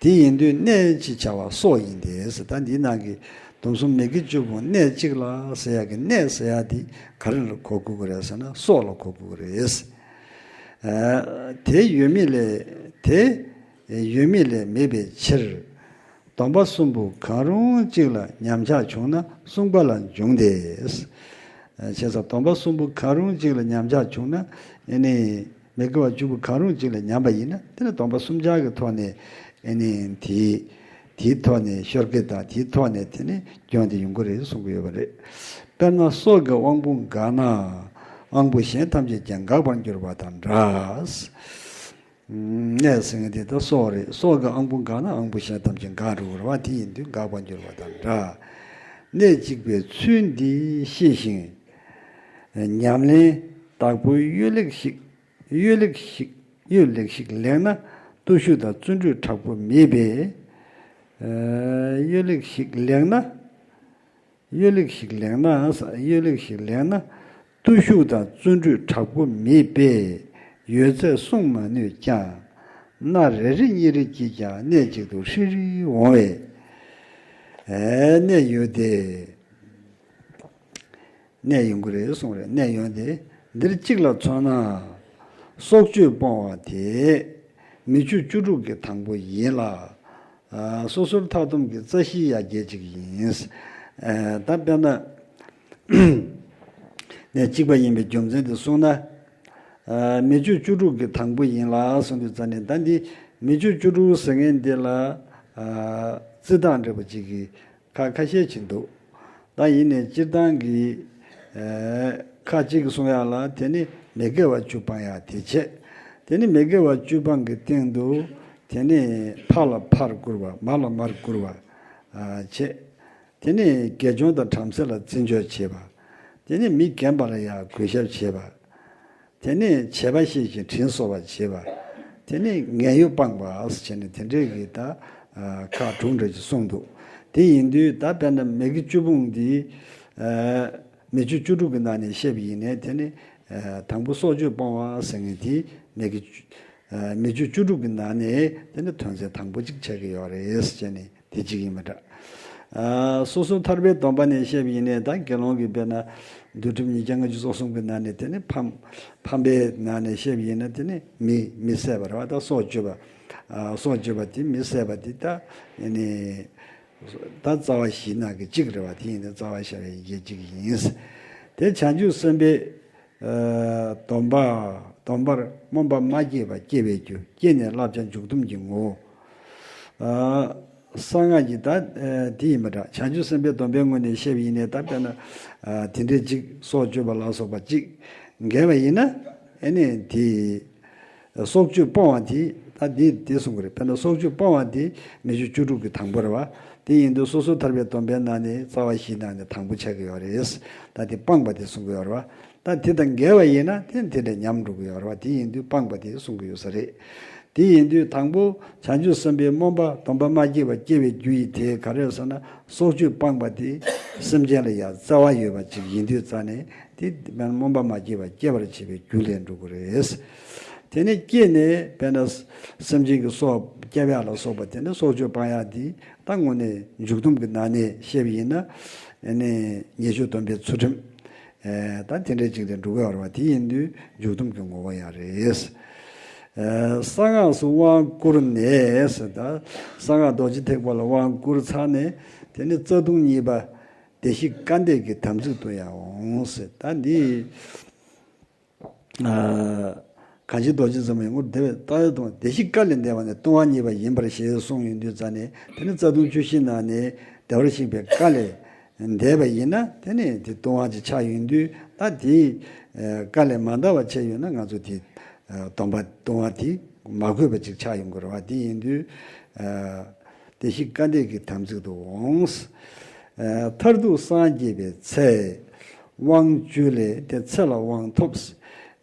དེ་ཡིན་དུས་གནས་ཅེས་བྱ་བ་སྲོག་ཡིན་ཏེ་ཟེར། ད་འདིའི་ནང་གི་སྡོམ་གསུམ་མི་དགེ་བཅུ་པོ་གནས་གཅིག་ལ་ཟེར་ཡག་གི་གནས་ཟེར་ཡག་དེ་ག་རེ་ལ་གོ་དགོས་ཀྱི་རེད་ཟེར་ན་སྲོག་ལ་གོ་དགོས་ཀྱི་རེད། ཨ། དེ་ཡོད་མེད་ལས། དེ་ཡོད་མེད་ལས་མེད་པའི་ཕྱིར། སྡོམ་པ་གསུམ་པོ་གང་རུང་གཅིག་ལ་ཉམས་ཆག་བྱུང་ན་གསུམ་པ་ལ་འབྱུང་སྟེ། བྱས་ཙང་སྡོམ་པ་གསུམ་པོ་གང་རུང་གཅིག་ལ་ཉམས་ཆག་བྱུང་ན། ཨེ་ནི་མི་དགེ་བ་བཅུ་པོ་གང་རུང་གཅིག་ལ་ཉམས་པ་ཡིན་ན། དེ་ནི་སྡོམ་པ་གསུམ་ཆར་གྱི་ཐོག་ནས། ཨེ་ནི་དེ། དེའི་ཐོག་ནས་ཤོར་གྱི་དང་། དེའི་ཐོག་ནས་དེ་ནི་སྐྱོན་དེ་ཡོང་གི་རེད་གསུང་གི་ཡོད་པ་རེད། དཔེར་ན་སྲོག་གི་དབང་པོ་འགགས་ན་དབང་པོ་གཞན་ཐམས་ཅད་ཀྱང་འགག་པར་འགྱུར་བ་དང་འདྲ། གནས་ཟེར་མཁན་དེ་ད་སྲོག་རེད། སྲོག་གི་དབང་པོ་འགགས་ན་དབང་པོ་གཞན་ཐམས་ཅད་འགག་འགྲོ་བ་རེད་པ། དེ་ཡིན་དུས་འགག་པར་འགྱུར་བ་དང་འདྲ། གནས་གཅིག་པའི་ཚུལ་འདི་ཤེས་ཤིང་། ཉམས་ལེན་བདག་པོའི་གཡོ་ལེགས་ཤིག་གཡོ་ལེགས་ཤིག་གཡོ་ལེགས་ཤིག་ལེགས་ན་བརྟུལ་ཞུགས་དང་བརྩོན་འགྲུས་དྲག་པོ་མེད་པས། གཡོ་ལེགས་ཤིག་ལེགས་ན། གཡོ་ལེགས་ཤིག་ལེགས་ན། གཡོ་ལེགས་ཤིག་ལེགས་ན། བརྟུལ་ཞུགས་དང་བརྩོན་འགྲུས་དྲག་པོ་མེད་པས། ཡོད་ཚད་བསྲུང་མ་ནུས་ཀྱང་། གནའ་རེ་རེ་གཉིས་རེ་གྱིས་ཀྱང་གནས་གཅིག་ཏུ་ཧྲིལ་རིལ་འོང་བས། གནས་ཡོད་དེ། གནས་ཡོང་གི་རེད་གསུངས་རེད། གནས་ཡོད་དེ། འདིར་གཅིག་ལ་མཚོན་ན། སྲོག་གཅོད་སྤོང་བ་དེ། མི་ཆོས་བཅུ་དྲུག་གི་དང་པོ་ཡིན་ལ། ཨ། སོ་སོར་ཐག་སྡོམ་གྱི་རྩ་བཞིའི་ཡ་གྱལ་གཅིག་ཡིན། ཨ། ད་དཔེར་ན། གནས་གཅིག་པ་ཡིན་པའི་རྒྱུ་མཚན་དེ་གསུངས་ན། ཨ། མི་ཆོས་བཅུ་དྲུག་གི་དང་པོ་ཡིན་ལ་གསུངས་དུས་ཙ་ནས། ད་འདི་མི་ཆོས་བཅུ་དྲུག་ཟེར་མཁན་འདི་ལ། ཨ། རྩི་སྟངས་འདྲ་པོ་གཅིག་གི་ཁ་ཁ་ཤས་ཅིག་འདུག་ད་ཡིན་ནའི་སྤྱིར་བཏང་གི། ཨ། ཁ་ཅིག་གིས་གསུང་ཡག་ལ། དེ་ནི་མི་དགེ་བ་བཅུ་སྤང་ཡག་དེ་བྱས། དེ་ནི་མི་དགེ་བ་བཅུ་སྤང་གི་སྟེང་དུ། དེ་ནི་ཕ་ལ་ཕར་བཀུར་བ། མ་ལ་མར་བཀུར་བ། ཨ། བྱས། དེ་ནི་དགེ་སྦྱོང་དང་བྲམ་ཟེ་ལ་བརྩི་འཇོག་བྱེད་པ། དེ་ནས་མི་རྒན་པ་ལ་ཡང་གུས་ཞབས་བྱེད་པ། དེ་ནས་བྱས་པ་ཤེས་ཤིང་དྲིན་གཟོ་བར་བྱེད་པ། དེ་ནས་ངན་གཡོ་སྤངས་པ་ཟེར་བྱས་ནས་དེ་འདྲའི་གི་ད་ཁག་དྲུག་འདྲ་ཞིག་གསུངས་འདུག་དེ་ཡིན་དུས་ད་དཔེར་ན་མི་དགེ་བཅུ་སྤོང་འདི་མི་ཆོས་བཅུ་དྲུག་གི་ནང་ནས་བཤད་པ་ཡིན་ནའི་དེ་ནི་དང་པོ་སྲོག་གཅོད་སྤོང་བ་ཟེར་མཁན་དེ་མི་དགེ་མི་ཆོས་བཅུ་དྲུག་གི་ནང་ནས་དེ་ནི་དོན་ཚན་དང་པོ་གཅིག་ཆགས་ཀྱི་ཡོད་རེད་ཟེར་བྱས་ནས། དེ་གཅིག་ཡིན་པ་འདྲ། ཨ་སོ་སོར་ཐར་པའི་སྡོམ་པ་ནས་བཤད་པ་ཡིན་ནའི་ད་དགེ་སློང་གི་དཔེར་ན་འདུལ་ཁྲིམས་ཉིས་བརྒྱ་ལྔ་བཅུ་ཙམ་གསུམ་གྱི་ནང་ནས་དེ་ནི་ཕམ་ཕམ་པའི་ནང་ནས་བཤད་པ་ཡིན་ན་དེ་ནི་མི་མི་བསད་པ་རེད་བ། ད་སྲོག་གཅོད་པ། ཨ་སྲོག་གཅོད་པ་དེ་མི་བསད་པ་དེ་ད་ཡིན་ནི་ད་རྩ་བ་བཞིའི་ནང་གི་གཅིག་རེད་བ། དེ་ཡིན་ན་རྩ་བ་བཞི་པའི་ཡི་གེ་གཅིག་ཡིན། དེ་བྱང་ཆུབ་སེམས་དཔའི་སྡོམ་པ། སྡོམ་པར་སྨོན་པ་མ་སྐྱེས་པ་སྐྱེ་བའི་རྒྱུ། སྐྱེས་ནས་བསླབ་བྱ་འཇུག་སྡོམ་གྱི་ངོ་བོ། གསང་སྔགས་ཀྱི་ད་དེ་ཡིན་པ་འདྲ། བྱང་ཆུབ་སེམས་དཔའི་སྡོམ་པའི་ངོས་ནས་བཤད་པ་ཡིན་ནའི་ད་དཔེར་ན་དེ་འདྲའི་གཅིག་སྲོག་གཅོད་པ་ལ་སོགས་པ་གཅིག་འགལ་བ་ཡིན་ན་ཨེ་ནས་དེ་སྲོག་གཅོད་སྤོང་བ་དེ་ད་དེ་དེ་གསུང་གི་རེད། དཔེར་ན་སྲོག་གཅོད་སྤོང་བ་དེ་མི་ཆོས་བཅུ་དྲུག་གི་དང་པོ་རེད་བ། དེ་ཡིན་དུས་སོ་སོར་ཐར་པའི་སྡོམ་པའི་ནང་ནས་རྩ་བ་བཞིའི་ནང་ནས་དང་པོ་ཆགས་ཀྱི་ཡོད་རེད། ད་དེ་སྤངས་པ་དེ་གསུང་གི་ཡོད་རེད་བ། ད་དེ་དང་འགལ་བ་ཡིན་ན་དེ་དེ་འདྲ་ཉམས་འགྲོ་གི་ཡོད་རེད་བ། དེ་ཡིན་དུས་སྤངས་པ་དེ་གསུང་གི་ཡོད་ས་རེད། དེ་ཡིན་དུས་དང་པོ་བྱང་ཆུབ་སེམས་དཔའི་སྨོན་པ་སྡོམ་པ་མ་སྐྱེས་པ་སྐྱེ་བའི་རྒྱུ་ཡི་དེ་ག་རེ་ཟེར་ན་སྲོག་གཅོད་སྤངས་པ་དེ་སེམས་ཅན་ལ་ཡང་བརྩེ་བ་ཡོད་པ་ཅིག་ཡིན་དུས་ཙང་ནས་དེ་སྨོན་པ་མ་སྐྱེས་པ་སྐྱེ་བར་བྱེད་པའི་རྒྱུ་ལས་འགྲོ་གི་རེད། དེ་ནས་སྐྱེས་ནས་དཔེར་ན་སེམས་ཅན་གྱི་སྲོག་བསྐྱབ་ཡག་ལ་སོགས་པ་དེ་ནས་སྲོག་གཅོད་སྤང་ཡག་དེ་ད་དངོས་གནས་འཇུག་སྡོམ་གྱི་ནང་ནས་བཤད་པ་ཡིན་ན་ཨེ་ནས་ཉེས་སྤྱོད་སྡོམ་པའི་ཚུལ་ཁྲིམས། ཨེ་ད་དེ་འདྲའི་ཅིག་དེ་འགྲོ་གི་ཡོད་རེད་བ། དེ་ཡིན་དུས་འཇུག་སྡོམ་གྱི་ངོ་བོ་ཡང་རེད། ཨེ་གསང་སྔགས་སུ་དབང་བསྐུར་ནས་ཟེར། ད་གསང་སྔགས་རྡོ་རྗེ་ཐེག་པ་ལ་དབང་བསྐུར་ཚར་ནས་དེ་ནི་རྩ་ལྟུང་གཉིས་པ་བདེ་གཤེགས་སྐལ་ལྡན་གྱི་དམ་ཚིག་ཏུ་ཡང་འོང་ཟེར། ད་འདི་ཨ་གང་ཕྱིར་རྡོ་རྗེ་འཛིན་པ་ཡིས་ངོ་བདེ་བའི་ལྟ་བའི་ལྟུང་བ་བདེ་གཤེགས་སྐལ་ལས་འདས་པ་ནི་ལྟུང་བ་གཉིས་པ་ཡིན་པར་ཞེས་གསུངས་ཡོང་དུས་ཙ་ནས་དེ་ནི་རྩ་ལྟུང་བཅུ་བཞི་ནང་ནས་བདེ་བར་གཤེགས་པའི་སྐལ་ལས་འདས་པ་ཡིན་ན་དེ་ནི་དེ་ལྟུང་བ་ཅིག་ཆགས་ཡོང་དུས་ད་དེའི་ཨ་སྐལ་ལས་མ་འདའ་བ་བྱས་ཡོད་ན་ང་ཚོ་དེ་ཨ་སྡོམ་པ་ལྟུང་བ་དེ་མ་གོས་པ་ཅིག་ཆགས་ཡོང་གི་རེད་བ། དེ་ཡིན་དུས་ཨ་བདེ་གཤེགས་སྐལ་ལྡན་གྱི་དམ་ཚིག་ཏུ་འོང་། ཨ་མཐར་ཐུག་སངས་རྒྱས་པའི་ཚེ། དབང་བཅུ་ལས་དེ་ཚེ་ལ་དབང་ཐོབ།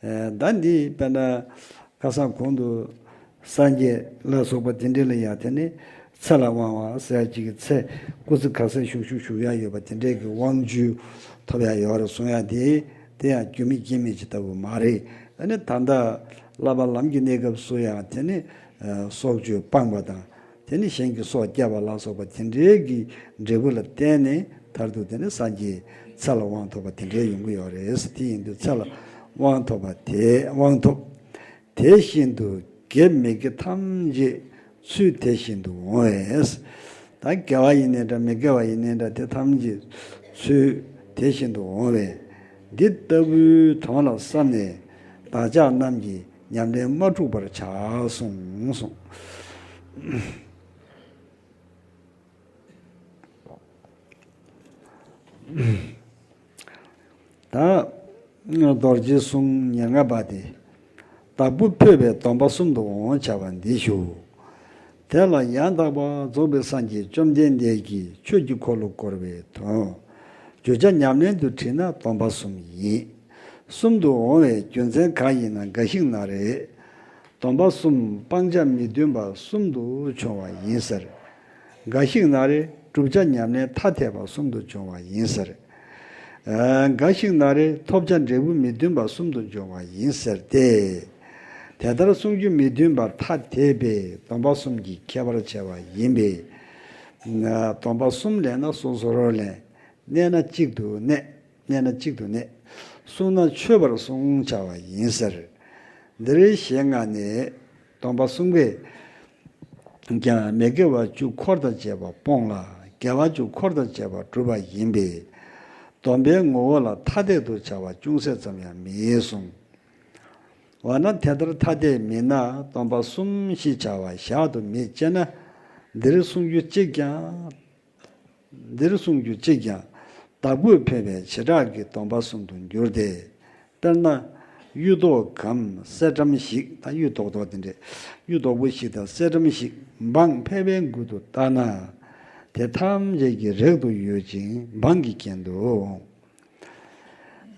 ཨ་ད་འདི་དཔེར་ན་ཁ་སང་གོང་དུ་སངས་རྒྱས་ལ་སོགས་པ་དེ་འདྲ་ལ་ཡང་དེ་ནི་ཚེ་ལ་དབང་བ་ཟེར་ཡག་ཅིག་གི་ཚེ་སྐུ་ཚེ་ག་ཚད་ཞུགས་ཞུགས་བཞུགས་ཡག་ཡོད་པ་དེ་འདྲའི་གི་དབང་བཅུ་ཐོབ་ཡག་ཡོད་རེད་གསུང་ཡག་དེ་དེ་ཡང་རྒྱུ་མེད་རྐྱེན་མེད་ཅིག་ལྟ་བུ་མ་རེད། ཨ་ནི་ད་ལྟ་བསླབ་པ་ལམ་གྱི་གནས་སྐབས་སུ་ཡང་དེ་ནི་ཨ་སྲོག་གཅོད་སྤངས་པ་དང་། དེ་ནི་གཞན་གྱི་སྲོག་བསྐྱབས་པ་ལ་སོགས་པ་དེ་འདྲའི་གི་འབྲས་བུ་ལ་བརྟེན་ནས་མཐར་ཐུག་དེ་ནི་སངས་རྒྱས་ཚེ་ལ་དབང་ཐོབ་པ་དེ་འདྲའི་ཡོང་གི་ཡོད་རེད། དེ་ཡིན་དུས་ཚེ་ལ་དབང་ཐོབ་པ་དེ་དབང་ཐོབ། དེ་བཞིན་དུ་དགེ་མི་དགེ་ཐམས་ཅད་ཚུལ་དེ་བཞིན་དུ་འོང་བས། ད་དགེ་བ་ཡིན་ནའི་འདྲ་མི་དགེ་བ་ཡིན་ནའི་འདྲ་དེ་ཐམས་ཅད་ཚུལ་དེ་བཞིན་དུ་འོང་བས། འདི་ལྟ་བུའི་དོན་ལ་བསམས་ནས་བདག་ཅག་རྣམས་ཀྱིས་ཉམས་ལེན་མ་འཁྲུགས་པར་བྱ་གསུངས་གསུངས། ད་རྡོ་རྗེ་གསུང་ཉེར་ལྔ་པ་དེ། བདག་པོ་འཕོས་པས་སྡོམ་པ་གསུམ་དུ་འོང་བྱ་བ་འདི་ཞུ། དེ་ལ་ཡང་དག་པར་རྫོགས་པའི་སངས་རྒྱས་བཅོམ་ལྡན་འདས་ཀྱིས་ཆོས་ཀྱི་འཁོར་ལོ་བསྐོར་བའི་དོན། བརྗོད་བྱ་ཉམས་ལེན་དུ་བྲིས་ན་སྡོམ་པ་གསུམ་ཡིན། གསུམ་དུ་འོང་བའི་རྒྱུ་མཚན་གང་ཡིན་ན་འགའ་ཞིག་ན་རེ། སྡོམ་པ་གསུམ་སྤང་བྱ་མི་མཐུན་པ་གསུམ་དུ་བྱུང་བ་ཡིན་ཟེར། འགའ་ཞིག་ན་རེ་བསྒྲུབ་བྱ་ཉམས་ལེན་ཐ་དད་པ་གསུམ་དུ་བྱུང་བ་ཡིན་ཟེར། ཨ་འགའ་ཞིག་ན་རེ་ཐོབ་བྱ་འབྲས་བུ་མི་མཐུན་པ་གསུམ་དུ་འབྱུང་བ་ཡིན་ཟེར་ཏེ། དེ་ལྟར་གསུང་རྒྱུ་མི་མཐུན་པར་ཐ་དད་པས་སྡོམ་པ་གསུམ་གྱི་ཁྱད་པར་ཕྱེ་བ་ཡིན་པས། སྡོམ་པ་གསུམ་ལེན་ན་སོ་སོར་ལེན། གནས་ན་གཅིག་ཏུ་གནས། གནས་ན་གཅིག་ཏུ་གནས། བསྲུང་ན་མཆོད་པར་བསྲུང་བྱ་བ་ཡིན་ཟེར། འདིར་ཞེ་ལྔ་ནས་སྡོམ་པ་གསུམ་ཀས་ཀྱང་མི་དགེ་བ་བཅུ་འཁོར་དང་བཅས་པ་སྤོང་ལ་དགེ་བ་བཅུ་འཁོར་དང་བཅས་པ་སྒྲུབ་པ་ཡིན་པས། སྡོམ་པའི་ངོ་བོ་ལ་ཐ་དད་དུ་བྱ་བ་ཅུང་ཟད་ཙམ་ཡང་མེད་གསུངས། འོ་ན་དེ་ལྟར་ཐ་དད་མིན་ན་སྡོམ་པ་གསུམ་ཞེས་བྱ་བ་བཞག་ཏུ་མེད་ཅེ་ན། འདིར་གསུང་རྒྱུ་གཅིག་ཀྱང་། འདིར་གསུང་རྒྱུ་གཅིག་ཀྱང་བདག་པོས་འཕོས་པའི་བྱེ་བྲག་གི་སྡོམ་པ་གསུམ་དུ་འགྱུར་ཏེ། དཔེར་ན། གཡུ་ཐོག་གམ་གསེར་ཀྲམ་ཞིག་དང་གཡུ་རྡོག་རྡོག་དེ་འདྲས་གཡུ་རྡོག་པོ་ཞིག་དང་གསེར་ཀྲམ་ཞིག་འབངས་ཕལ་པའི་མགུལ་དུ་བཏགས་ན། དེ་ཐམས་ཅད་ཀྱི་རེག་ཏུ་ཡོད་ཅིང་འབངས་ཀྱི་རྐྱེན་དུ་འོང་།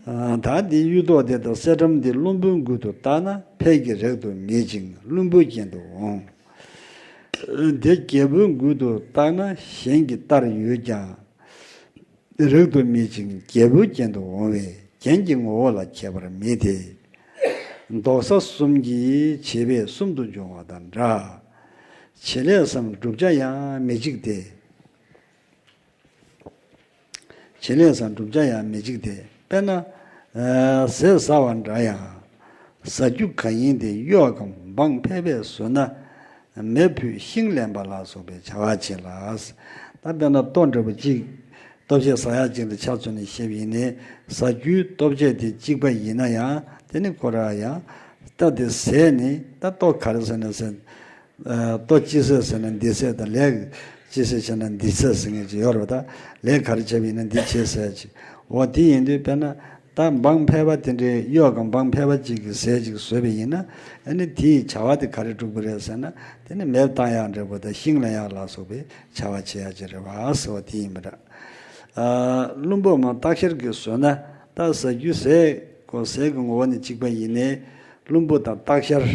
ད་འདི་གཡུ་ཐོག་དེ་དང་གསེར་ཕྲེང་དེ་བློན་པོའི་མགུལ་དུ་བཏགས་ན་ཕས་ཀྱི་རེག་ཏུ་མེད་ཅིང་བློན་པོའི་རྐྱེན་དུ་འོང་། དེ་རྒྱལ་པོའི་མགུལ་དུ་བཏགས་ན་གཞན་གྱི་རྟར་ཡོད་ཀྱང་། རེག་ཏུ་མེད་ཅིང་རྒྱལ་པོའི་རྐྱེན་དུ་འོང་བས་རྒྱན་གྱི་ངོ་བོ་ལ་ཁྱད་པར་མེད་དེ། མདོག་ས་གསུམ་གྱིས་བྱས་པས་གསུམ་དུ་འབྱུང་བ་དང་འདྲ། བྱེད་ལས་སམ་བསྒྲུབ་བྱ་ཡང་མི་འཇིག་སྟེ། བྱེད་ལས་སམ་བསྒྲུབ་བྱ་ཡང་མི་འཇིག་སྟེ། དཔེར་ན། ཟས་ཟ་བ་འདྲ་ཡང་། ཟ་རྒྱུ་གང་ཡིན་དེ་གཡོ་གམ་འབངས་ཕལ་པས་ཟོས་ན། མེ་ཕུད་ཤིང་ལེན་པ་ལ་སོགས་པའི་བྱ་བ་བྱེད་ལ། ད་དཔེར་ན་ལྟོ་འདྲ་པོ་གཅིག་ལྟོ་ཆས་ཟ་ཡག་ཅིག་ལ་ཆ་མཚོན་ནས་བཤད་པ་ཡིན་ནའི། ཟ་རྒྱུའི་ལྟོ་ཆས་དེ་གཅིག་པ་ཡིན་ན་ཡང་དེ་ནི་ཁོ་རང་ཡང་ལྟ་དེ་ཟས་ནི་ད་ལྟོ་ག་རེ་ཟ་ན་ཟས། ལྟོ་ཅི་ཟས་ཟེར་ན་འདི་ཟས་དང་ལས་ཅི་ཟས་བྱས་ན་འདི་ཟས་ཟེར་མཁན་ཅིག་ཡོད་རེད་པ། ད་ལས་ག་རེ་བྱས་པ་ཡིན་ན་འདི་བྱས་ཟེར་ཅིག་འོ་དེ་ཡིན་དུས་དཔེར་ན་ད་འབངས་ཕལ་པ་དེ་འདྲའི་གཡོ་གམ་འབངས་ཕལ་པ་ཅིག་གིས་ཟས་ཅིག་བཟོས་པ་ཡིན་ན། ཨ་ནི་དེའི་བྱ་བ་དེ་ག་རེ་སྒྲུབ་ཀྱི་རེད་ཟེར་ན། དེ་ནི་མེ་བཏང་ཡག་འདྲ་པོ་དང་ཤིང་ལེན་ཡག་ལ་སོགས་པའི་བྱ་བ་བྱེད་ཡག་ཅིག་རེད་པ་ཟེར་བ་དེ་ཡིན་པ་འདྲ། བླུན་པོ་མ་སྟག་ཤར་གྱིས་ཟོས་ན། ད་ཟ་རྒྱུ་ཟས་གོ་ཟས་ཀྱི་ངོ་བོ་ནི་གཅིག་པ་ཡིན་ནའི། བླུན་པོ་དང་སྟག་ཤར་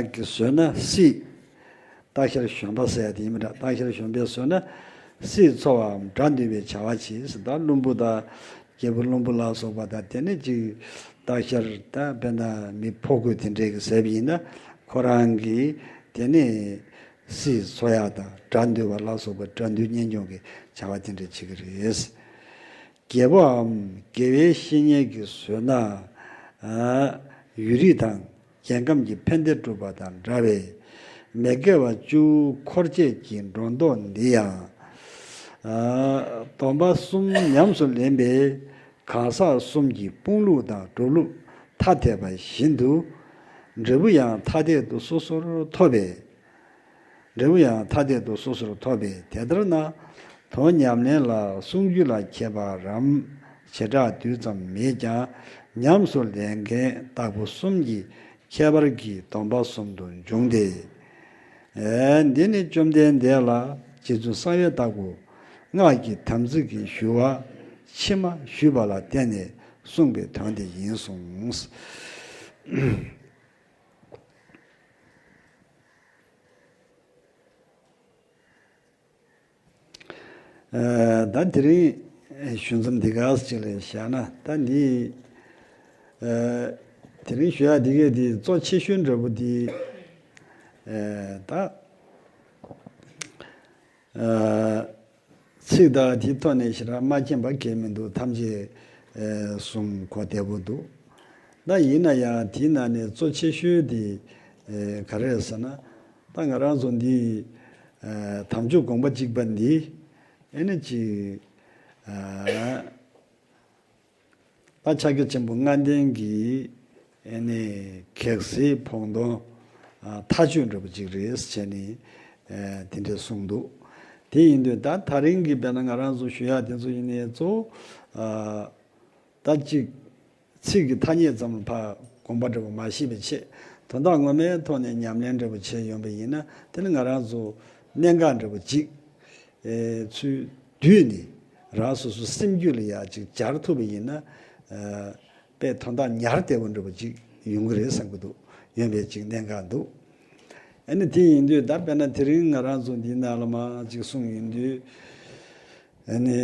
གྱིས་ཟོས་ན་སྲིད། སྟག་ཤར་གཞོན་པ་ཟེར་ཡ་དེ་ཡིན་པ་འདྲ། སྟག་ཤར་གཞོན་པས་ཟོས་ན་སྲིད་འཚོ་བའམ་དགྲ་འདུལ་བའི་བྱ་བ་བྱེད་ཟེར། ད་བླུན་པོ་དང་རྒྱལ་པོ་བློན་པོ་ལ་སོགས་པ་དང་དེ་ནས་ཅིག་སྟག་ཤར་ད་དཔེར་ན་མི་ཕོ་རྒོད་དེ་འདྲས་ཀྱིས་ཟས་པ་ཡིན་ན་ཁོ་རང་གིས་དེ་ནས་སྲིད་འཚོ་ཡག་དང་དགྲ་འདུལ་བ་ལ་སོགས་པ་དགྲ་འདུལ་གཉེན་སྐྱོང་གི་བྱ་བ་དེ་འདྲས་བྱེད་ཀྱི་རེད། རྒྱལ་པོའམ་དགེ་བའི་བཤེས་གཉེན་གྱིས་ཟོས་ན། ཡུལ་རིས་དང་རྒྱལ་ཁམས་ཀྱི་ཕན་བདེ་སྒྲུབ་པ་དང་འདྲ་བས། མི་དགེ་བ་བཅུ་འཁོར་བཅས་ཀྱི་སྒྲོ་འདོགས་འདི་ཡང་། སྡོམ་པ་གསུམ་ཉམས་སུ་ལེན་པའི་གང་ཟག་གསུམ་གྱི་དཔུང་ལུགས་དང་སྒྲུབ་ལུགས་ཐ་དད་པ་བཞིན་དུ། འབྲས་བུ་ཡང་ཐ་དད་དུ་སོ་སོར་ཐོབ་པས། འབྲས་བུ་ཡང་ཐ་དད་དུ་སོ་སོར་ཐོབ་པས། དེ་ལྟར་ན། དོན་ཉམས་ལེན་ལ་གསུང་རྒྱུན་ལ་ཁྱད་པར་རམ་བྱེ་བྲག་རྡུལ་ཙམ་མེད་ཀྱང་ཉམས་སུ་ལེན་མཁན་བདག་པོ་གསུམ་གྱི་ཁྱད་པར་གྱིས་སྡོམ་པ་གསུམ་དུ་འབྱུང་སྟེ། འདི་ནི་བཅོམ་ལྡན་འདས་ལ་རྗེ་བཙུན་གསང་བའི་བདག་པོ་སྔགས་ཀྱི་དམ་ཚིག་གི་ཞུ་བ་ཕྱི་མ་ཞུས་པ་ལ་བརྟེན་ནས་གསུངས་པའི་དོན་དེ་ཡིན་གསུངས། ད་དེ་རིང་ཞུ་མཚམས་འདི་ག་ཅིག་ལ་བཞག་ན། ད་འདི་དེ་རིང་ཞུ་ཡག་འདི་གས་འདི་གཙོ་ཆེ་ཤོས་འདྲ་པོ་འདི་ད། ཚིག་དག་དེའི་ཐོག་ནས་ཞེ་དྲག་མ་མཁྱེན་པ་གང་མི་འདུག་ཐམས་ཅད་གསུང་གོ་བདེ་པོ་འདུག་ད་ཡིན་ན་ཡང་དེའི་ནང་ནས་གཙོ་ཆེ་ཤོས་དེ་ག་རེ་རེད་ཟེར་ན། ད་ང་རང་ཚོ་འདི་དམ་ཆོས་དགོངས་པ་གཅིག་པ་འདི་ཨེ་ནི་ཅིག་ད་ཕྱག་རྒྱ་ཆེན་པོ་ལྔ་ལྡན་གྱི་ཨེ་ནི་གེགས་སེལ་བོགས་འདོན་མཐའ་དཔྱོད་འདྲ་པོ་ཅིག་རེད་བྱས་ནས་དེ་འདྲས་གསུངས་འདུག་དེ་ཡིན་དུས་ད་ད་རིང་གི་དཔེར་ན་ང་རང་ཚོ་ཞུ་ཡག་དེ་ཚོ་ཡིན་ནའི་གཙོ་བོ་ད་གཅིག་ཚིག་གི་ཐ་སྙད་ཙམ་ལ་ཕར་དགོངས་པ་འདྲ་པོ་མ་བཞེས་པའི་ཆེད་དོན་དག་ངོ་མའི་ཐོག་ནས་ཉམས་ལེན་འདྲ་པོ་བྱས་ཡོང་པ་ཡིན་ན། དེ་ནི་ང་རང་ཚོ་གནད་འགག་འདྲ་པོ་ཅིག་ཚུར་བསྡུས་ནས་རང་སོ་སོ་སེམས་རྒྱུད་ལ་ཡག་ཅིག་སྦྱར་ཐུབ་པ་ཡིན་ན། དཔེ་དོན་དག་ཉར་བདེ་པོ་འདྲ་པོ་ཅིག་ཡོང་གི་རེད་བསམ་གྱི་འདུག་ཡོང་པའི་ཅིག་གནད་འགག་འདུག་ཨ་ནི་དེ་ཡིན་དུས་ད་དཔེར་ན་དེ་རིང་ང་རང་ཚོ་འདིའི་ནང་ལ་མར་ཅིག་གསུངས་ཡོང་དུས། ཨ་ནི་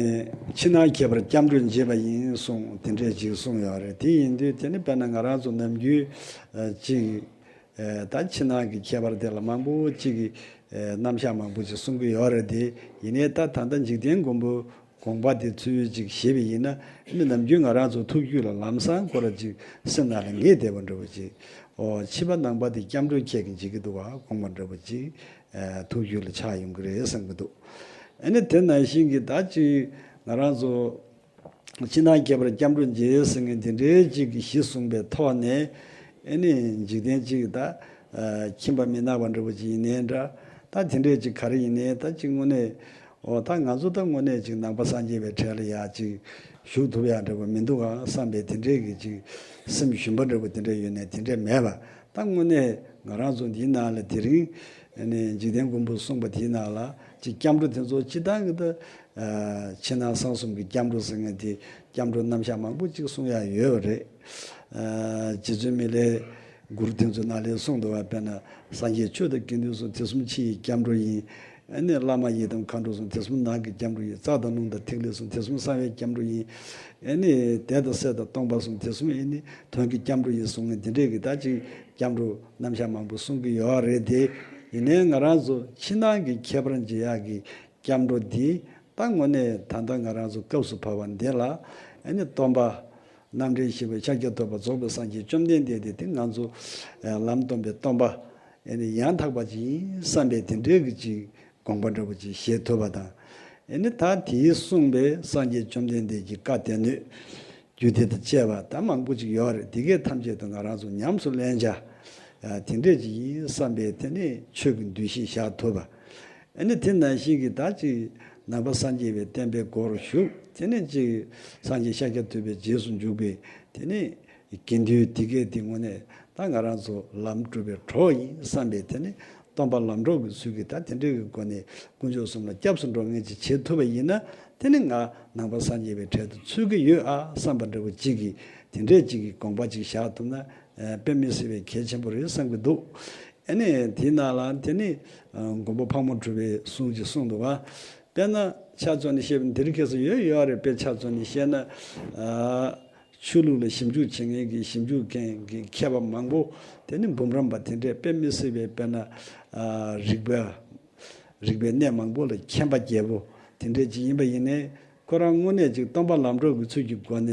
ཕྱི་ནང་ཁྱད་པར་སྐྱབས་འགྲོས་འབྱེད་པ་ཡིན་གསུངས་དེ་འདྲས་ཅིག་གསུངས་ཡོད་རེད། དེ་ཡིན་དུས་དེ་ནི་དཔེར་ན་ང་རང་ཚོ་ནམ་རྒྱུན་ཅིག་ད་ཕྱི་ནང་གི་ཁྱད་པར་དེ་ལ་མང་པོ་ཅིག་གི་རྣམ་གཞག་མང་པོ་ཅིག་གསུང་གི་ཡོད་རེད་དེ། ཡིན་ནའི་ད་ད་ལྟ་འཇིག་རྟེན་མགོན་པོ་དགོངས་པ་དེ་ཚུལ་ཅིག་བཞེས་པ་ཡིན་ན། ཨ་ནི་ནམ་རྒྱུན་ང་རང་ཚོ་ཐུགས་རྒྱུད་ལ་ལམ་སང་ཁོ་ར་ཅིག་སེམས་ནང་ལ་ངེས་བསྡད་པ་འདྲ་པོ་ཅིག་འོ་ཕྱི་པ་ནང་པ་དེ་སྐྱབས་འགྲོ་ཁྱེད་ཀྱིས་འཇིག་གི་འདུག་བ་དགོངས་པ་འདྲ་པོ་ཅིག་ཐུགས་རྒྱུད་ལ་ཆགས་ཡོང་གི་རེད་བསམ་གྱི་འདུག་ཨ་ནི་དེ་ནང་བཞིན་གྱི་ད་ཅིག་ང་རང་ཚོ་ཕྱི་ནང་ཁྱད་པར་སྐྱབས་འགྲོ་འབྱེད་ཟེར་མཁན་དེ་འདྲའི་ཅིག་གི་གཞི་བཟུང་པའི་ཐོག་ནས། ཨ་ནི་འཇིག་རྟེན་ཅིག་ད་ཁྱིམ་པ་མི་ནག་པ་འདྲ་པོ་ཅིག་ཡིན་ནའི་འདྲ། ད་དེ་འདྲའི་ཅིག་ག་རེ་ཡིན་ནའི་ད་ཅིག་དངོས་གནས་འོ་ད་ང་ཚོ་ད་དངོས་གནས་ཅིག་ནང་པ་སངས་རྒྱས་པའི་གྲལ་ལ་ཡག་ཅིག་ཞུགས་ཐུབ་ཡག་འདྲ་པོ་མི་འདུག་ག་བསམ་པའི་དེ་འདྲའི་གི་ཅིག་སེམས་ཞུམ་པ་འདྲ་པོ་དེ་འདྲ་ཡོད་ནའི་དེ་འདྲ་མེད་པ། ད་དངོས་གནས་ང་རང་ཚོ་འདིའི་ནང་ལ་དེ་རིང་ཨ་ནི་འཇིག་རྟེན་མགོན་པོ་གསུངས་པ་དེའི་ནང་ལ་ཅིག་སྐྱབས་འགྲོ་དེ་ཚོ་སྤྱིར་བཏང་གི་ད་ཕྱི་ནང་གསང་གསུམ་གྱི་སྐྱབས་འགྲོ་ཟེར་མཁན་དེ་ སྐྱབས་འགྲོ་རྣམ་གཞག་མང་པོ་ཅིག་གསུང་ཡ་ཡོད་པ་རེད། ཨ། རྗེ་བཙུན་མི་ལའི་མགུར་དེ་ཚོ་ནང་ལ་གསུངས་འདུག་པ། དཔེར་ན། སངས་རྒྱས་ཆོས་དང་དགེ་འདུན་གསུམ། དེ་གསུམ་ཕྱི་ཡི་སྐྱབས་འགྲོ་ཡིན། ཨ་ནི་བླ་མ་ཡི་དམ་མཁའ་འགྲོ་གསུམ། དེ་གསུམ་ནང་གི་སྐྱབས་འགྲོ་ཡིན། རྩ་དང་རླུང་དང་ཐིག་ལེ་གསུམ། དེ་གསུམ་གསང་བའི་སྐྱབས་འགྲོ་ཡིན། ཨ་ནི་བདེ་དང་གསལ་དང་སྟོང་པ་གསུམ། དེ་གསུམ་ཨ་ནི་དོན་གྱི་སྐྱབས་འགྲོ་ཡིན་གསུངས་ནས། འདི་འདྲས་ཀྱི་ད་ཅིག་སྐྱབས་འགྲོ་རྣམ་གཞག་མང་པོ་གསུང་གི་ཡོད་རེད་དེ། ཡིན་ནའི་ང་རང་ཚོ་ཕྱི་ནང་གི་ཁྱད་པར་འབྱེད་ཡག་གི་སྐྱབས་འགྲོ་འདི་ད་དངོས་གནས་ད་ལྟ་ང་རང་ཚོ་སྐབས་སུ་བབ་པ་འདི་ལ། ཨ་ནི་སྟོན་པ་རྣམ་འདྲེན་བཞི་པ་ཤཱཀྱ་ཐུབ་པ་རྫོགས་པའི་སངས་རྒྱས་བཅོམ་ལྡན་འདས་དེ་དེ་ང་ཚོ་ལམ་སྟོན་པའི་སྟོན་པ། ཨ་ནི་ཡང་དག་པ་ཅིག་ཡིན་བསམ་པའི་དེ་འདྲའི་གི་ཅིག་དགོངས་པ་འདྲ་པོ་ཅིག་བཞེས་ཐུབ་པ་དང་། ཨ་ནི་ད་དེས་གསུངས་པའི་སངས་རྒྱས་བཅོམ་ལྡན་འདས་ཀྱི་བཀའ་སྡེ་སྣོད། རྒྱུད་སྡེ་དང་བཅས་པ་ད་མང་པོ་ཅིག་ཡོད་རེད། དེ་གས་ཐམས་ཅད་དུ་ང་རང་ཚོ་ཉམས་སུ་ལེན་བྱ། ཨ། དེ་འདྲས་ཅིག་ཡིན་བསམ་པའི་དེ་ནས་ཆོས་ཀྱི་འདུ་ཤེས་བཞག་ཐུབ་པ། ཨ་ནི་དེ་ནང་བཞིན་གྱི་ད་ཅིག་ནང་པ་སངས་རྒྱས་པའི་བསྟན་པའི་སྒོར་ཞུགས། དེ་ནས་ཅིག་སངས་རྒྱས་ཤཱཀྱ་ཐུབ་པའི་རྗེས་སུ་འཇུག་པའི་དེ་ནས་དགེ་འདུན་དེ་གས་དེ་དངོས་གནས་ད་ང་རང་ཚོ་ལམ་སྒྲུབ་པའི་གྲོགས་ཡིན་བསམ་པའི་དེ་ནས་སྟོན་པ་ལམ་གྲོགས་ཀྱི་ཚུལ་གྱིས་ད་དེ་འདྲའི་གི་སྒོ་ནས་དཀོན་མཆོག་གསུམ་ལ་སྐྱབས་སུ་འགྲོ་མཁན་ཅིག་བྱེད་ཐུབ་པ་ཡིན་ན། དེ་ནི་ང་ནང་པ་སངས་རྒྱས་པའི་གྲལ་དུ་ཚུད་ཀྱི་ཡོད་ཨ་བསམ་པ་འདྲ་པོ་ཅིག་གིས་དེ་འདྲས་ཅིག་གི་དགོངས་པ་ཅིག་བཞག་ཐུབ་ན། ཨ། དཔེ་མི་སྲིད་པའི་གལ་ཆེན་པོ་རེད་བསམ་གྱི་འདུག་ཨ་ནི་དེའི་ནང་ལ་དེ་ནི་མགོན་པོ་ཕག་མོ་གྲུ་པའི་གསུང་ཅིག་གསུངས་འདུག་ག་དཔེར་ན་ཆ་མཚོན་ནས་བཤད་པ་འདིར་ཁྱེད་ཚོ་ཡོད་ཡོད་རེད། དཔེ་ཆ་མཚོན་ནས་བཤད་ན། ཨ། ཆོས་ལུགས་ལ་ཞིབ་འཇུག་བྱེད་མཁན་གྱི་ཞིབ་འཇུག་མཁན་གྱི་མཁས་པ་མང་པོ་དེ་ནི་འབུམ་རམས་པ་དེ་འདྲས་དཔེ་མི་སྲིད་པའི། དཔེར་ན། ཨ། རིག་པ། རིག་པའི་གནས་མང་པོ་ལ་མཁྱེན་པ་རྒྱལ་པོ་དེ་འདྲས་ཅིག་ཡིན་པ་ཡིན་ནའི། ཁོ་རང་དངོས་གནས་ཅིག་སྟོན་པ་ལམ་གྲོགས་ཀྱི་ཚུལ་གྱི་སྒོ་ནས་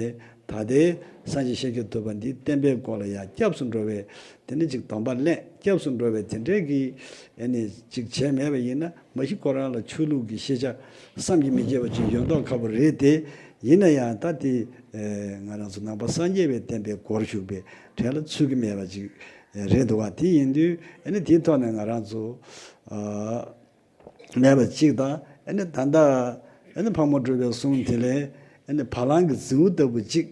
ད་ལྟའི་སངས་རྒྱས་ཤཱཀྱ་ཐུབ་པ་འདིའི་བསྟན་པའི་སྒོ་ལ་ཡང་སྐྱབས་སུ་འགྲོ་བའི་དེ་ནི་ཅིག་སྡོམ་པ་ལེན། སྐྱབས་སུ་འགྲོ་བའི་དེ་འདྲས་ཀྱི་ཨ་ནི་ཅིག་བྱས་མེད་པ་ཡིན་ན། མ་གཞི་ཁོ་རང་ལ་ཆོས་ལུགས་ཀྱི་ཤེས་བྱ་བསམ་གྱིས་མི་ཁྱབ་པ་ཅིག་ཡོད་མདོག་ཁ་པོ་རེད་དེ། ཡིན་ན་ཡང་ད་དེ་ང་རང་ཚོ་ནང་པ་སངས་རྒྱས་པའི་བསྟན་པའི་སྒོར་ཞུགས་པའི་གྲལ་ལ་ཚུད་ཀྱི་མེད་པ་ཅིག་རེད་འདུག་བ། དེ་ཡིན་དུས་ཨ་ནི་དེའི་ཐོག་ནས་ང་རང་ཚོ། ཨ། མེད་པ་གཅིག་དང་། ཨ་ནི་ད་ལྟ་ཨ་ནི་ཕག་མོ་གྲུ་པའི་གསུང་དེ་ལས་ཨ་ནི་བ་ལང་གི་རྫིའུ་ལྟ་བུ་གཅིག་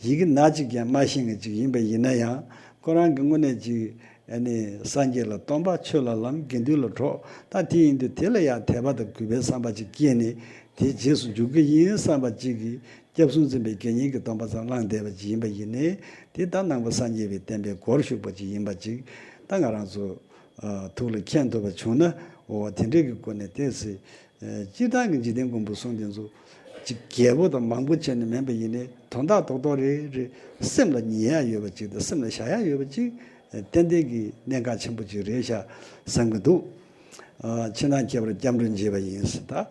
ཡི་གེ་སྣ་གཅིག་ཀྱང་མ་ཤེས་མཁན་ཅིག་ཡིན་པ་ཡིན་ན་ཡང་། ཁོ་རང་གི་དངོས་གནས་ཅིག་ཨ་ནི་སངས་རྒྱས་ལ་སྟོན་པ། ཆོས་ལ་ལམ། དགེ་འདུན་ལ་གྲོགས། ད་དེ་ཡིན་དུས་དེ་ལ་ཡང་དད་པ་དང་གུས་པའི་བསམ་པ་ཅིག་སྐྱེས་ནས་དེའི་རྗེས་སུ་འཇུག་གི་ཡིན་བསམ་པ་ཅིག་གིས། སྐྱབས་གསུམ་འཛིན་པའི་དགེ་བསྙེན་གྱི་སྡོམ་པ་ཙམ་བླངས་བསྡད་པ་ཅིག་ཡིན་པ་ཡིན་ནའི། དེ་ད་ནང་པ་སངས་རྒྱས་པའི་བསྟན་པའི་སྒོར་ཞུགས་པ་ཅིག་ཡིན་པ་ཅིག་ད་ང་རང་ཚོ་ཨ་ཐུགས་ལ་མཁྱེན་ཐུབ་པ་བྱུང་ན། འོ་དེ་འདྲའི་གི་སྒོ་ནས་ཏོག་ཙམ། ཨ། སྤྱིར་བཏང་གི་འཇིག་རྟེན་མགོན་པོའི་གསུང་དེ་ཚོ་ཅིག་རྒྱས་པོ་དང་མང་པོ་བྱས་ནས་མིན་པ་ཡིན་ནའི། དོན་དག་རྡོག་རྡོག་རེ་རེ་སེམས་ལ་ངེས་ཡ་ཡོད་པ་ཅིག་དང་། སེམས་ལ་བཞག་ཡ་ཡོད་པ་ཅིག་ཏན་ཏན་གྱི་གནད་འགག་ཆེན་པོ་ཅིག་རེད་ཤག་བསམ་གྱི་འདུག་ཨ། ཕྱི་ནང་ཁྱད་པར་སྐྱབས་འགྲོ་འབྱེད་པ་ཡིན་ཟེར། ད་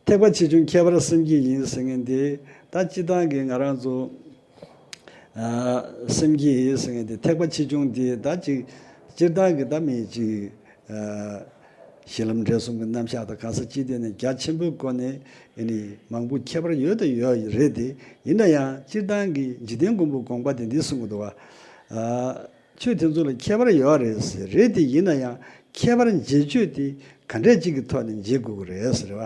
ཐེག་པ་ཆེ་ཆུང་ཁྱད་པར་སེམས་བསྐྱེད་ཡིན་ཟེར་མཁན་དེ། ད་སྤྱིར་བཏང་གི་ང་རང་ཚོ། ཨ། སེམས་བསྐྱེད་ཡིན་ཟེར་མཁན་དེ། ཐེག་པ་ཆེ་ཆུང་དེ་ད་ཅིག་སྤྱིར་བཏང་གི་ད་མི་ཅིག་ཨ། གཞི་ལམ་འབྲས་གསུམ་གྱི་རྣམ་གཞག་དང་གང་ཟག་སྤྱི་དོན་ནས་རྒྱ་ཆེན་པོའི་སྒོ་ནས་ཨ་ནི་མང་པོ་ཁྱད་པར་ཡོད་དང་ཡོད་རེད་དེ། ཡིན་ན་ཡང་སྤྱིར་བཏང་གི་འཇིག་རྟེན་མགོན་པོའི་དགོངས་པ་དེ་འདི་གསུང་གི་འདུག་བ། ཨ། ཆོས་དེ་ཚོ་ལ་ཁྱད་པར་ཡོད་རེད་ཟེར། རེད་དེ། ཡིན་ན་ཡང་ཁྱད་པར་འབྱེད་སྤྱོད་དེ་ག་འདྲས་ཅིག་གི་ཐོག་ནས་འབྱེད་དགོས་ཀྱི་རེད་ཟེར་བ།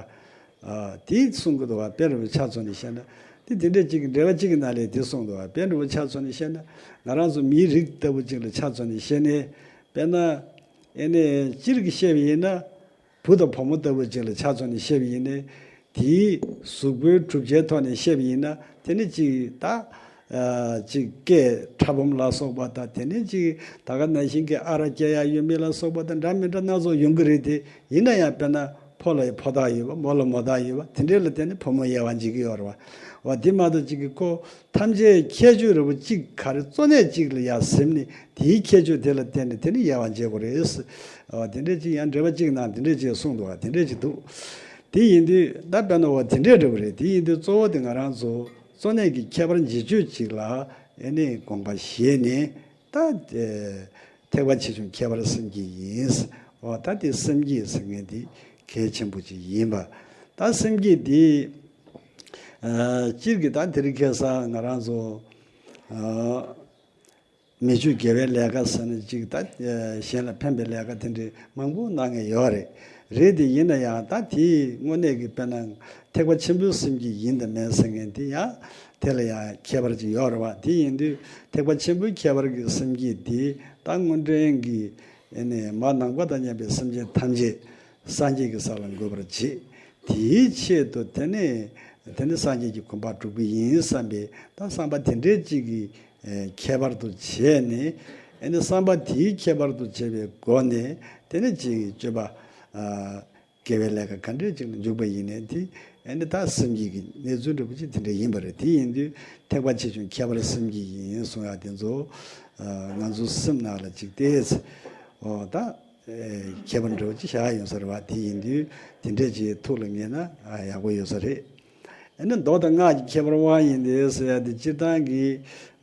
ཨ། དེ་གསུང་གི་འདུག་བ། དཔེ་འདྲ་པོ་ཆ་མཚོན་ནས་བཤད་ན། དེ་དེ་འདྲས་ཅིག་གི་འགྲེལ་པ་ཅིག་གི་ནང་ལ་དེ་གསུངས་འདུག་བ། དཔེ་འདྲ་པོ་ཆ་མཚོན་ནས་བཤད་ན། ང་རང་ཚོ་མིའི་རིགས་ལྟ་བུ་ཅིག་ལ་ཆ་མཚོན་ནས་བཤད་ནས། དཔེར་ན། ཨེ་ནས་སྤྱིར་གྱི་བཤད་པ་ཡིན་ན། བུ་དང་བུ་མོ་ལྟ་བུ་ཅིག་ལ་ཆ་མཚོན་ནས་བཤད་པ་ཡིན་ནའི། དེའི་གཟུགས་པོའི་གྲུབ་ཆའི་ཐོག་ནས་བཤད་པ་ཡིན་ན། དེ་ནི་ཅིག་ད། ཨ། ཅིག་སྐད་ཕྲ་སྦོམ་ལ་སོགས་པ་དང་། དེ་ནི་ཅིག་ད་ག་ནང་བཞིན་གྱི་ཨ་རག་སྐྱེ་ཡ་ཡོད་མེད་ལ་སོགས་པ་དང་འདྲ་མི་འདྲ་སྣ་ཚོགས་ཡོང་གི་རེད་དེ། ཡིན་ན་ཡང་དཔེར་ན་ཕོ་ལ་ཕོ་རྟགས་ཡོད་པ། མོ་ལ་མོ་རྟགས་ཡོད་པ། དེ་འདྲས་ལ་བརྟེན་ནས་བུ་མོ་དབྱེ་བ་འབྱེད་ཀྱི་ཡོད་རེད་བ། འོ་དེ་མ་གཏོགས་ཅིག་གི་ཁོ་ཐམས་ཅད་ཁྱད་ཆོས་རེད་བ། གཅིག་ག་རེ་གཙོ་གནད་གཅིག་ལ་ཡར་ཟིན་ནས་དེའི་ཁྱད་ཆོས་དེ་ལ་བརྟེན་ནས་དེ་ནི་དབྱེ་བ་འབྱེད་དགོས་རེད། འོ་དེ་འདྲས་ཅིག་ཡང་འགྲེལ་པ་གཅིག་ནང་དེ་འདྲས་ཅིག་གསུངས་འདུག་བ། དེ་འདྲས་ཅིག་འདུག་དེ་ཡིན་དུས་ད་དཔེར་ན་འོ་དེ་འདྲས་འདྲ་བོ་རེད། དེ་ཡིན་དུས་གཙོ་བོ་དེ་ང་རང་ཚོ་གཙོ་གནད་ཀྱི་ཁྱད་པར་འབྱེད་སྤྱོད་ཅིག་ལ་ཨེ་ནས་དགོངས་པ་བཞེས་ནས། ད་ཐེག་པ་ཆེ་ཆུང་ཁྱད་པར་སེམས་བསྐྱེད་ཡིན། འོ་ད་དེ་སེམས་བསྐྱེད་ཟེར་མཁན་དེ་གལ་ཆེན་པོ་ཅིག་ཡིན་པ། ད་སེམས་བསྐྱེད་དེ། ཨ། སྤྱིར་གྱི་ད་དེ་རིང་ཁ་སང་ང་རང་ཚོ། ཨ། མི་ཆོས་དགེ་བའི་ལས་ཀ་ཟེར་ནས་ཅིག་ད། ཨ། གཞན་ལ་ཕན་པའི་ལས་ཀ་དེ་འདྲའི་མང་པོ་གནང་མཁན་ཡོད་རེད། རེད་དེ། ཡིན་ན་ཡང་ད་དེའི་དངོས་གནས་ཀྱི་དཔེར་ན་ཐེག་པ་ཆེན་པོའི་སེམས་བསྐྱེད་ཡིན་དང་མིན་ཟེར་མཁན་དེ་ཡང་དེ་ལ་ཡང་ཁྱད་པར་ཅིག་ཡོད་རེད་བ། དེ་ཡིན་དུས་ཐེག་པ་ཆེན་པོའི་ཁྱད་པར་གྱི་སེམས་བསྐྱེད་དེ་ད་སྔོན་འདྲེན་གྱི་ཨེ་ནས་མ་ནང་པ་དང་མཉམ་པའི་སེམས་ཅན་ཐམས་ཅད་སངས་རྒྱས་ཀྱི་ས་ལ་འགོད་པར་བྱེད། དེའི་ཆེད་དུ་དེ་ནས་ དེ་ནི་སངས་རྒྱས་ཀྱི་གོ་འཕང་སྒྲུབ་ཀྱི་ཡིན་བསམ་པའི་ད་བསམ་པ་དེ་འདྲའི་ཅིག་གི་ཨེ་ཁྱད་པར་དུ་བྱས་ནས། ཨེ་ནི་བསམ་པ་དེའི་ཁྱད་པར་དུ་བྱས་པའི་སྒོ་ནས་དེ་ནི་ཅིག་སྤྱོད་པ་ཨ་དགེ་བའི་ལས་ཀ་ག་འདྲས་ཅིག་ལ་འཇུག་པ་ཡིན་ནའི་དེ་ཨེ་ནི་ད་སེམས་བསྐྱེད་ཀྱི་གནས་ཚུལ་འདྲ་པོ་ཅིག་དེ་འདྲ་ཡིན་པ་རེད། དེ་ཡིན་དུས་ཐེག་པ་ཆེ་ཆུང་ཁྱད་པར་སེམས་བསྐྱེད་ཡིན་གསུང་ཡག་དེ་ཚོ་ཨ་ང་ཚོ་སེམས་ནང་ལ་ཅིག་བལྟས་ཚེ་ཨོ་ད། ཨེ་ཁྱད་པར་འདྲ་བོ་ཅིག་བཞག་ཡོད་ས་རེད་བ། དེ་ཡིན་དུས་དེ་འདྲས་ཅིག་ཐུགས་ལ་ངེས་ན་ཨ་ཡག་པོ་ཡོད་ས་རེད། ཨ་ནི་མདོ་དང་སྔགས་ཀྱི་ཁྱད་པར་དབང་ཡིན་ཏེ་ཟེར་ཡ་དེ་སྤྱིར་བཏང་གི་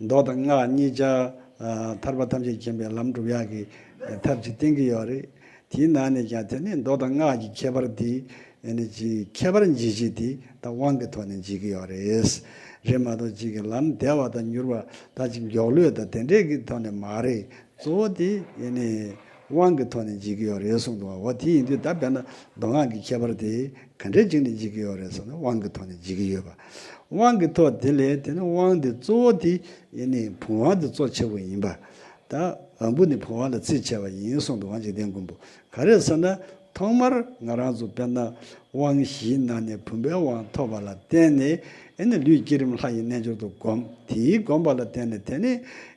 མདོ་དང་སྔགས་གཉིས་ཆ་ཨ་ཐར་པ་ཐམས་ཅད་མཁྱེན་པའི་ལམ་སྒྲུབ་ཡག་གི་ཐབས་ཅིག་བསྟན་གྱི་ཡོད་རེད། དེའི་ནང་ནས་ཀྱང་དེ་ནི་མདོ་དང་སྔགས་ཀྱི་ཁྱད་པར་དེ་ཨ་ནི་ཅིག་ཁྱད་པར་འབྱེད་བྱེད་དེ་ད་དབང་གི་ཐོག་ནས་འབྱེད་ཀྱི་ཡོད་རེད། རེད་མ་གཏོགས་ཅིག་གི་ལམ་བདེ་བ་དང་མྱུར་བ་ད་ཅིག་མགྱོགས་ལོས་དང་དེ་འདྲས་ཀྱི་ཐོག་ནས་མ་རེད། གཙོ་བོ་དེ་ཡེ་ནས་དབང་གི་ཐོག་ནས་འབྱེད་ཀྱི་ཡོད་རེད་གསུངས་འདུག་བ། འོ་དེ་ཡིན་དུས་ད་དཔེར་ན་མདོ་སྔགས་ཀྱི་ཁྱད་པར་དེ་ག་འདྲས་ཅིག་ནས་འབྱེད་ཀྱི་ཡོད་རེད་ཟེར་ན་དབང་གི་ཐོག་ནས་འབྱེད་ཀྱི་ཡོད་པ། དབང་གི་ཐོག་དེ་ལས་དེ་ནི་དབང་དེ་གཙོ་བོ་དེ་ཡེ་ནས་བུམ་དབང་དེ་གཙོ་ཆེ་བོ་ཡིན་པ། ད་འབུམ་ནི་བུམ་དབང་ལ་རྩིས་ཆེ་བ་ཡིན་གསུངས་འདུག་བ། འཇིག་རྟེན་མགོན་པོ་ག་རེ་ཟེར་ན། ཐོག་མར་ང་རང་ཚོ་དཔེར་ན་དབང་བཞིའི་ནང་ནས་བུམ་པའི་དབང་ཐོབ་པ་ལ་བརྟེན་ནས་ཨེ་ནི་ལུས་བསྐྱེད་རིམ་ལྷ་ཡི་རྣལ་འབྱོར་དུ་བསྒོམ། དེའི་བསྒོམ་པ་ལ་བརྟེན་ནས་དེ་ནི་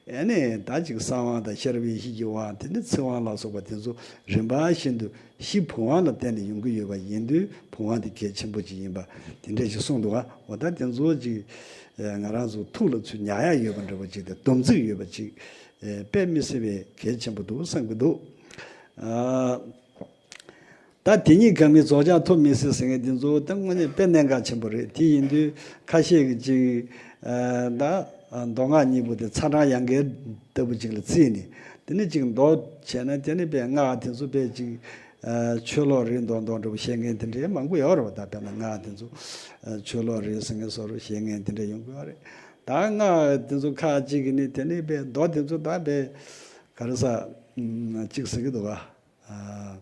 ཨེ་ནི་ད་ཅིག་གསང་དབང་དང་ཤེས་རབ་ཡེ་ཤེས་ཀྱི་དབང་། དེ་ནི་ཚིག་དབང་ལ་སོགས་པ་དེ་ཚོ་རིམ་པ་བཞིན་དུ་གཞི་བུམ་དབང་ལ་བརྟེན་ནས་ཡོང་གི་ཡོད་པ་ཡིན་དུས་བུམ་དབང་དེ་གལ་ཆེན་པོ་ཅིག་ཡིན་པ་དེ་འདྲ་ཞིག་གསུངས་འདུག་བ། འོ་ད་དེ་ཚོ་ཅིག་ང་རང་ཚོ་ཐུགས་ལ་ཚུར་ཉར་ཡག་ཡོད་པ་འདྲ་བོ་ཅིག་དང་སྡོམ་ཚིག་ཡོད་པ་ཅིག་དཔེ་མི་སྲིད་པའི་གལ་ཆེན་པོ་འདུག་བསམ་གྱི་འདུག་ད་དེ་ཉིད་གང་མིན་རྫོགས་བྱང་ཐོབ་མི་སྲིད་ཟེར་མཁན་དེ་ཚོ་ད་དངོས་གནས་དཔེ་གནད་འགག་ཆེན་པོ་རེད། དེ་ཡིན་དུས་ཁ་ཤས་ཀྱིས་ཅིག་ཨ་ད་མདོ་སྔགས་གཉིས་པོ་དེ་ཚ་གྲང་ཡང་འགལ་ལྟ་བུ་ཅིག་ལ་བརྩིས་ནས། དེ་ནས་ཅིག་མདོ་བྱས་ན་དེ་ནི་དཔེ་སྔགས་དེ་ཚོ་དཔེ་ཅིག་ཨ་ཆོས་ལོག་རེད་མདོག་མདོག་འདྲ་བོ་བཤད་མཁན་དེ་འདྲའི་མང་པོ་ཡོད་རེད་བ། ད་དཔེར་ན་སྔགས་དེ་ཚོ་ཨ་ཆོས་ལོག་རེད་ཟེར་མཁན་བཟོ་འདྲ་བཤད་མཁན་དེ་འདྲ་ཡོང་གི་ཡོད་རེད། ད་སྔགས་དེ་ཚོ་ཁ་ཅིག་གིས་ནི་དེ་ནི་དཔེ་མདོ་དེ་ཚོ་ད་དཔེ་ག་རེ་ཟ་ཅིག་ཟེར་གི་འདུག་ག་ཨ།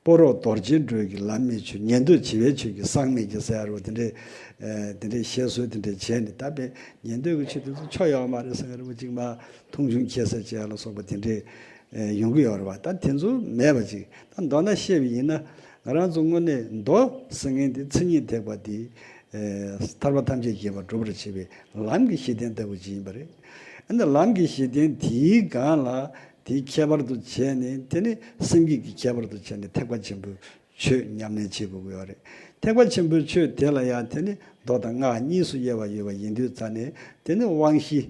སྤོ་རོགས་རྡོ་རྗེ་འགྲོས་ཀྱི་ལམ་མེད་ཆོས། ཉན་ཐོས་བྱི་བའི་ཆོས་ཀྱི་གསང་མེད་ཀྱི་ཟེར་ཡ་རུ་དེ་འདྲའི་ཨ་དེ་འདྲའི་བཤད་སྲོལ་དེ་འདྲའི་བྱས་ནས། ད་དཔེ་ཉན་ཐོས་ཀྱི་ཆོས་དེ་ཚོ་ཆོ་ཡོད་མ་རེད་ཟེར་ཡ་རུ་ཅིག་མ་མཐོང་ཆུང་ཁྱད་བསད་བྱས་ཡ་ལ་སོགས་པ་དེ་འདྲའི་ཨ་ཡོང་གི་ཡོད་རེད་བ། ད་དེ་ཚོ་མེད་པ་ཅིག་ད་མདོར་ན་བཤད་པ་ཡིན་ན་ང་རང་ཚོ་དངོས་གནས་མདོ་ཟེར་མཁན་དེ་མཚན་ཉིད་ཐེག་པ་དེ་ཨ་ཐར་པ་ཐམས་ཅད་མཁྱེན་པ་སྒྲུབ་པར་བྱེད་པའི་ལམ་གྱི་གཞི་རྟེན་ལྟ་བུ་ཅིག་ཡིན་པ་རེད། ཨ་ནི་ལམ་གྱི་གཞི་རྟེན་དེའི་སྒང་ལ་དེའི་ཁྱད་པར་དུ་བྱས་ནས་དེ་ནི་སེམས་བསྐྱེད་ཀྱི་ཁྱད་པར་དུ་བྱས་ནས་ཐེག་པ་ཆེན་པོའི་ཆོས་ཉམས་ལེན་བྱེད་དགོས་ཀྱི་ཡོད་རེད། ཐེག་པ་ཆེན་པོའི་ཆོས་དེ་ལ་ཡང་དེ་ནི་མདོ་དང་སྔགས་གཉིས་སུ་དབྱེ་བ་ཡོད་པ་ཡིན་དུས་ཙ་ནས་དེ་ནི་དབང་བཞི།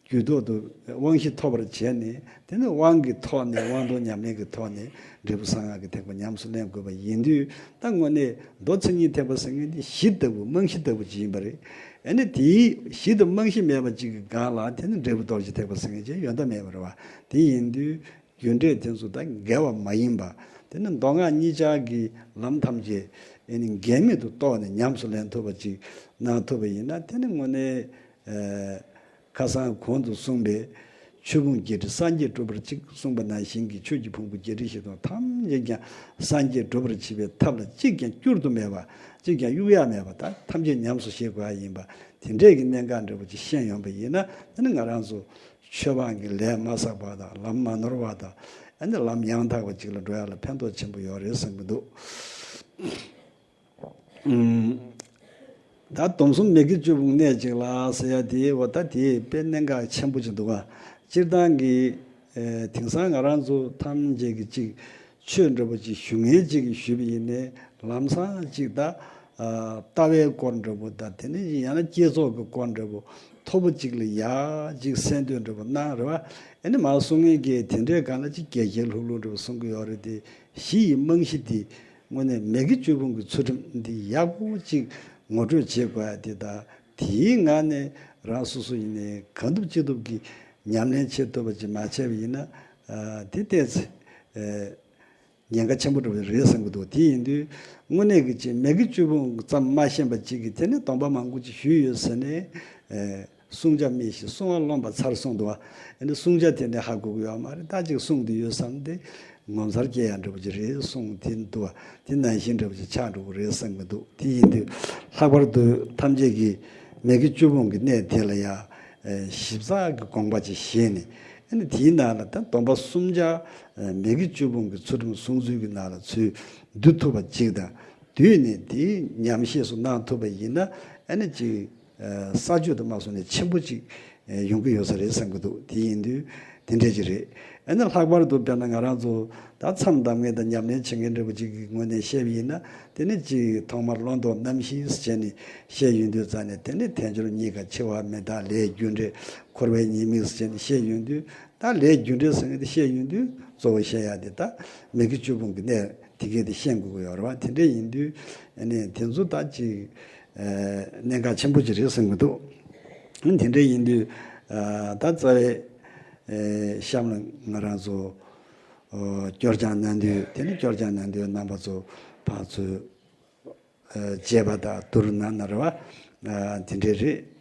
རྒྱུད་ཐོག་ཏུ་དབང་བཞི་ཐོབ་པར་བྱས་ནས་དེ་ནི་དབང་གི་ཐོག་ནས་དབང་རྟོགས་ཉམས་ལེན་གྱི་ཐོག་ནས་འབྲས་བུ་གསང་སྔགས་ཀྱི་ཐེག་པ་ཉམས་སུ་ལེན་དགོས་པ་ཡིན་དུས། ད་དངོས་གནས་མདོ་མཚན་ཉིད་ཐེག་པ་ཟེར་མཁན་དེ་གཞི་ལྟ་བུ་རྨང་གཞི་ལྟ་བུ་ཅིག་ཡིན་པ་རེད། ཨ་ནི་དེའི་གཞི་དང་རྨང་གཞི་མེད་པ་ཅིག་གི་སྒང་ལ་དེ་ནི་འབྲས་བུ་རྡོ་རྗེ་ཐེག་པ་ཟེར་མཁན་ཅིག་ཡོང་ཐབས་མེད་པ་རེད་བ། དེ་ཡིན་དུས་རྒྱུ་འབྲས་དེ་ཚོ་ད་འགལ་བ་མ་ཡིན་པ། དེ་ནི་མདོ་སྔགས་གཉིས་ཆར་གྱི་ལམ་ཐམས་ཅད་ཨ་ནི་འགལ་མེད་དུ་རྟོགས་ནས་ཉམས་སུ་ལེན་ཐུབ་པ་ཅིག་གནང་ཐུབ་པ་ཡིན་ན་དེ་ནི་དངོས་གནས། ཨ། ཁ་སང་གོང་དུ་གསུངས་པའི་ཆོས་ཕུང་བརྒྱད་ཁྲི་སངས་རྒྱས་འགྲུབ་པར་གཅིག་གསུངས་པ་ནང་བཞིན་གྱི་ཆོས་ཀྱི་ཕུང་པོ་བརྒྱད་ཁྲི་བཞི་སྟོང་ཐམས་ཅད་ཀྱང་སངས་རྒྱས་འགྲུབ་པར་བྱེད་པའི་ཐབས་ལ་གཅིག་ཀྱང་བསྐྱུར་དུ་མེད་པ། གཅིག་ཀྱང་གཡུག་ཡག་མེད་པ། ད་ཐམས་ཅད་ཉམས་སུ་བཞེས་དགོས་ཡ་ཡིན་པ། དེ་འདྲས་ཀྱི་གནད་འགག་འདྲ་པོ་ཅིག་ཤེས་ཡོང་པ་ཡིན་ན་དེ་ནི་ང་རང་ཚོ་ཆོས་སྤང་གི་ལས་མ་བསགས་པ་དང་ལམ་མ་ནོར་བ་དང་། ཨ་ནི་ལམ་ཡང་དག་པ་ཅིག་ལ་འགྲོ་ཡ་ལ་ཕན་ཐོགས་ཆེན་པོ་ཡོད་རེད་བསམ་གྱི་འདུག་ཨུམ། ད་སྡོམ་གསུམ་མི་དགེ་བཅུ་སྤོང་གནད་གཅིག་ལ་ཟེར་ཡ་དེ་འོ་ད་དེ་དཔེ་གནད་འགག་ཆེན་པོ་ཅིག་འདུག་ག་སྤྱིར་བཏང་གི་ཨེ་དེང་སང་ང་རང་ཚོ་ཐམས་ཅད་ཀྱི་ཅིག་ཆོས་འདྲ་པོ་ཅིག་ཞུ་མཁན་ཅིག་གིས་ཞུས་པ་ཡིན་ནའི་ལམ་སང་ཅིག་ད་ཨ་ལྟ་བའི་སྐོར་འདྲ་པོ་དང་དེ་ནས་ཡང་ན་བསྐྱེད་རྫོགས་ཀྱི་སྐོར་འདྲ་པོ་མཐོ་པོ་ཅིག་ལ་ཡ་ཅིག་གསན་ཐོས་འདྲ་པོ་གནང་རེད་བ། ཨ་ནི་མར་གསུང་མཁན་གྱིས་དེ་འདྲའི་སྒང་ལ་ཅིག་རྒྱལ་རྒྱལ་ལྷུག་ལྷུག་འདྲ་པོ་གསུང་གི་ཡོད་རེད་དེ། གཞི་ཡི་རྨང་གཞི་འདི་དངོས་གནས་མི་དགེ་བཅུ་སྤོང་གི་ཚུལ་ཁྲིམས་འདི་ཡག་པོ་ཅིག་ངོ་སྤྲོད་བྱེད་དགོས་ཡ་དེ་དང་། དེའི་ངང་ནས་རང་སོ་སོ་ཡིན་ནའི་གང་ཐུབ་ཅི་ཐུབ་ཀྱིས་ཉམས་ལེན་བྱེད་ཐུབ་པ་ཅིག་མ་བྱས་པ་ཡིན་ན། ཨ་དེ་ཏོག་ཙམ་ཨ་ཉེན་ཁ་ཆེན་པོ་འདྲ་བོ་རེད་བསམ་གྱི་འདུག་དེ་ཡིན་དུས་དངོས་གནས་ཀྱི་ཅིག་མི་དགེ་བཅུ་སྤོང་ཙམ་མ་ཤེས་པ་ཅིག་གིས་དེ་ནས་སྡོམ་པ་མང་པོ་ཅིག་ཞུས་ཡོད་ཟེར་ནས། ཨ་བསྲུང་བྱ་སྨྲས་ཤིང་བསྲུང་བ་རློམ་པ་མཚར་གསུངས་འདུག་བ། ཨ་ནི་བསྲུང་བྱ་དེ་འདྲ་ཧ་གོ་གི་ཡོད་མ་རེད། ད་ཅིག་བསྲུང་འདི་ཡོད་བསམ་སྟེ་ངོ་མཚར་སྐྱེ་ཡ་འདྲ་པོ་ཅིག་རེད་གསུངས་དེ་འདུག་བ། དེ་ནང་བཞིན་འདྲ་པོ་ཅིག་ཆགས་འགྲོ་གི་རེད་བསམ་གྱི་འདུག་དེ་ཡིན་དུས་ལྷག་པར་དུ་ཐམས་ཅད་ཀྱིས་མི་དགེ་བཅུ་སྤོང་གི་གནད་དེ་ལ་ཡ་ཨ་ཞིབ་ཚགས་ཀྱི་དགོངས་པ་ཅིག་བཞེས་ནས། ཨ་ནི་དེའི་ནང་ལ་ད་སྡོམ་པ་གསུམ་ཆར་ཨ་མི་དགེ་བཅུ་སྤོང་གི་ཚུལ་ཁྲིམས་སྲུང་ཚུལ་གྱི་ནང་ལ་ཚུར་བསྡུ་ཐུབ་པ་ཅིག་དང་། བསྡུས་ནས་དེའི་ཉམས་བཞེས་སུ་གནང་ཐུབ་པ་ཡིན་ན། ཨ་ནི་ཅིག་ས་ཆོད་དུ་མ་སོང་ནས་ཆེན་པོ་ཅིག་ཡོང་གི་ཡོད་ས་རེད་བསམ་གྱི་འདུག་དེ་ཡིན་དུས་དེ་འདྲས་ཅིག་རེད། ཨ་ནི་ལྷག་པར་དུ་དཔེར་ན་ང་རང་ཚོ་ད་མཚམས་བསྡམ་མཁན་དང་ཉམས་ལེན་བྱེད་མཁན་འདྲ་པོ་ཅིག་གི་ངོས་ནས་བཤད་པ་ཡིན་ན། དེ་ནི་ཅིག་ཐོག་མར་བླང་དོར་རྣམ་བཞི་ཟེར་ནས་བཤད་ཡོང་དུས་ཙང་ནས། དེ་ནི་དལ་འབྱོར་རྙེད་དཀའ་འཆི་བ་མི་རྟག་ལས་རྒྱུ་འབྲས་འཁོར་བའི་ཉེས་དམིགས་ཟེར་ནས་བཤད་ཡོང་དུས། ད་ལས་རྒྱུ་འབྲས་ཟེར་མཁན་དེ་བཤད་ཡོང་དུས་གཙོ་བོ་བཤད་ཡ་དེ་ད་མི་དགེ་བཅུ་སྤོང་གི་གནད་དེ་གས་དེ་ཤེས་དགོས་ཀྱི་ཡོད་རེད་བ། དེ་འདྲ་ཡིན་དུས་ཨ་ནི་དེ་ཚོ་ད་ཅིག་གནད་འགག་ཆེན་པོ་ཅིག་རེད་བསམ་གྱི་འདུག་དེ་འདྲ་ཡིན་དུས་ད་རྩ་བའི་གཤམ་ལ་ང་རང་ཚོ་སྐྱོར་སྦྱང་གནང་དུས། དེ་ནི་སྐྱོར་སྦྱང་གནང་དུས་རྣམ་པ་ཚོ་ཕར་ཚུར་བཅས་པ་དང་བསྡུར་གནང་ན་རེད་བ། དེ་འདྲ་རེད།